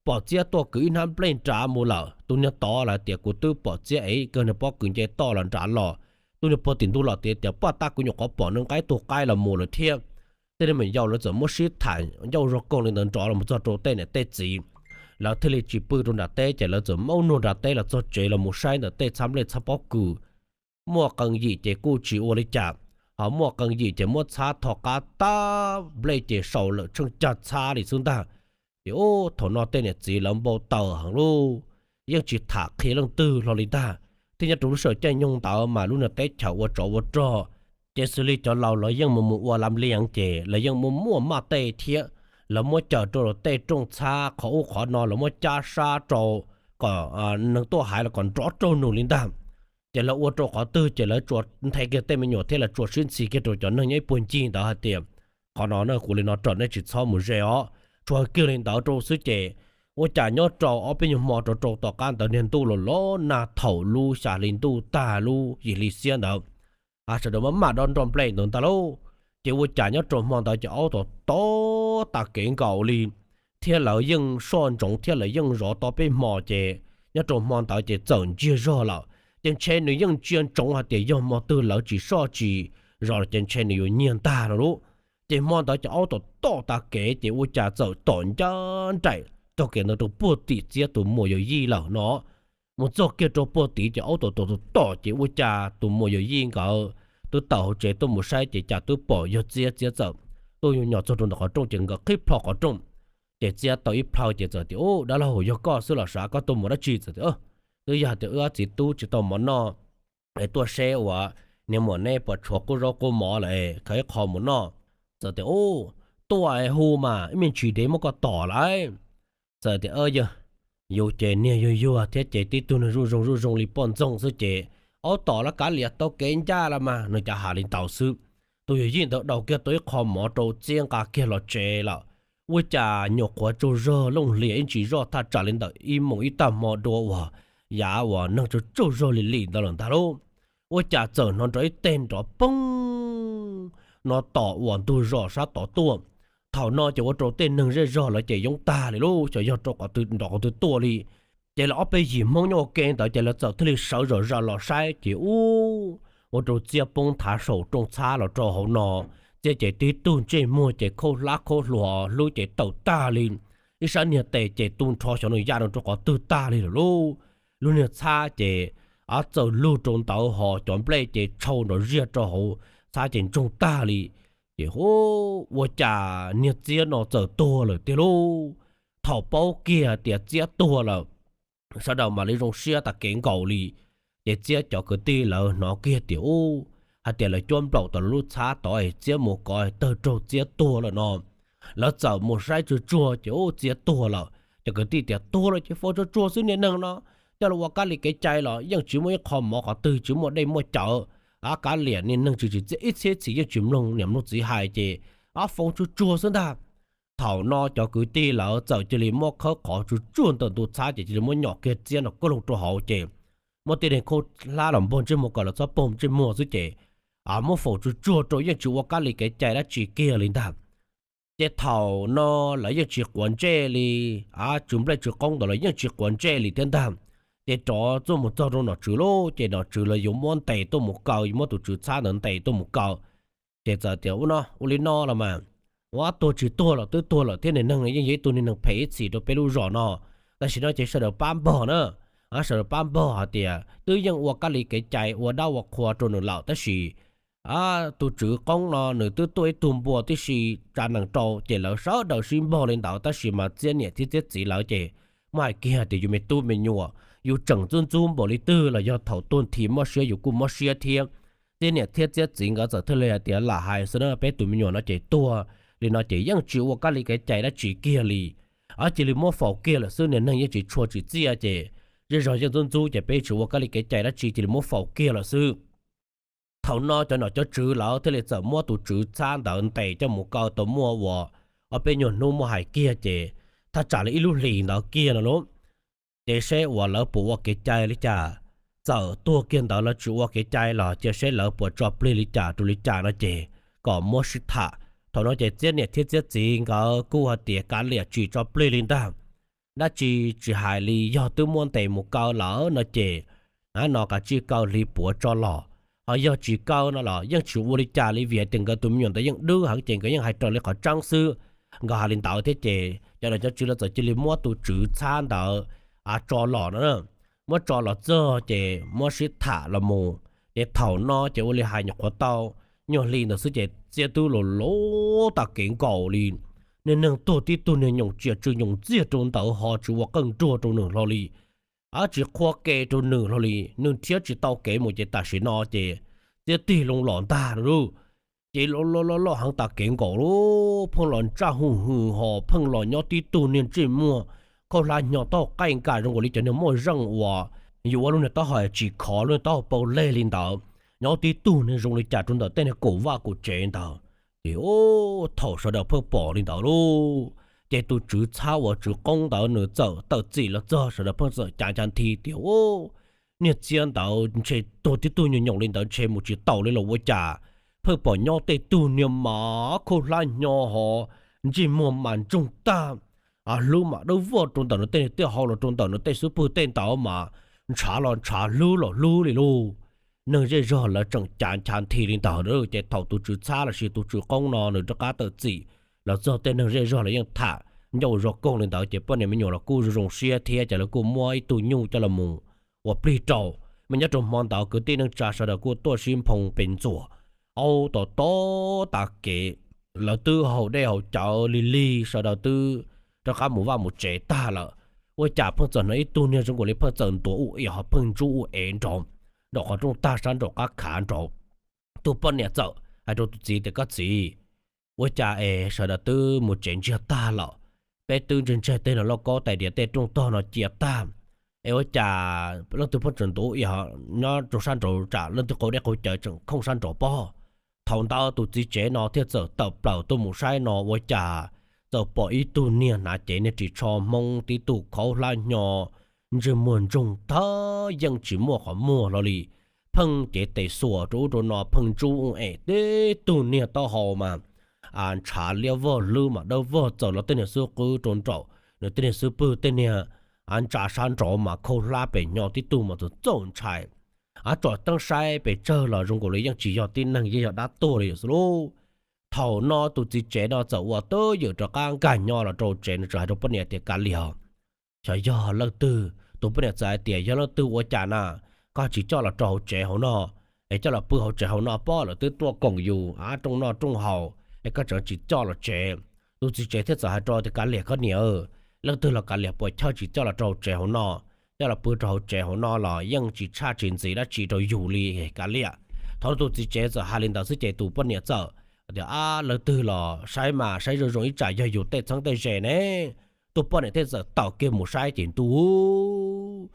pom Txiab tuaj kwv ib hnab nplej nrad mus lawm, tus niag tod lawv tias kuv twb pom Txiab ev kawg niag pob kws nce toj los nrad los. Tus niag puag tim ntug los tias, tias paj tab kuv nyuam qhuav pom nws nqa ib tug qaib los mus lawm thiab. Tej niag me nyuam yaus lawv txawm muab sib tham ncauj zog koog li ntawd nrov los mus txog rau tej niam tej txiv, lawv thiaj li tsis pw rau nram teb ces lawv txawm maub nuag nram teb los txog tsev los mus saib ntawm tej txhab nplej txhab pob kws. Muaj qee yim ces kuj tsis ua li cas, ho muaj qee yim ces muab txhab tho qab tab nplej ces sau lawm tsheej cag txhab li xwb ntag. Ces ub thaum no tej niam txiv lawv npau taws heev lauj, yeej tsis tham qhia leej twg hlo li ntag, thiab nyob rau lub sij hawm caij nyoog ntawd mas lub niag teb chaws ua tsov ua rog, ces xws li cov laus lawv yeej mus mus ua lam lias ces lawv yeej muaj muaj maj tej thiab, lawv muab caws rau tej rooj txhab qhov ub qhov no, lawv muab cab sab rau kom neeg tuaj hais los kom nrov raug nws li ntag. Ces lawv ua rau qhov twg ces lawv tsuas nthe kiag tej me nyuam thiab lawv tsuas sib ntxhi kiag rau cov neeg nyob ib puag ncig ntawd hais tias, qhov no na kuv li no rau nej tsis txhob mus ze os. Tsuas hais kiag li ntawd rau xwb ces ua cas nyob rau ob peb nyuag hmo rau rau tom qab ntawd niag ntuj los los nag thaum lub xya hli ntuj tag lub yim hli xiab ntawd, sawv daws maj maj dob nroj nplej ntawd ntag lauj. Ces ua cas nyob rau hmo ntawd ces aub tom tom tas kev nkaus li, thiab lawv yeej soj ntsoov thiab lawv yeej zov tau peb hmo ces nyob rau hmo ntawd ces txawm ntsiag zog lawm. Ces ntshe nws yeej ntsia ntsoov hais tias yog hmo twg lawv tsis soj tsis zov los ces ntshe nws yuav nyiag ntag no lauj. Ces hmo ntawd ces aub tom tom tas kev ces ua cas txawm tom ncaj nraim txog kev ntawd rau puag tim Txiab tus muam yawm yij lawm no. Mus txog kiag rau puag tid ces aub tom tom tom tom ces ua cas tus muam yawm yij nkawd twb tawm hauv tsev tuaj mus saib ces cas twb pom yog Txiab, Txiab txawm tuaj nyuag nyos txog rau ntawm qhov rooj ces nkawd qhib plho qhov rooj. Ces txiab tau ib plhaw ces txawm tias, Ub, dab laug, yog koj xwb los sav, koj tuaj mus dab tsi? Txawm tias, Twb yog tias wb ob txiv tub tsis tau mov noj es tuaj seb uas niag muam neb puas tshuav qub zaub qub mov lawm, khaws ib qho mus noj. Txawm tias, Ub, tuaj hu mas ib me ntsis dev muab koj tom lawm. Txawm tias, Yog, yus ces niag yuag yuag thiab ces tib tug neeg zuj zoo zuj zoo li poj ntxoog xwb ces, Aub, tom los kav liam, tau kev ncaj los mas. Nws cas has li ntawd xwb, tus yawm yij ntawd daus kiag tau ib qho mov rau txiab nqa kiag los tsev lawm. Ua cas nyuam qhuav tsaug zog looj hlias ib ntsis zoj thaj tsam li ntawm ib moos ib tag hmo dua uas yav uas neeg tsaug tsaug zog li lim ntawd lawm ntag lauj. Ua cas txawm hnov nrov ib teg nrov poob no tom uas ntug zos sab tod tuaj. Thaum no ces ua rau tej neeg zej zog lawv ces yoob tag li lauj, xyov yog rau qhov twg nrov qhov twg tuaj li. Ces lawv ob peb yim Hmoob nyob ua ke ntawd ces lawv txawm thiaj li sawv zom zaws los saib ces ub, ua rau txiab poob nthav saum rooj txhab los rau hauv no. Txiab ces tib tug ntsej muag ces khaub hlab khaub hluas, hlub ces tawm tag li. Ib sab niag tes ces tu nrho xyov nws ya rau qhov twg tag li lawm lauj. Lub niag txhab ces av txawm lug rau ntawd ho cov nplej ces tshau nrov ziaj rau hauv txhab ces ntsoog tag li. Ces hu, ua cas niag txiab no txawm tuag lawm tiag lauj. Thaum paub kiag tias txiab tuag lawm, sawv daws mam li zoo siab tas kev nkaus li. Ces txiab cov kwv tij lawv hnov kiag tias ub, hais tias lawv cuab nplaum tom lub txhab tod es txiab mus kov tawg raug txiab tuag lawm no. Lawv txawm mus saib tsuag tsuag ces ub, txiab tuag lawm. Cov kwv tij tias tuag lawm ces faus tsuag tsuag xwb, niag neeg no coj los ua kab li kev cai los yeej tsis muaj ib qho mov qhov twg, tsis muaj dej muaj cawv. Av, kav liam, niag neeg tsis tsim txiaj ib txhiab txhis yeej tsis mloog niam mloog txiv hais ces, av, faus tsuag tsuag xwb ntag. Thaum no cov kwv tij lawv txawm cia li muab khawb qhov tsuag tsuag ntawm ntug txhab ces cia li muab nyom kiag txiab nrov koj loog rau hauv ces muab tej neeg khaub hlab los npog ntsej muag kom lawv txhob poob ntsej muag xwb ces, av, muab faus tsuag tsuag rau yeej tsis ua kab li kev cai dab tsi kiag li ntag. Ces thaum no lawv yeej tsis quav ntsej li, av, tswv nplej tswv qoob ntawd los yeej tsis quav ntsej li thiab ntag. Ces rov tuaj mus txog rau nom tswv lauj, ces nom tswv lawv yuav muab ntes tuaj mus kaw, yuav muab tus tswv txhab ntawd ntes tuaj mus kaw. Ces txawm tias ub no ua li no los mas, ua, tuag tsis tuag los twb tuag lawm thiab, niag neeg yeej yog ib tug niag neeg phem ib txhis rau peb lub zos no. Tam sim no ces sawv daws pab npog na, sawv daws pab npog hais tias twb yeej ua kab li kev cai ua dab ua qhua rau nws lawm tab sis tus tswv qoob no nws twb tuaj ib tug npua tib si tsa nees rau ces lawv sawv daws sib npog li ntawd tab sis mas txiab niam thiab txiab txiv lawv ces muab hais kiag tias yus me tub me nyuam, yus tseem ntxub ntxub npaum li twg los yog thaum tuag nthi mob siab yus kuj mob siab thiab. Txiab niam thiab txiab txiv nkawd txawm thiaj li hais tias lam hais xwb na, peb tus me nyuam no ces tuag li no ces yeej tsis ua kab li kev cai dab tsi kiag li, cia li muab faus kiag lawm xwb, niag neeg yeej tsis tshua tsim txiaj ces zej zog yeej ntxub ntxub ces peb tsis ua kab li kev cai dab tsi, cia li muab faus kiag lawm xwb. Thaum no cov nom cov tswv lawv thiaj li txawm muab tus tswv txhab ntawd ntes coj mus kaw tau muaj uas ob peb nyuag hnub muab hais kiag ces thaj tsam li ib lub hlis ntawd kiag no lauj, ces seb uas lawv puas ua kev cai li cas. Txawm tuag kiag ntawd lawv tsis ua kev cai los cia seb lawv puas tso plig li cas rau li cas no ces kom muab sib tham. Thaum no ces txiab niam thiab txiab txiv nkawd kuj hais tias kav liam tsis tso plig li ntag, dab tsi tsis hais li, yog twb muab ntes mus kaw lawm no ces, av, no kav tsij kaw hli puav tso los, ho yog tsis kaw no los yeej tsis ua li cas li vim hais tias nkawd tus me nyuam ntawd yeej dwb heev ces nkawd yeej hais raws li qhov tseeb xwb. Nkawd hais li ntawd thiab ces cov nom cov tswv lawv txawm cia li muab tus tswv txhab ntawd tso los no, muab tso los txog ces muab sib tham los mus. Ces thaum no ces ua li hais nyuam qhuav tau nyuag hli ntawd xwb ces txiab twb los lov tag kev nkaus li. Niag neeg tuag tib tug niag nyoos tsiaj tsw nyoos txiag rau ntawd ho tsis ua qeej nruag rau nws hlo li, tsis qhuab ke rau nws hlo li, nws nrhiav tsis tau kev mus ces tam sim no ces txiab tig loo los ntag lauj. Ces loj loj loj heev tag kev nkaus lauj, pheej los ntsaj hu hwm ho pheej los nyob tib tug niag ntsej muag khaub hlab hnyo taub hau qaij nkas zoo nkaus li cov niag moj zeej uas yus ua lub niag taub hau tsis khov, lub niag taub hau paus leg li ntawd, nyob tib tug niag zoo li cas rau ntawm tej niag kaum vaj kaum tsev ntawd. Ces thaum sawv daws pheej pom li ntawd lauj, ces tus tswv txhab uas tswv qoob ntawd nws txawm tawm txim los txog, sawv daws pheej txawm cav cav nthi tias, Niag txiab ntawd ntshe tuag tib tug nyuag nyoos li ntawd ntshe mus tsis taus li los ua cas, pheej pom nyob tej tug niag mas khaub hlab hnyo ho ntsej muag mas ntsoog tag, hlub mas dawb voj rau ntawm nws tej niag tiaj hau los rau ntawm nws tej xub pwg tej ntawd mas ntshav los ntshav hlub los hlub li lauj. Neeg zej zog lawv tseem cav ncha nthi li ntawd ces thaum tus tswv txhab los sis tus tswv qoob no nws rov qab tawm txim los txog tej neeg zej zog lawv yeej tham ncauj zog koog li ntawd ces poj niam me nyuam los kuj zoo zoo siab thiab ces lawv kuj muab ib tug nyuj coj los mus ua plig rau. Mas nyob rau hmo ntawd kwv tij neej tsa sawv daws kuj tuaj sib nphoo pes ntxuas, aub, tom tom tas kev, lawv twb haus dej haus cawv lig lig, sawv daws twb rov qab mus vaj mus tsev tag lawm. Ua cas pheej txawm hnov ib tug niag zoo nkaus li pheej txawm ntuav ua i ho pheej ntsub ua ev nraud, nraum qhov rooj tag sab nraum qab khav nraud. Tus poj niam txawm hais rau tus txiv tias, Koj txiv, ua cas es sawv daws twb mus tsev ntsiag tag lawm, peb twb ntse ntseeg tej no lauj kaub tais diav tej rooj tog no cia tag, es ua cas leej twg pheej tseem ntuav ua i ho nyob rau sab nraud tsam leej twg qaug dej qaug cawv tseem khooj sab nraud pob? Thaum ntawd tus txiv tsev no thiaj txawm tawm plaws tuaj mus saib no ua cas txawm pom ib tug niag hnav cev niag ris tsho Hmoob tib tug khaub hlab hnyo, ntsej muag ntsoog thawj yeej tsis muaj qhov muag hlo li, pheej cev tes xuas rau ub rau no pheej ntsub ua em tib tug niag taub hau mas ntshav liab vog hlwb mas dawb vog txaws los tej niag xub qwb rau nraum nws tej niag xub pwg tej niag ntsa sab nraud mas khaub hlab pem hnyo tib tug mas txaus txaus ntshai. Av tsom teeb saib pes tsawg los zoo nkaus li yeej tsis yog tib neeg yeej yog dab tuag li xwb lauj. Thaum no tus txiv tsev no txawm ua twj ywm rov qab nkag nyo los rau tsev no txawm hais rau poj niam tias, Kav liam, xyov yog leej twg. Tus poj niam txawm hais tias, Yog leej twg ua cas na? Koj tsis coj los rau hauv tsev hauv no, es coj los pw hauv tsev hauv no pob lawm twb tuaj koom yus av rooj noj rooj haus es koj tseem tsis coj los tsev. Tus txiv tsev thiaj txawm hais rau tias, Kav liam koj niam, leej twg los kav liam puas chawj tsis coj los rau hauv tsev hauv no. Coj los pw rau hauv tsev hauv no los yeej tsis tshaj tsis ntxiv dab tsi rau yus li, kav liam. Thaum tus txiv tsev txawm hais li ntawd xwb ces tus poj niam txawm tias, Ab, leej twg los saib mas saib zoo zoo ib tsam yog yus tej txheeb tej ze ne. Tus poj niam thiaj txawm tawm kiag mus saib ces ntuj,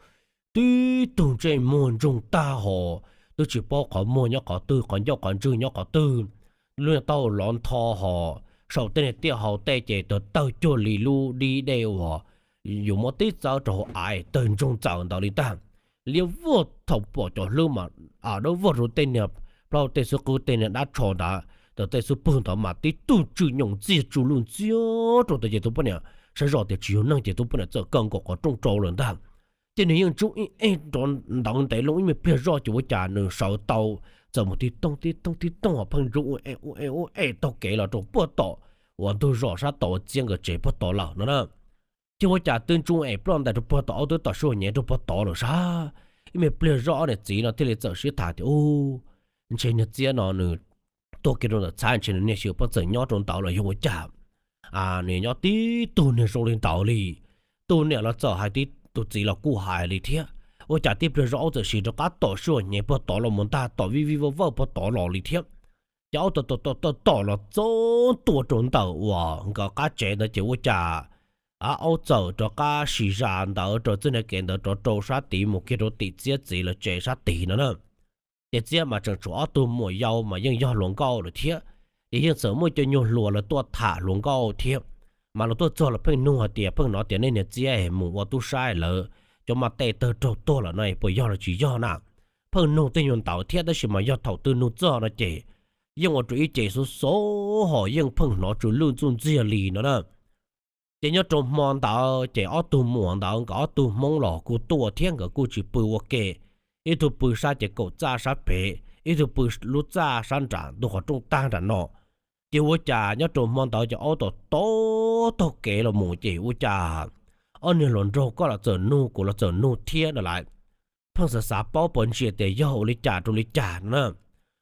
tib tug ntsej muag ntsoog tag hos, twb tsis paub qhov muag nyob qhov twg qhov ncauj qhov ntswg nyob qhov twg. Lub niag taub hau lov ntho hos, saum tej niag tiaj hau tej ces tawg tawg cuag li lub dib dej uas yus muab tib txawb rau hauv av tawg ntsoog txawm ntawd li ntag. Liab vog thaum pom cov hlwb mas dawb vog rau tej niag plaub tej xub qwb tej niag dab tsho ntawd, tej xub pwg ntawd mas tib tug tsw nyoos ntxiag tsu luj ntxiag rau ntawd ces tus poj niam saib zoj tias tsis yog neeg ces tus poj niam txawm kaw nkaus qhov rooj rau lawm ntag. Ces nws yeej ntsub ib eb nrov ntawd ntev loo ib me pliag zoj ces ua cas nws sawv tau txawm mus tib tooj tib tooj tib tooj ho pheej ntsub ua e ua e ua e taug kev los rau puag tom uas ntug zos sab tod uas txiab nkawd tsev puag tod lawm no na. Ces ua cas twb ntsub es ploj ntais rau puag tom, aub twb tom sij hawm nyev rau puag tod lawm sab. Ib me pliag zoj ob niam txiv no thiaj li txawm sib tham tias, Ub, ntshe niag txiab no nws tuag kiag rau ntawm txhab, ntshe nws niag xyw poj txawm nyob rau ntawd los yog ua cas. Nws nyob tib tug niag zoo li ntawd li. Tus niam los txawm hais, tib tus txiv los kuj hais li thiab. Ua cas tib pliag zoj aub txawm sim rov qab tom sij hawm nyev puag tod los mus ntag, tom vij vij vawj vawj puag tod los li thiab. Ces aub tom tom tom tom los txog ntua rau ntawm uas nkawd qab tsev ntawd ces ua cas aub txawm rov qab sim zam ntawd rau txij niag kev ntawd rov rau sab tid mus kiag rau tim txiab txiv lawv tsev sab tid no na. Ces txiab mas tseem tshuav ob tug muam yau mas yeej yog hluas nkauj lawm thiab. Ces yeej txawm muaj cov nyuag hluas lawv tuaj tham hluas nkauj thiab. Mas lawv tuaj txog lawv pheej nug hais tias, pheej hnov tias nej niag txiab es mus ua tub sab lawv cov mas tej tawg raug tuag lawm no es puas yog los tsis yog na. Pheej nug tej nyuag ntawd thiab tab sis mas yog thaum twg nug txog no ces yeej ua rau ib ce xov xov ho yeej pheej hnov tsw lwj ntxuj ntxiag li no na. Ces nyob rau hmo ntawd ces ob tug muam ntawd nkawd ob tug Hmoob los kuj tuaj thiab nkawd kuj tsis pw ua ke. Ib tug pw sab ces kaum txaj sab pem, ib tug pw lub txaj sab nram ntug qhov rooj tag nram no. Ces ua cas nyob rau hmo ntawd ces aub tom tom taug kev los mus ces ua cas ob niag hluas nraug koj los txawm nug kuv los txawm nug thiab no lawm. Pheej xav xav paub puas ntsia tias yog ua li cas rau li cas no na.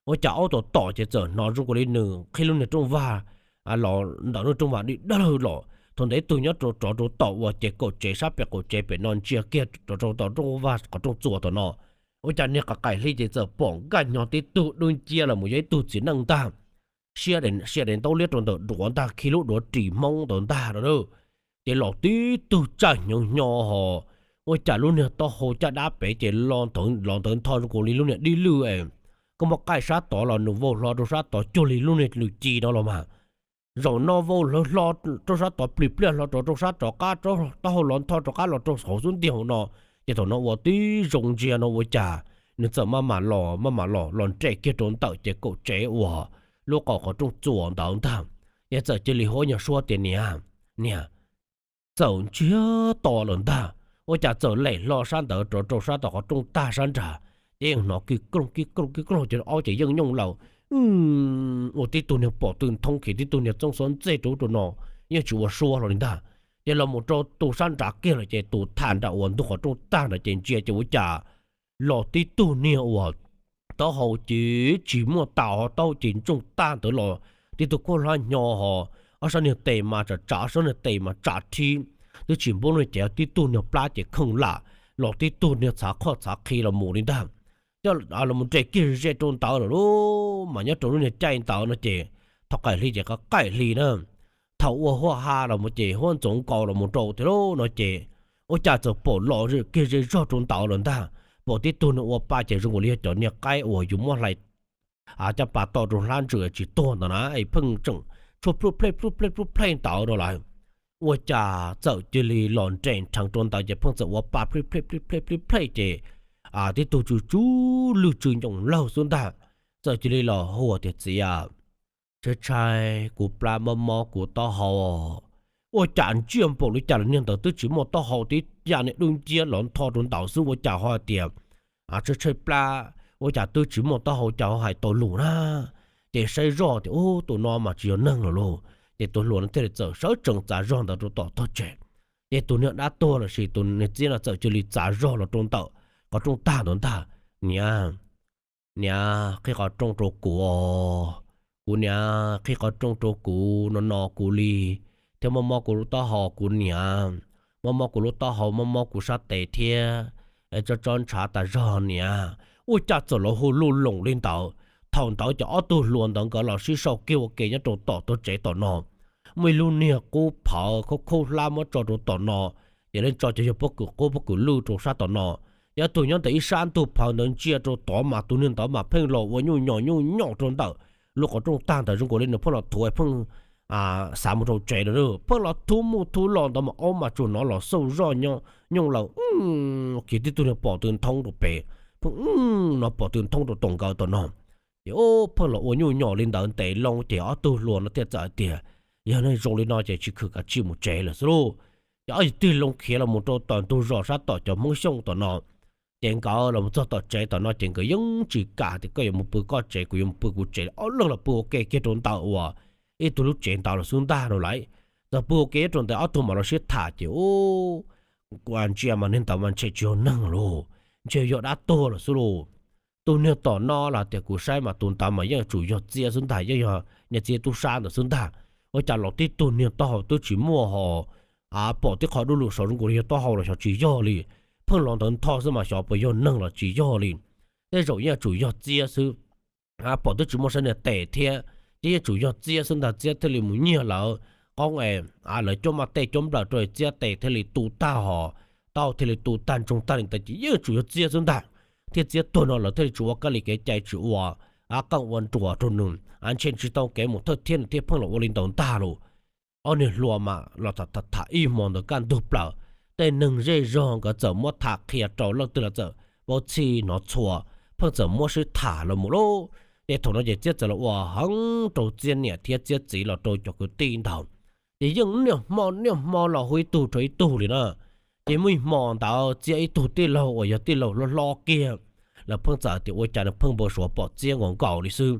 Ua cas aub tom tom ces txawm hnov zoo nkaus li nws qhib lub niag rooj vag los ntawm lub rooj vag di dag lawg los thaum ntawd ib tug nyob rau rov rau tom uas ces kaum tsev sab pem qaum tsev pem no ntsia kiag rov rau tom rooj vag qhov rooj txuas tom no. Ua cas niag qas qaim hli ces txawm pom nkaj nyo tib tug dub nciab los mus yog ib tug txiv neej ntag. Siab daim ntaub liab rau ntawm duav ntag, khi lub duav ris Hmoob ntawd ntag no. Ces los tib tug tsaj hnyov hnyo ho, ua cas lub niag taub hau caj dab pem ces los ntawd ntho zoo nkaus li lub niag dib lwj es. Koj muab qaij sab tod los nws vau hlo rau sab tod cuag li lub niag lws ci no los mas. Zaum no vau hlo rau sab tod plis pliaj hlo rau rau sab rov qab, taub hau los ntho rov qab los rau hauv xub ntiag hauv no. Ces thaum no ua tib zoo ntsia no ua cas nws txawm maj mam los maj mam los los nres kiag rau ntawm ces kaum tsev uas lub qaum qhov rooj txuas ntawd ntag. Ces txawm cia li hu nyuag suab tias, Niam, niam, txawm ntsiag to lawm ntag. Ua cas txawm lem hlo sab ntawd rov rau sab tom qhov rooj tag sab nrad, ces yeej hnov kij klooj kij klooj kij klooj ces aub ces yeej nyooj lawm. Ua tib tug niag pom tw nthoob khiv tib tug niag txoob xob ntxej rau ub rau no, yeej tsis ua suab hlo li ntag. Ces los mus rau tus sab nrad kiag lawm ces tus tham nram uas ntug qhov rooj tag nrad ces ntsia ces ua cas los tib tug niag uas taub hau ces tsis muaj tag ho taub hau ces ntsoog tag ntawd los tib tug khaub hlab hnyo ho ob sab niag tes mas tsam tsam, ob sab niag tes mas tsam rhib, twb tsis npub no ces tib tug niag plab ces kheej lam los tib tug niag txhav qhoj txhav qhi los mus li ntag. Coj los mus nres kiag ze rau ntawd lawm lauj. Mas nyob rau lub niag caij ntawd no ces thaum qaim hli ces qaim hli na, thaum ua huaj ha los mus ces huab ntxoov nkaus los mus rau tiag lauj no ces ua cas txawm pom los kiag ze zog rau ntawd lawm ntag. Pom tib tug niag ua pa ces zoo nkaus li yog cov niag qaib uas yus muab hlais caj pas to rau hlab ntsws tsis tuag ntawd na, es pheej tseem tshuab plub plej plub plej plub plej ntawd no lawm. Ua cas txawm cia li los nres nrheev rau ntawd ces pheej txawm ua pa plib plej plib plej plib plej ces tib tug tsw tsw lwj tsw ncoos laug xwb ntag. Txawm cia li los hu tias, Txiv a, tshaib tshaib kuv plab mob mob kuv taub hau. Ua cas ntsiaj npaum li cas los niag ntawd twb tsis muaj taub hau, tib yam niag dub nciab los ntho rau ntawd xwb ua cas ho hais tias tshaib tshaib plab, ua cas twb tsis muaj taub hau cas ho hais tau lus na. Ces saib zoj tias ub, tus no mas tsis yog neeg lawm lauj. Ces tus hluas no thiaj li txawm sawv tsees txav zog ntawd rau tom tog tsev. Ces tus niag dab tuag lossis tus niag txiab no txawm cia li txav zog los rau ntawm qhov rooj tag ntawd ntag. Niam, niam qhib qhov rooj rau kuv os. Kuv niam qhib qhov rooj rau kuv no no kuv li, thiab mob mob kuv lub taub hau kuv niam, mob mob kuv lub taub hau, mob mob kuv sab tes thiab, tsob tsob ntshav tas zog niam. Ua cas txawm los hu luj loos li ntawd. Thaum ntawd ces ob tug hluas ntawd nkawd los sib sau kiag ua ke nyob rau tom tog tsev tom no. Muaj ib lub niag qub phawv khaub khaub hlab muab tso rau tom no, ces lawv tso cov yog pob kws qub pob kws lwj rau sab tom no. Yog tus nyob ntawm ib sab ntug phawv ntawd ntsia rau tod mas tus niag ntawd mas pheej los ua nyuj nyom nyuj nyom rau ntawm lub qhov rooj tag ntawd zoo nkaus li nws pheej los thuv pheej xav mus rau tsev lawm. Pheej los thuv mus thuv los ntawd mas ob mas tsuas hnov los xauj zoj nyooj laws, khiav tib tug niag pom tw nthoob rau pem, pheej hnov pom tw nthoob rau tom nkawd tom no. Ces pheej los ua nyuj nyom li ntawd ntev loo ces ob tug hluas no thiaj txawm hais tias, Yog neeg zoo li no ces tsis khwm kav tsij mus tsev lawm xwb lauj. Ces ob yim tig loo khiav los mus rau tom ntug zos sab tom cov Hmoob Xyooj tom no. Ces nkawd los mus txog tom tsev tom no ces nkawd yeej tsis kam tias koj yuav mus pw koj tsev kuv yuav mus pw kuv tsev, ob leeg los pw ua ke kiag rau ntawm uas ib tug lub tsev ntawd los xwb ntag no lauj. Txawm pw ua ke rau ntawd ob tug mam los sib tham ces ub, ntsia mas niag ntawd mas ntshe tsis yog neeg lauj, ntshe yog dab tuag lawm xwb lauj. Tus niag tom no los tias kuv saib mas tus ntawd mas yeej yuav tsum yog txiab xwb ntag, yeej yog niag txiab tub sab ntawd xwb ntag. Ua cas los tib tug niag taub hau twb tsis muaj ho pom tib qho dub lug saud zoo nkaus li yog taub hau los xyov tsis yog li. Pheej los ntawd ntho xwb mas xyov puas yog neeg los tsis yog li. Tej zaum yeej yuav tsum yog txiab xwb. Pom twb tsis muaj sab niag tes thiab, ces yeej yuav tsum yog txiab xwb ntag, txiab thiaj li mus nyiag lawv qoob es lawv cuab maj tej cuab nplawm rau txiab tes thiaj li tu tag hos, taub hau thiaj li tu tag ntsoog tag li ntawd ces yeej yuav tsum yog txiab xwb ntag. Thiab txiab tuag no lawv thiaj li tsis ua kab li kev cai tsis ua qeej ua nruas rau nws, ntshe tsis tau kev mus thawj thiab nws thiaj pheej los ua li ntawd ntag lauj. Ob niag hluas mas los tham tham ib hmo ntawd kaj ntug plaws, tej neeg zej zog nkawd txawm muab tham qhia rau leej twg los txawm paub txhij hnov txhua, pheej txawm muab sib tham los mus lauj. Ces thaum no ces txiab txawm los ua heev rau txiab niam thiab txiab txiv los rau cov kwv tij ntawd. Ces yeej niaj hmo niaj hmo los hu ib tug rau ib tug li na. Ces muaj ib hmo ntawd txiab ib tug tij laug uas yog tij laug hlob hlob kiag, lawv pheej txawm tias ua cas nws pheej npau suav pom txiab nkaus nkaus li xwb,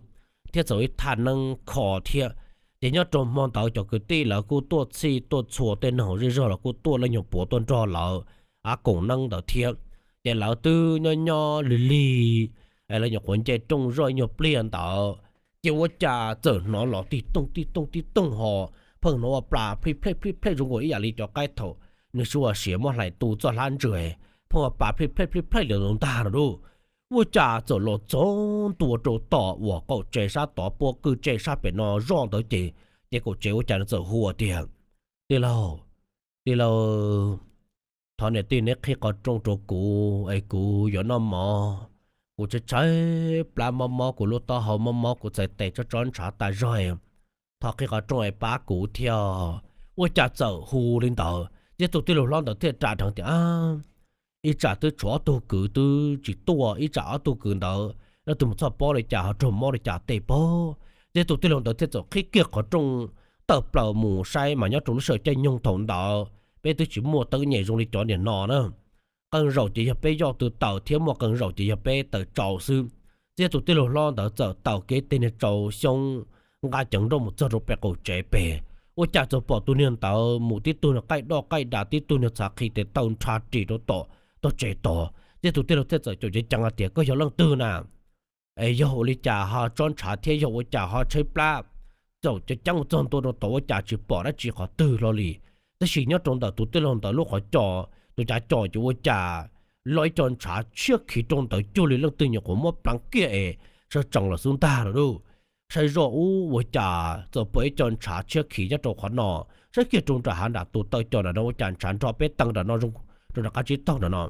thiab txawm ib thaj neeb kho thiab. Ces nyob rau hmo ntawd cov kwv tij lawv kuj tuaj txhij tuaj txhua, tej neeg zej zog los kuj tuaj, leej nyuag puav tuaj nrog lawv koom neeb ntawd thiab. Ces lawv twb nyob nyob lig lig, lawv nyuam qhuav nce rooj zoj ib nyuag pliag ntawd, ces ua cas txawm hnov los tib tooj tib tooj tib tooj ho, pheej hnov ua plas plij plej plij plej zoo nkaus ib yam li cov qaib thaum nws sua siav muab hlais tu txoj hlab ntsws, pheej ua plas plij plej plij plej li ntawd ntag no lauj. Ua cas txawm los txog ntua rau tom uas qaum tsev sab tod, puab kwj tsev sab pem no zoj ntawd ces, ces qaum tsev ua cas nws txawm hu tias, Tij laug, tij laug, thov niam tij neb qhib qhov rooj rau kuv es kuv yuav noj mov. Kuv tshaib tshaib plab, mob mob kuv lub taub hau, mob mob kuv txhais tes, tsob tsob ntshav tas zog. Thov qhib qhov rooj es pab kuv thiab. Ua cas txawm hu li ntawd, txiab tus tij laug hlob ntawd thiaj ras dheev tias, Ib tsam twb tshuav ob tug kwv twb tsis tuaj, ib tsam ob tug kwv ntawd leej twg mus txhoj pob li cas ho raug mob li cas tej pob. Txiab tus tij laug ntawd thiaj txawm qhib kiag qhov rooj tawm plaws mus saib mas nyob rau lub sij hawm caij nyoog thaum ntawd peb twb tsis muaj teeb nyem zoo li cov niam no na. Qee zaum ces yog peb yoj tw taws thiab muaj qee zaum ces yog peb taws tsau xwb. Txiab tus tij laug hlob ntawd txawm taws kiag tej niag tsau xyoob nqa ceev nrooj mus txog rau pem qaum tsev pem, ua cas txawm pom tus niag ntawd mus tib tug niag qaij doj qaij das, tib tug niag txhav qhi tes taw nrha ris rau tom tog tsev tod. Txiab tus tij laug thiaj txawm caum ceev ceev hais tias, Koj yog leej twg na? Es yog ua li cas ho tsob ntshav thiab yog ua cas ho tshaib plab? tau cov ceeb ua txog ntua rau tod ua cas tsis pom dab tsi qhov twg hlo li. Tab sis nyob rau ntawm tus tij laug ntawd lub qhov cos, tus cav cos ces ua cas loj ib co ntshav tshiab khiv rau ntawd cuag li leej twg nyuam qhuav muab pleev kiag es sawv tsees los xub ntag lawm lauj. Saib zoj ub ua cas txawm pom ib co ntshav tshiab khiv nyob rau qhov no, saib kiag rau nram hav nram tus taw cos nram no ua cas ntshav nrho peb tee nram no, rau nram qab tsib taug nram no.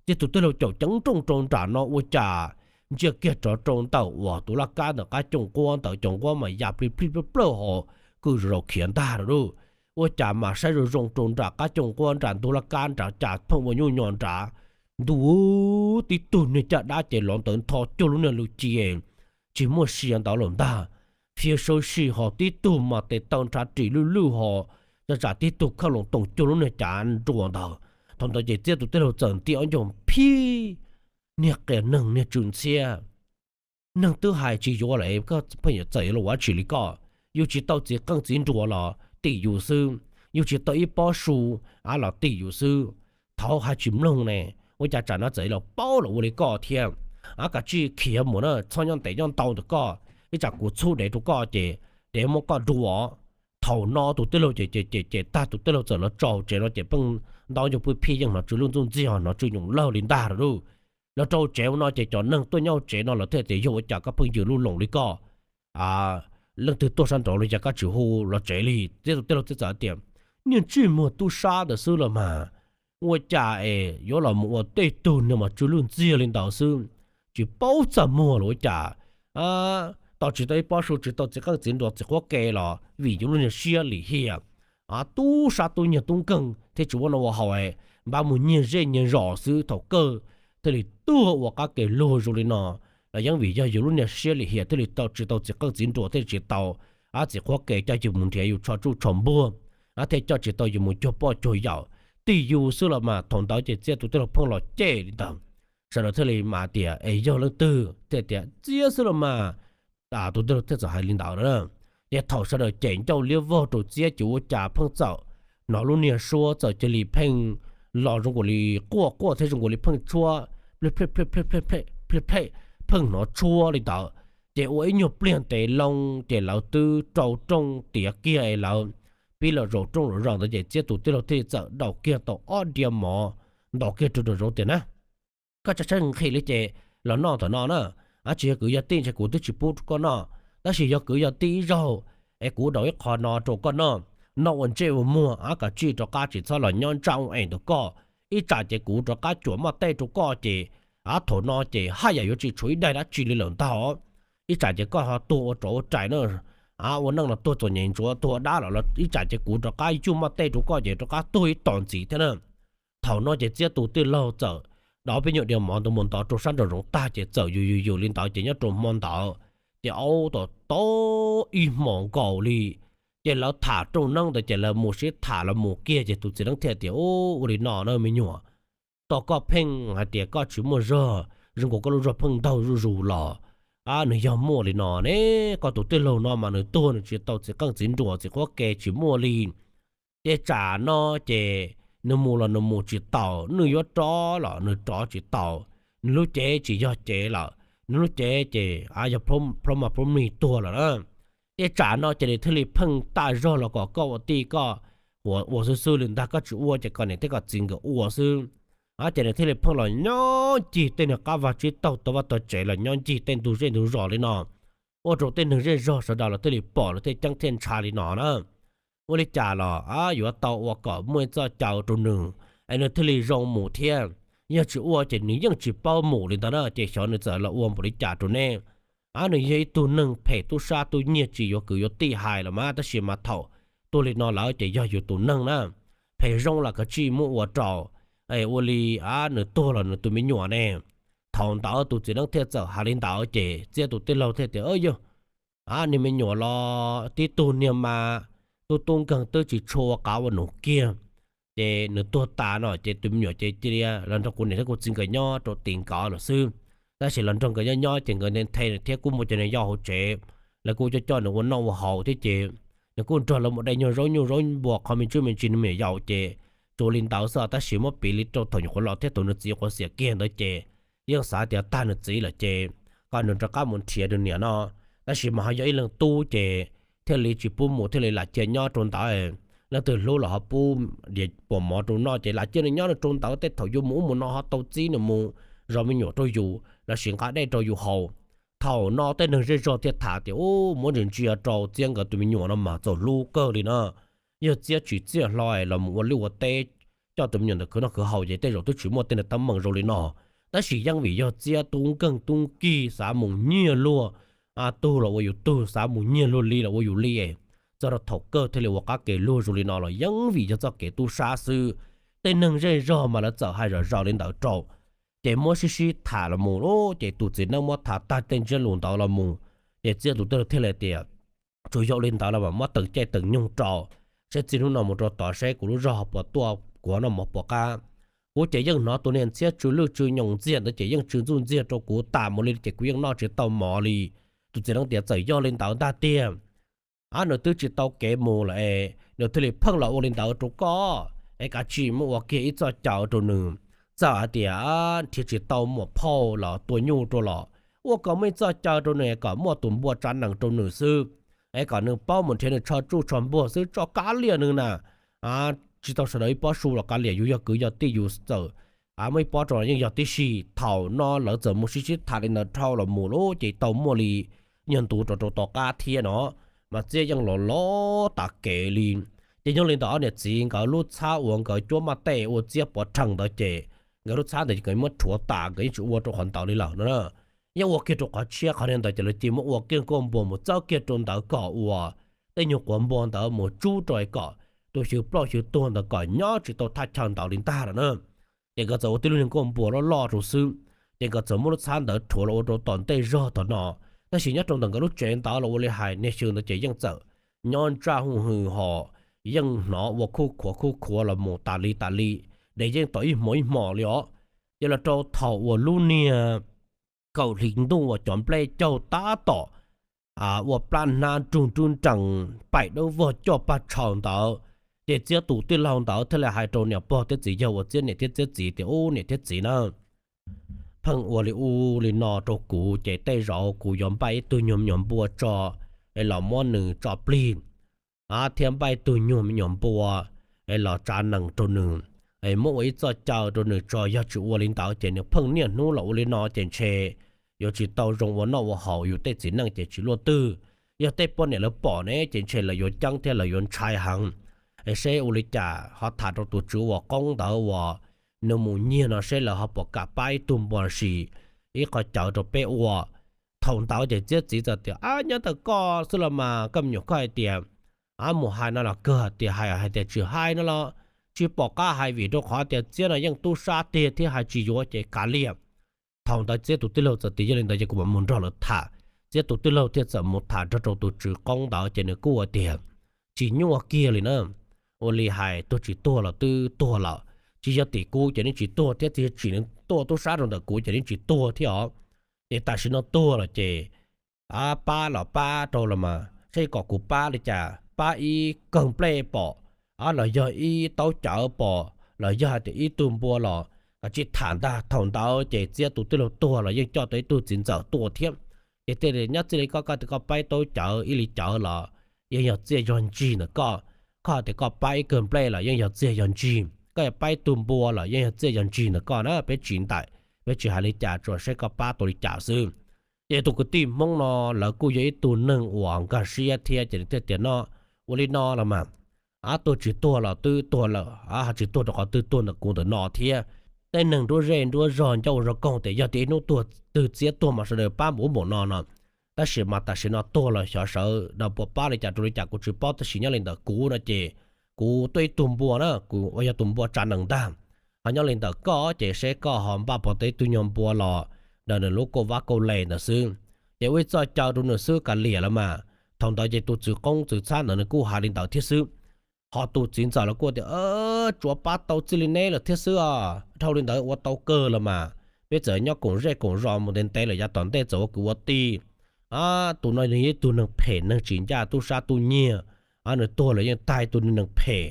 Ces tus tij laug caum ceev nrooj rau nram no ua cas ntsia kiag rov rau ntawm uas tus laj kab ntawm qab cooj nquab ntawd, cooj nquab mas ya plig plig plawg plawg ho kwj zaum zaum khiav ntag lawm lauj. Ua cas mas saib zoo zoo rau nram qab cooj nquab nram ntug laj kab nram cas pheej ua nyuj nyo nrad, ntuj, tib tug niag caj dab ces los ntawd ntho cuag lub niag lw ci, tsis muaj sia ntawd lawm ntag. Fiav sawv si ho tib tug mas tes taw nrhav ris lwj lwj ho, tsam tsam tib tug khawj loos toom cuag lub niag cav nruas ntawd. Thaum ntawd ces Txiab tus tij laug txawm nti ob ncaug phib, niag qias neeg niag tsw ntxhiab. Neeg twb hais tsis yuav lawm, koj pheej yuav txawm yuav los ua dab tsi li koj? Yus tsis tau txiv qeej txiv nruas los tim yus xwb, yus tsis tau ib pob su los tim yus xwb. Thaud hais tsis mloog ne, ua cas tsam no txawm los paub los ua li koj thiab? Kav tsij khiav mus na, txhob nyob ntev nyob ntau ntawm koj, ib tsam kuv txhub dev rau koj ces dev muab koj dua. Thaum no tus tij laug ces ces ces tag tus tij laug txawm los txog tsev no ces pheej ntau yus pw phij yeej hnov tsw lwj ntxuj ntxiag, hnov tsw nyoos lawg li ntag lawm lauj. Los rau tsev ua no ces cov neeg tuaj nyob tsev no lawv thiaj tias yog ua cas koj pheej yws lub loos li koj? Leej twg tuaj sab nraud los cas koj tsis hu los tsev li? Txiab tus tij laug thiaj txawm tias, niag ntsej muag tub sab ntawd xwb los mas, ua cas es yuav los mus ua tej tug niag mas tsw lwj ntxiag li ntawd xwb, tsis paub txaj muag los ua cas? Tau tsis tau ib pob su, tsis tau txiv qeej txiv nruas txiv qhuab ke los vim yus lub niag siab lim hiam, tub sab tub nyiag tub nkeeg thiaj tsis ua noj ua haus, npaj mus nyiag zej nyiag zos xwb. Thaum kawg thiaj li tuag ua qab ke luag zoo li no los yeej vim yog yus lub niag siab lim hiam thiaj li tau tsis tau txiv qeej txiv nruas thiaj li tsis tau txiv qhuab ke coj yus mus nrhiav yus tsho tsuj tsho npuag, thiaj coj tsis tau yus mus cuag poj cuag yawm, tim yus xwb los mas. Thaum ntawd ces Txiab tus tij laug pheej los cem li ntawd. Sawv daws thiaj li mas tias es yog leej twg thiaj tias Txiab xwb los mas. Tus tij laug thiaj txawm hais li ntawd na. Ces thaum sawv daws cem ncauj liab vog rau Txiab ces ua cas pheej txawm hnov lub niag suab txawm cia li pheej los zoo nkaus li quaj quaj thiab zoo nkaus li pheej tshuab, plej plej plej plej plej plej plej, pheej hnov tshuab li ntawd. Ces ua ib nyuag pliag ntev loo ces lawv twb rau rooj tiav kiag es lawv pib los zaum rooj zaum zos ntawd ces Txiab tus tij laug thiaj li txawm daus kiag tau ob diav mov ntos kiag rau nraum zoov tias na, koj tsa tshaib nqhis li ces los noj ntawm no na. Tsis yog kwv yog tij ntshe kuv twb tsis pub rau koj noj, tab sis yog kwv yog tij ib zaug es kuv daus ib qho no rau koj noj, noj ua ntsej ua muag, kav tsij rov qab tsis txhob los nyob ntsaj ua ees ntawm koj. Ib tsam ces kuv rov qab cuam moj tej rau koj ces thaum no ces haj yam yuav tsis tshuav ib daim dab tsi li lawm ntag. Ib tsam ces koj ho tuag ua rov ua rais na, ua neej los tuag txom nyem ntsuav, tuag ua dab los los ib tsam ces kuv rov qab yuj moj tej rau koj ces rov qab tuag ib tom ntxiv thiab na. Thaum no ces Txiab tus tij laug txawm daus peb nyuag diav mov ntawd mus ntov rau sab nraum zoov tag ces txawm yws yws yws li ntawd ces nyob rau hmo ntawd ces aub tom tau ib hmos nkaus li. Ces lawv tham rooj neeb ntawd ces lawv mus sib tham los mus kiag ces tus txiv neeb thiaj tias, Ua li no na me nyuam, tos koj pheej hais tias koj tsis muaj zog, zoo nkaus koj lub zog pheej ntaug zuj zus los, nws yog muaj li no ne. Koj tus tij laug no mas nws tuag nws tsis tau txiv qeej txiv nruas txiv qhuab ke tsis muaj li. Ces tsam no ces nws mus los nws mus tsis taus, nws yuav rov los nws rov tsis tau, nws lub cev tsis yog cev lawm, nws lub cev ces yog plaub mas plaub mig tuag lawm na. Ces tsam no ces nws thiaj li pheej taj zog los kom koj ua tij koj ua xwb xwb li ntag, koj tsis ua ces kom niam thiab kom txiv nkawd ua xwb. Ces nws thiaj li pheej los nyob ncig tej niag qab vaj tsib taug tau vaj tau tsev los nyob ncig tej ntug zej ntug zos li no, ua rau tej neeg zej zog sawv daws los thiaj li pom los thiaj ceeb thiaj ntsha li no na. Ua li cas los yuav tau ua kom muaj ib txoj cai rau nws es nws thiaj li zoo mus thiab. Yog tsis ua ces nws yeej tsis paub mus li ntawd na, ces xyov nws txawm los ua npaum li cas rau nej. Nws yog ib tug neeg phem tub sab tub nyiag tsis yuav kwv yuav tij hais los mas, tab sis mas thaum tuag li no lawm ces yog yus tus neeg na. Phem zoo los kav tsij muab ua rau, ua li nws tuag los nws tus me nyuam ne. Thaum ntawd tus txiv neeb thiaj txawm hais li ntawd ces Txiab tus tij laug thiaj tias, Yog niag me nyuam los tib tug niag mas tub tub nkeeg twb tsis tshua ua qav ua num kiag, ces nws tuag tas no ces tus me nyuam ces cia li los nrog kuv niam thiab kuv txiv nkawd nyob rau tim nkawd lawm xwb. Tab sis los nrog nkawd nyob nyob ces nkawd nthe nthe nws thiab kuj muaj cov niag yau hauv tsev, lawv kuj coj coj nws ua noj ua haus thiab ces nws kuj nrog lawv mus de nyuag zaub nyuj zaub npua qhov me ntsis me ntsis nws me nyuam yaus ces tsuas li ntawd xwb. Tab sis muab piv li rau thaum nyuam qhuav los thiab thaum nws txiv nyuam qhuav xiam kiag ntawd ces yeej xav tias tag nws txiv lawm ces kom nws rov qab mus nrhiav nws niam no. Tab sis mas ho yog ib leeg tub ces thiaj li tsis pub mus, thiaj li lam cia nyob rau ntawd. Leej twg hlub los ho pub puas mov rau noj ces lam cia nws nyob rau ntawd, tej thaum yuav mus ub mus no ho tau txib nws mus zov me nyuam rau yus lossis nqa dej rau yus haus. Thaum no tej neeg zej zog thiaj tham tias, Ub, muab ntsia ntsia rau Txiab nkawd tus me nyuam no mas txaus hlub kawg li na. Yog Txiab tsis txiaj hlo los mus ua liaj ua teb coj tus me nyuam ntawd khwv noj khwv haus ces tej zaum twb tsis muaj tej neeg teeb meem zoo li no. Tab sis yeej vim yog Txiab tub nkeeg tub nkig xav mus nyiag luag tug los ua yus tug, xav mus nyiag luag li los ua yus li, txog rau thaum kawg thiaj li ua qab ke luag zoo li no los yeej vim yog txoj kev tub sab xwb. Tej neeg zej zog mas lawv txawm hais zom zaws li ntawd rau, ces muab sib sib tham los mus lawm ces tus txiv neej muab tham tag tej ntsiab lus ntawd los mus, ces Txiab tus tij laug thiaj li tias, Tsuas yog li ntawd los mas muab teem caij teem nyoog rau, saib txij hnub no mus rau tod seb kuv lub zog ho puas tuaj kuv noj mov puas qab. Kuv ces yeej hnov tus niag ntxhiab tsw lwj tsw nyoos ntxiag ntawd ces yeej tsw ntxuj ntxiag rau kuv tas mus li ces kuv yeej noj tsis tau mov li. Tus txiv neej tias, Txawm yog li ntawd ntag tiag, nws twb tsis tau kev mus lawm es nws thiaj li pheej los ua li ntawd rau koj es kav tsij muab ua kiag ib txoj caw rau nws. Txawm hais tias nrhiav tsis tau muam phauj los tua nyuj rau los ua kom muaj ib txoj caw rau nws es kom muaj tus npua tsav nees rau nws xwb, es kom nws paub mus nrhiav nws tsho tsuj tsho npuag xwb tso kav liam nws na. Tsis tau sawv daws ib pob su los kav liam, yus yog kwv yog tij yus txawm muaj ib pob rau los yeej yog tib si. Thaum no lawv txawm mus sib sib tham li ntawd dhau los mus lawm ces tau muaj li nyuag ntu rau rau tom qab thiab no, mas Txiab yeej los los tas kev li. Ces nyob li ntawd ob niam txiv nkawd lub txhab uas nkawd cuab maj tej ua Txiab pov rhees ntawd ces nkawd lub txhab ntawd ces nkawd muab rhuav tas, nkawd yeej tsis ua rau qhov ntawd li lawm no. Yeej ua kiag rau qhov tshiab, qhov niag ntawd ces lawv cia muab ua kiag nkuaj npua mus txawb kiag rau ntawd kom ua tej nyuag quav npua ntawd mus tsub rau kom tus xyw ploj xyw tuag ntawd kom nyob tsis tau thaj chaw ntawd li ntag lawm na. Ces nkawd txawm ua tib lub niag nkuaj npua loj loj rau xwb, ces nkawd txawm muab lub txhab ntawd rhuav los ua rau tom ntej zog tom no. Tab sis nyob rau ntawm nkawd lub tsev ntawd los ua li hais niag xyw ntawd ces yeej txawm nyob ntsaj huj hwm ho yeej hnov ua khuj khuav khuj khuav los mus tas li tas li, ces yeej tom ib hmos ib hmos li os. Ces los rau thaum uas lub niag kaum hli ntuj uas cov nplej caug tab tom ua plab hnab nrug nrub nrees paim dawb vog coj paj tshaws ntawd, ces Txiab tus tij laug ntawd thiaj li hais rau niam pog thiab txiv yawg uas Txiab niam thiab Txiab txiv tias, Ub, niam thiab txiv na, pheej ua li ub li no rau kuv ces tej zaum kuv yuav npaj ib tug nyuag me nyuam npua tso es los muab nws tso plig, thiab npaj ib tug nyuag me nyuam npua es los tsav nees rau nws, es muab ua ib txoj caw rau nws tso. Yog tsis ua li ntawd ces nws pheej niaj hnub los ua li no ces ntshe yuav tsis tau zoo ua noj ua haus, yus tej txiv neej ces tsis luaj twg. Yog tej poj niam lawv pom ne ces ntshe lawv yuav ceeb thiab lawv yuav ntshai heev. Es seb ua li cas ho tham rau tus tswv uas qoob ntawd uas nws mus nyiag no seb lawv ho puas kam pab ib tug npua si ib qho cawv rau peb ua. Thaum ntawd ces Txiab txiv txawm tias, Ab, nyob ntawm koj xwb los mas, koj me nyuam koj hais tias, ab, mus hais no los kawg tias hais hais tias tsis hais no los tsis pom qab hais vim rau qhov tias Txiab no yeej tub sab tiag thiab hais tsis yuav ces kav liam. Thaum ntawd Txiab tus tij laug txawm tias, Yog li ntawd ces kuv mam mus nrog lawv tham. Txiab tus tij laug thiaj txawm mus tham nrog rau tus tswv qoob ntawd ces nws kuj hais tias, Tsis nyuaj kiag li na. Ua li hais tuag tsis tuag los twb tuag lawm. Tsis yog tim kuv ces nws tsis tuag thiab, tsis yog tsim nws tuaj tub sab rau ntawm kuv ces nws tsis tuag thiab os. Ces tam sim no tuag lawm ces pab los pab rau los mas, saib kom kuv pab li cas, pab ib kawg nplej pom, los yog ib taub cawv pom, los yog hais tias ib tug npua los kav tsij tham ntag. Thaum ntawd ces Txiab tus tij laug tuag los yeej coj tau ib tug txiv ntxawm tuaj thiab. Ces thiaj li, Nyob txij li koj, koj tias koj pab ib taub cawv ib li cawv los yeej yog txiaj yog ntsig ntawm koj, koj hais tias koj pab ib kawg nplej los yeej yog txiaj yog ntsig, koj yuav pab ib tug npua los yeej yog txiaj yog ntsig ntawm koj na. Peb tsis ntaim, peb tsis hais li cas, tsuas saib koj pab tau li cas xwb. Ces tus kwv tij Hmoob no lawv kuj yog ib tug neeg uas nkag siab thiab ces nws thiaj tias, No, ua li no los mas, tuag tsis tuag los twb tuag lawm, ho tsis tuag rau qhov twg, tuag ntawm kuv ntawm no thiab. Tej neeg nruab zej nruab zog ncauj ua zog koog tias yog tias ib hnub tuag twg Txiab tuag mas sawv daws pab npaum ub npaum no no. Tab sis mas tam sim no tuag los xyov sawv daws puas pab li cas rau li cas kuv tsis paub, tab sis nyob li ntawm kuv no ces kuv tuaj ib tug npua na, kuv uas yog tus npua tsav nees ntag. Ho nyob li ntawm koj ces seb koj ho npaj puas tau ib tug nyuag npua los ntawm nws lub kauj vab kauj les ntawd xwb, ces ua ib txoj caw rau nws xwb kav liam los mas. Thaum ntawd ces tus txwv qoob txwv txhab ntawd nws kuj hais li ntawd thiab xwb. Ho tus txiv ntxawm los kuj tias, Tsuav pab tau txij li neb lawm thiab xwb os, dhau li ntawd ua tau kawg los mas. Peb txawm nyob koom zej koom zos mus ntev ntev lawm, yav tom ntej txawm ua kwv ua tij. Tus no nws yog ib tug neeg phem, neeg tsis ncaj tub sab tub nyiag, nws tuag los yeej tag ib tug neeg phem.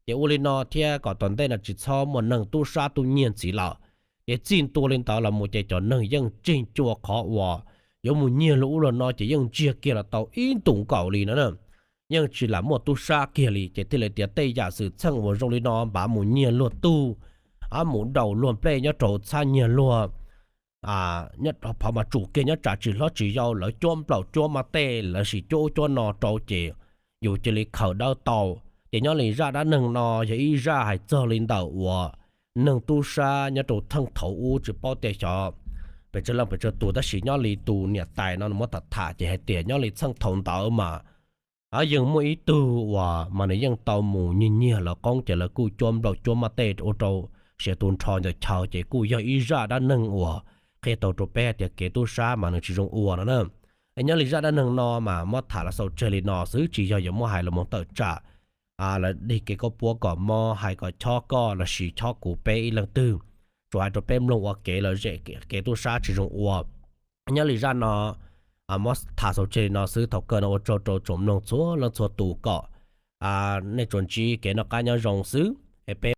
Ces ua li no thiab kom tom ntej no tsis txhob muaj neeg tub sab tub nyiag ntxiv lawm. Ces txij ntua li ntawd los mus ces cov neeg yeej tseem cua qhov uas yuav mus nyiag luag ub luag no ces yeej ntsiag kiag los tau ib ntus nkaus li no na. yeej tsis lam muaj tub sab kiag li. Ces thiaj li tias tej yam xwm txheej uas zoo li no npav mus nyiag luag tug, a mus daus luag nplej nyob rau txhab nyiag luag, phov mas tsum kiag nyob tsam tsis hlob tsis yau lawv cuab nplaum cuab maj tej lawv sis cuab ub cuab no rau ces yus cia li khaws dawb tau. Ces nyob li zaj dab neeg no yog ib zaj hais txog li ntawm uas neeg tub sab nyob rau txheej thaum ub tsis paub tias xyov pes tsawg leej pes tsawg tus tab sis nyob li tus niam tais no muab tham tham ces hais tias nyob li txheej thaum ntawd mas yeej muaj ib tug uas mas nws yeej tau mus nyiag nyiag lawv qoob ces lawv kuj cuab nplaum cuab maj tej ua rau siav tu nrho ntawm chaw ces kuj yog ib zaj dab neeg uas qhia tau rau peb hais tias kev tub sab mas nws tsis zoo ua no na. Nyob li zaj dab neeg no mas muab tham los xaus tseg li no xwb tsis yog yuav muab hais los mus tawm tsam los dig kev koj puab kom mob hais kom chob koj los sis chob kuv peb ib leeg twg, tsuas hais rau peb mloog ua kev lom zem kev tub sab tsis zoo ua. Nyob li zaj no muab tham xaus tseg li no xwb, thaum kawg no ua tsaug rau tsoom mloog txhua leej txhua tus kom nej tsuas ntsib kev noj qab nyob zoo xwb es peb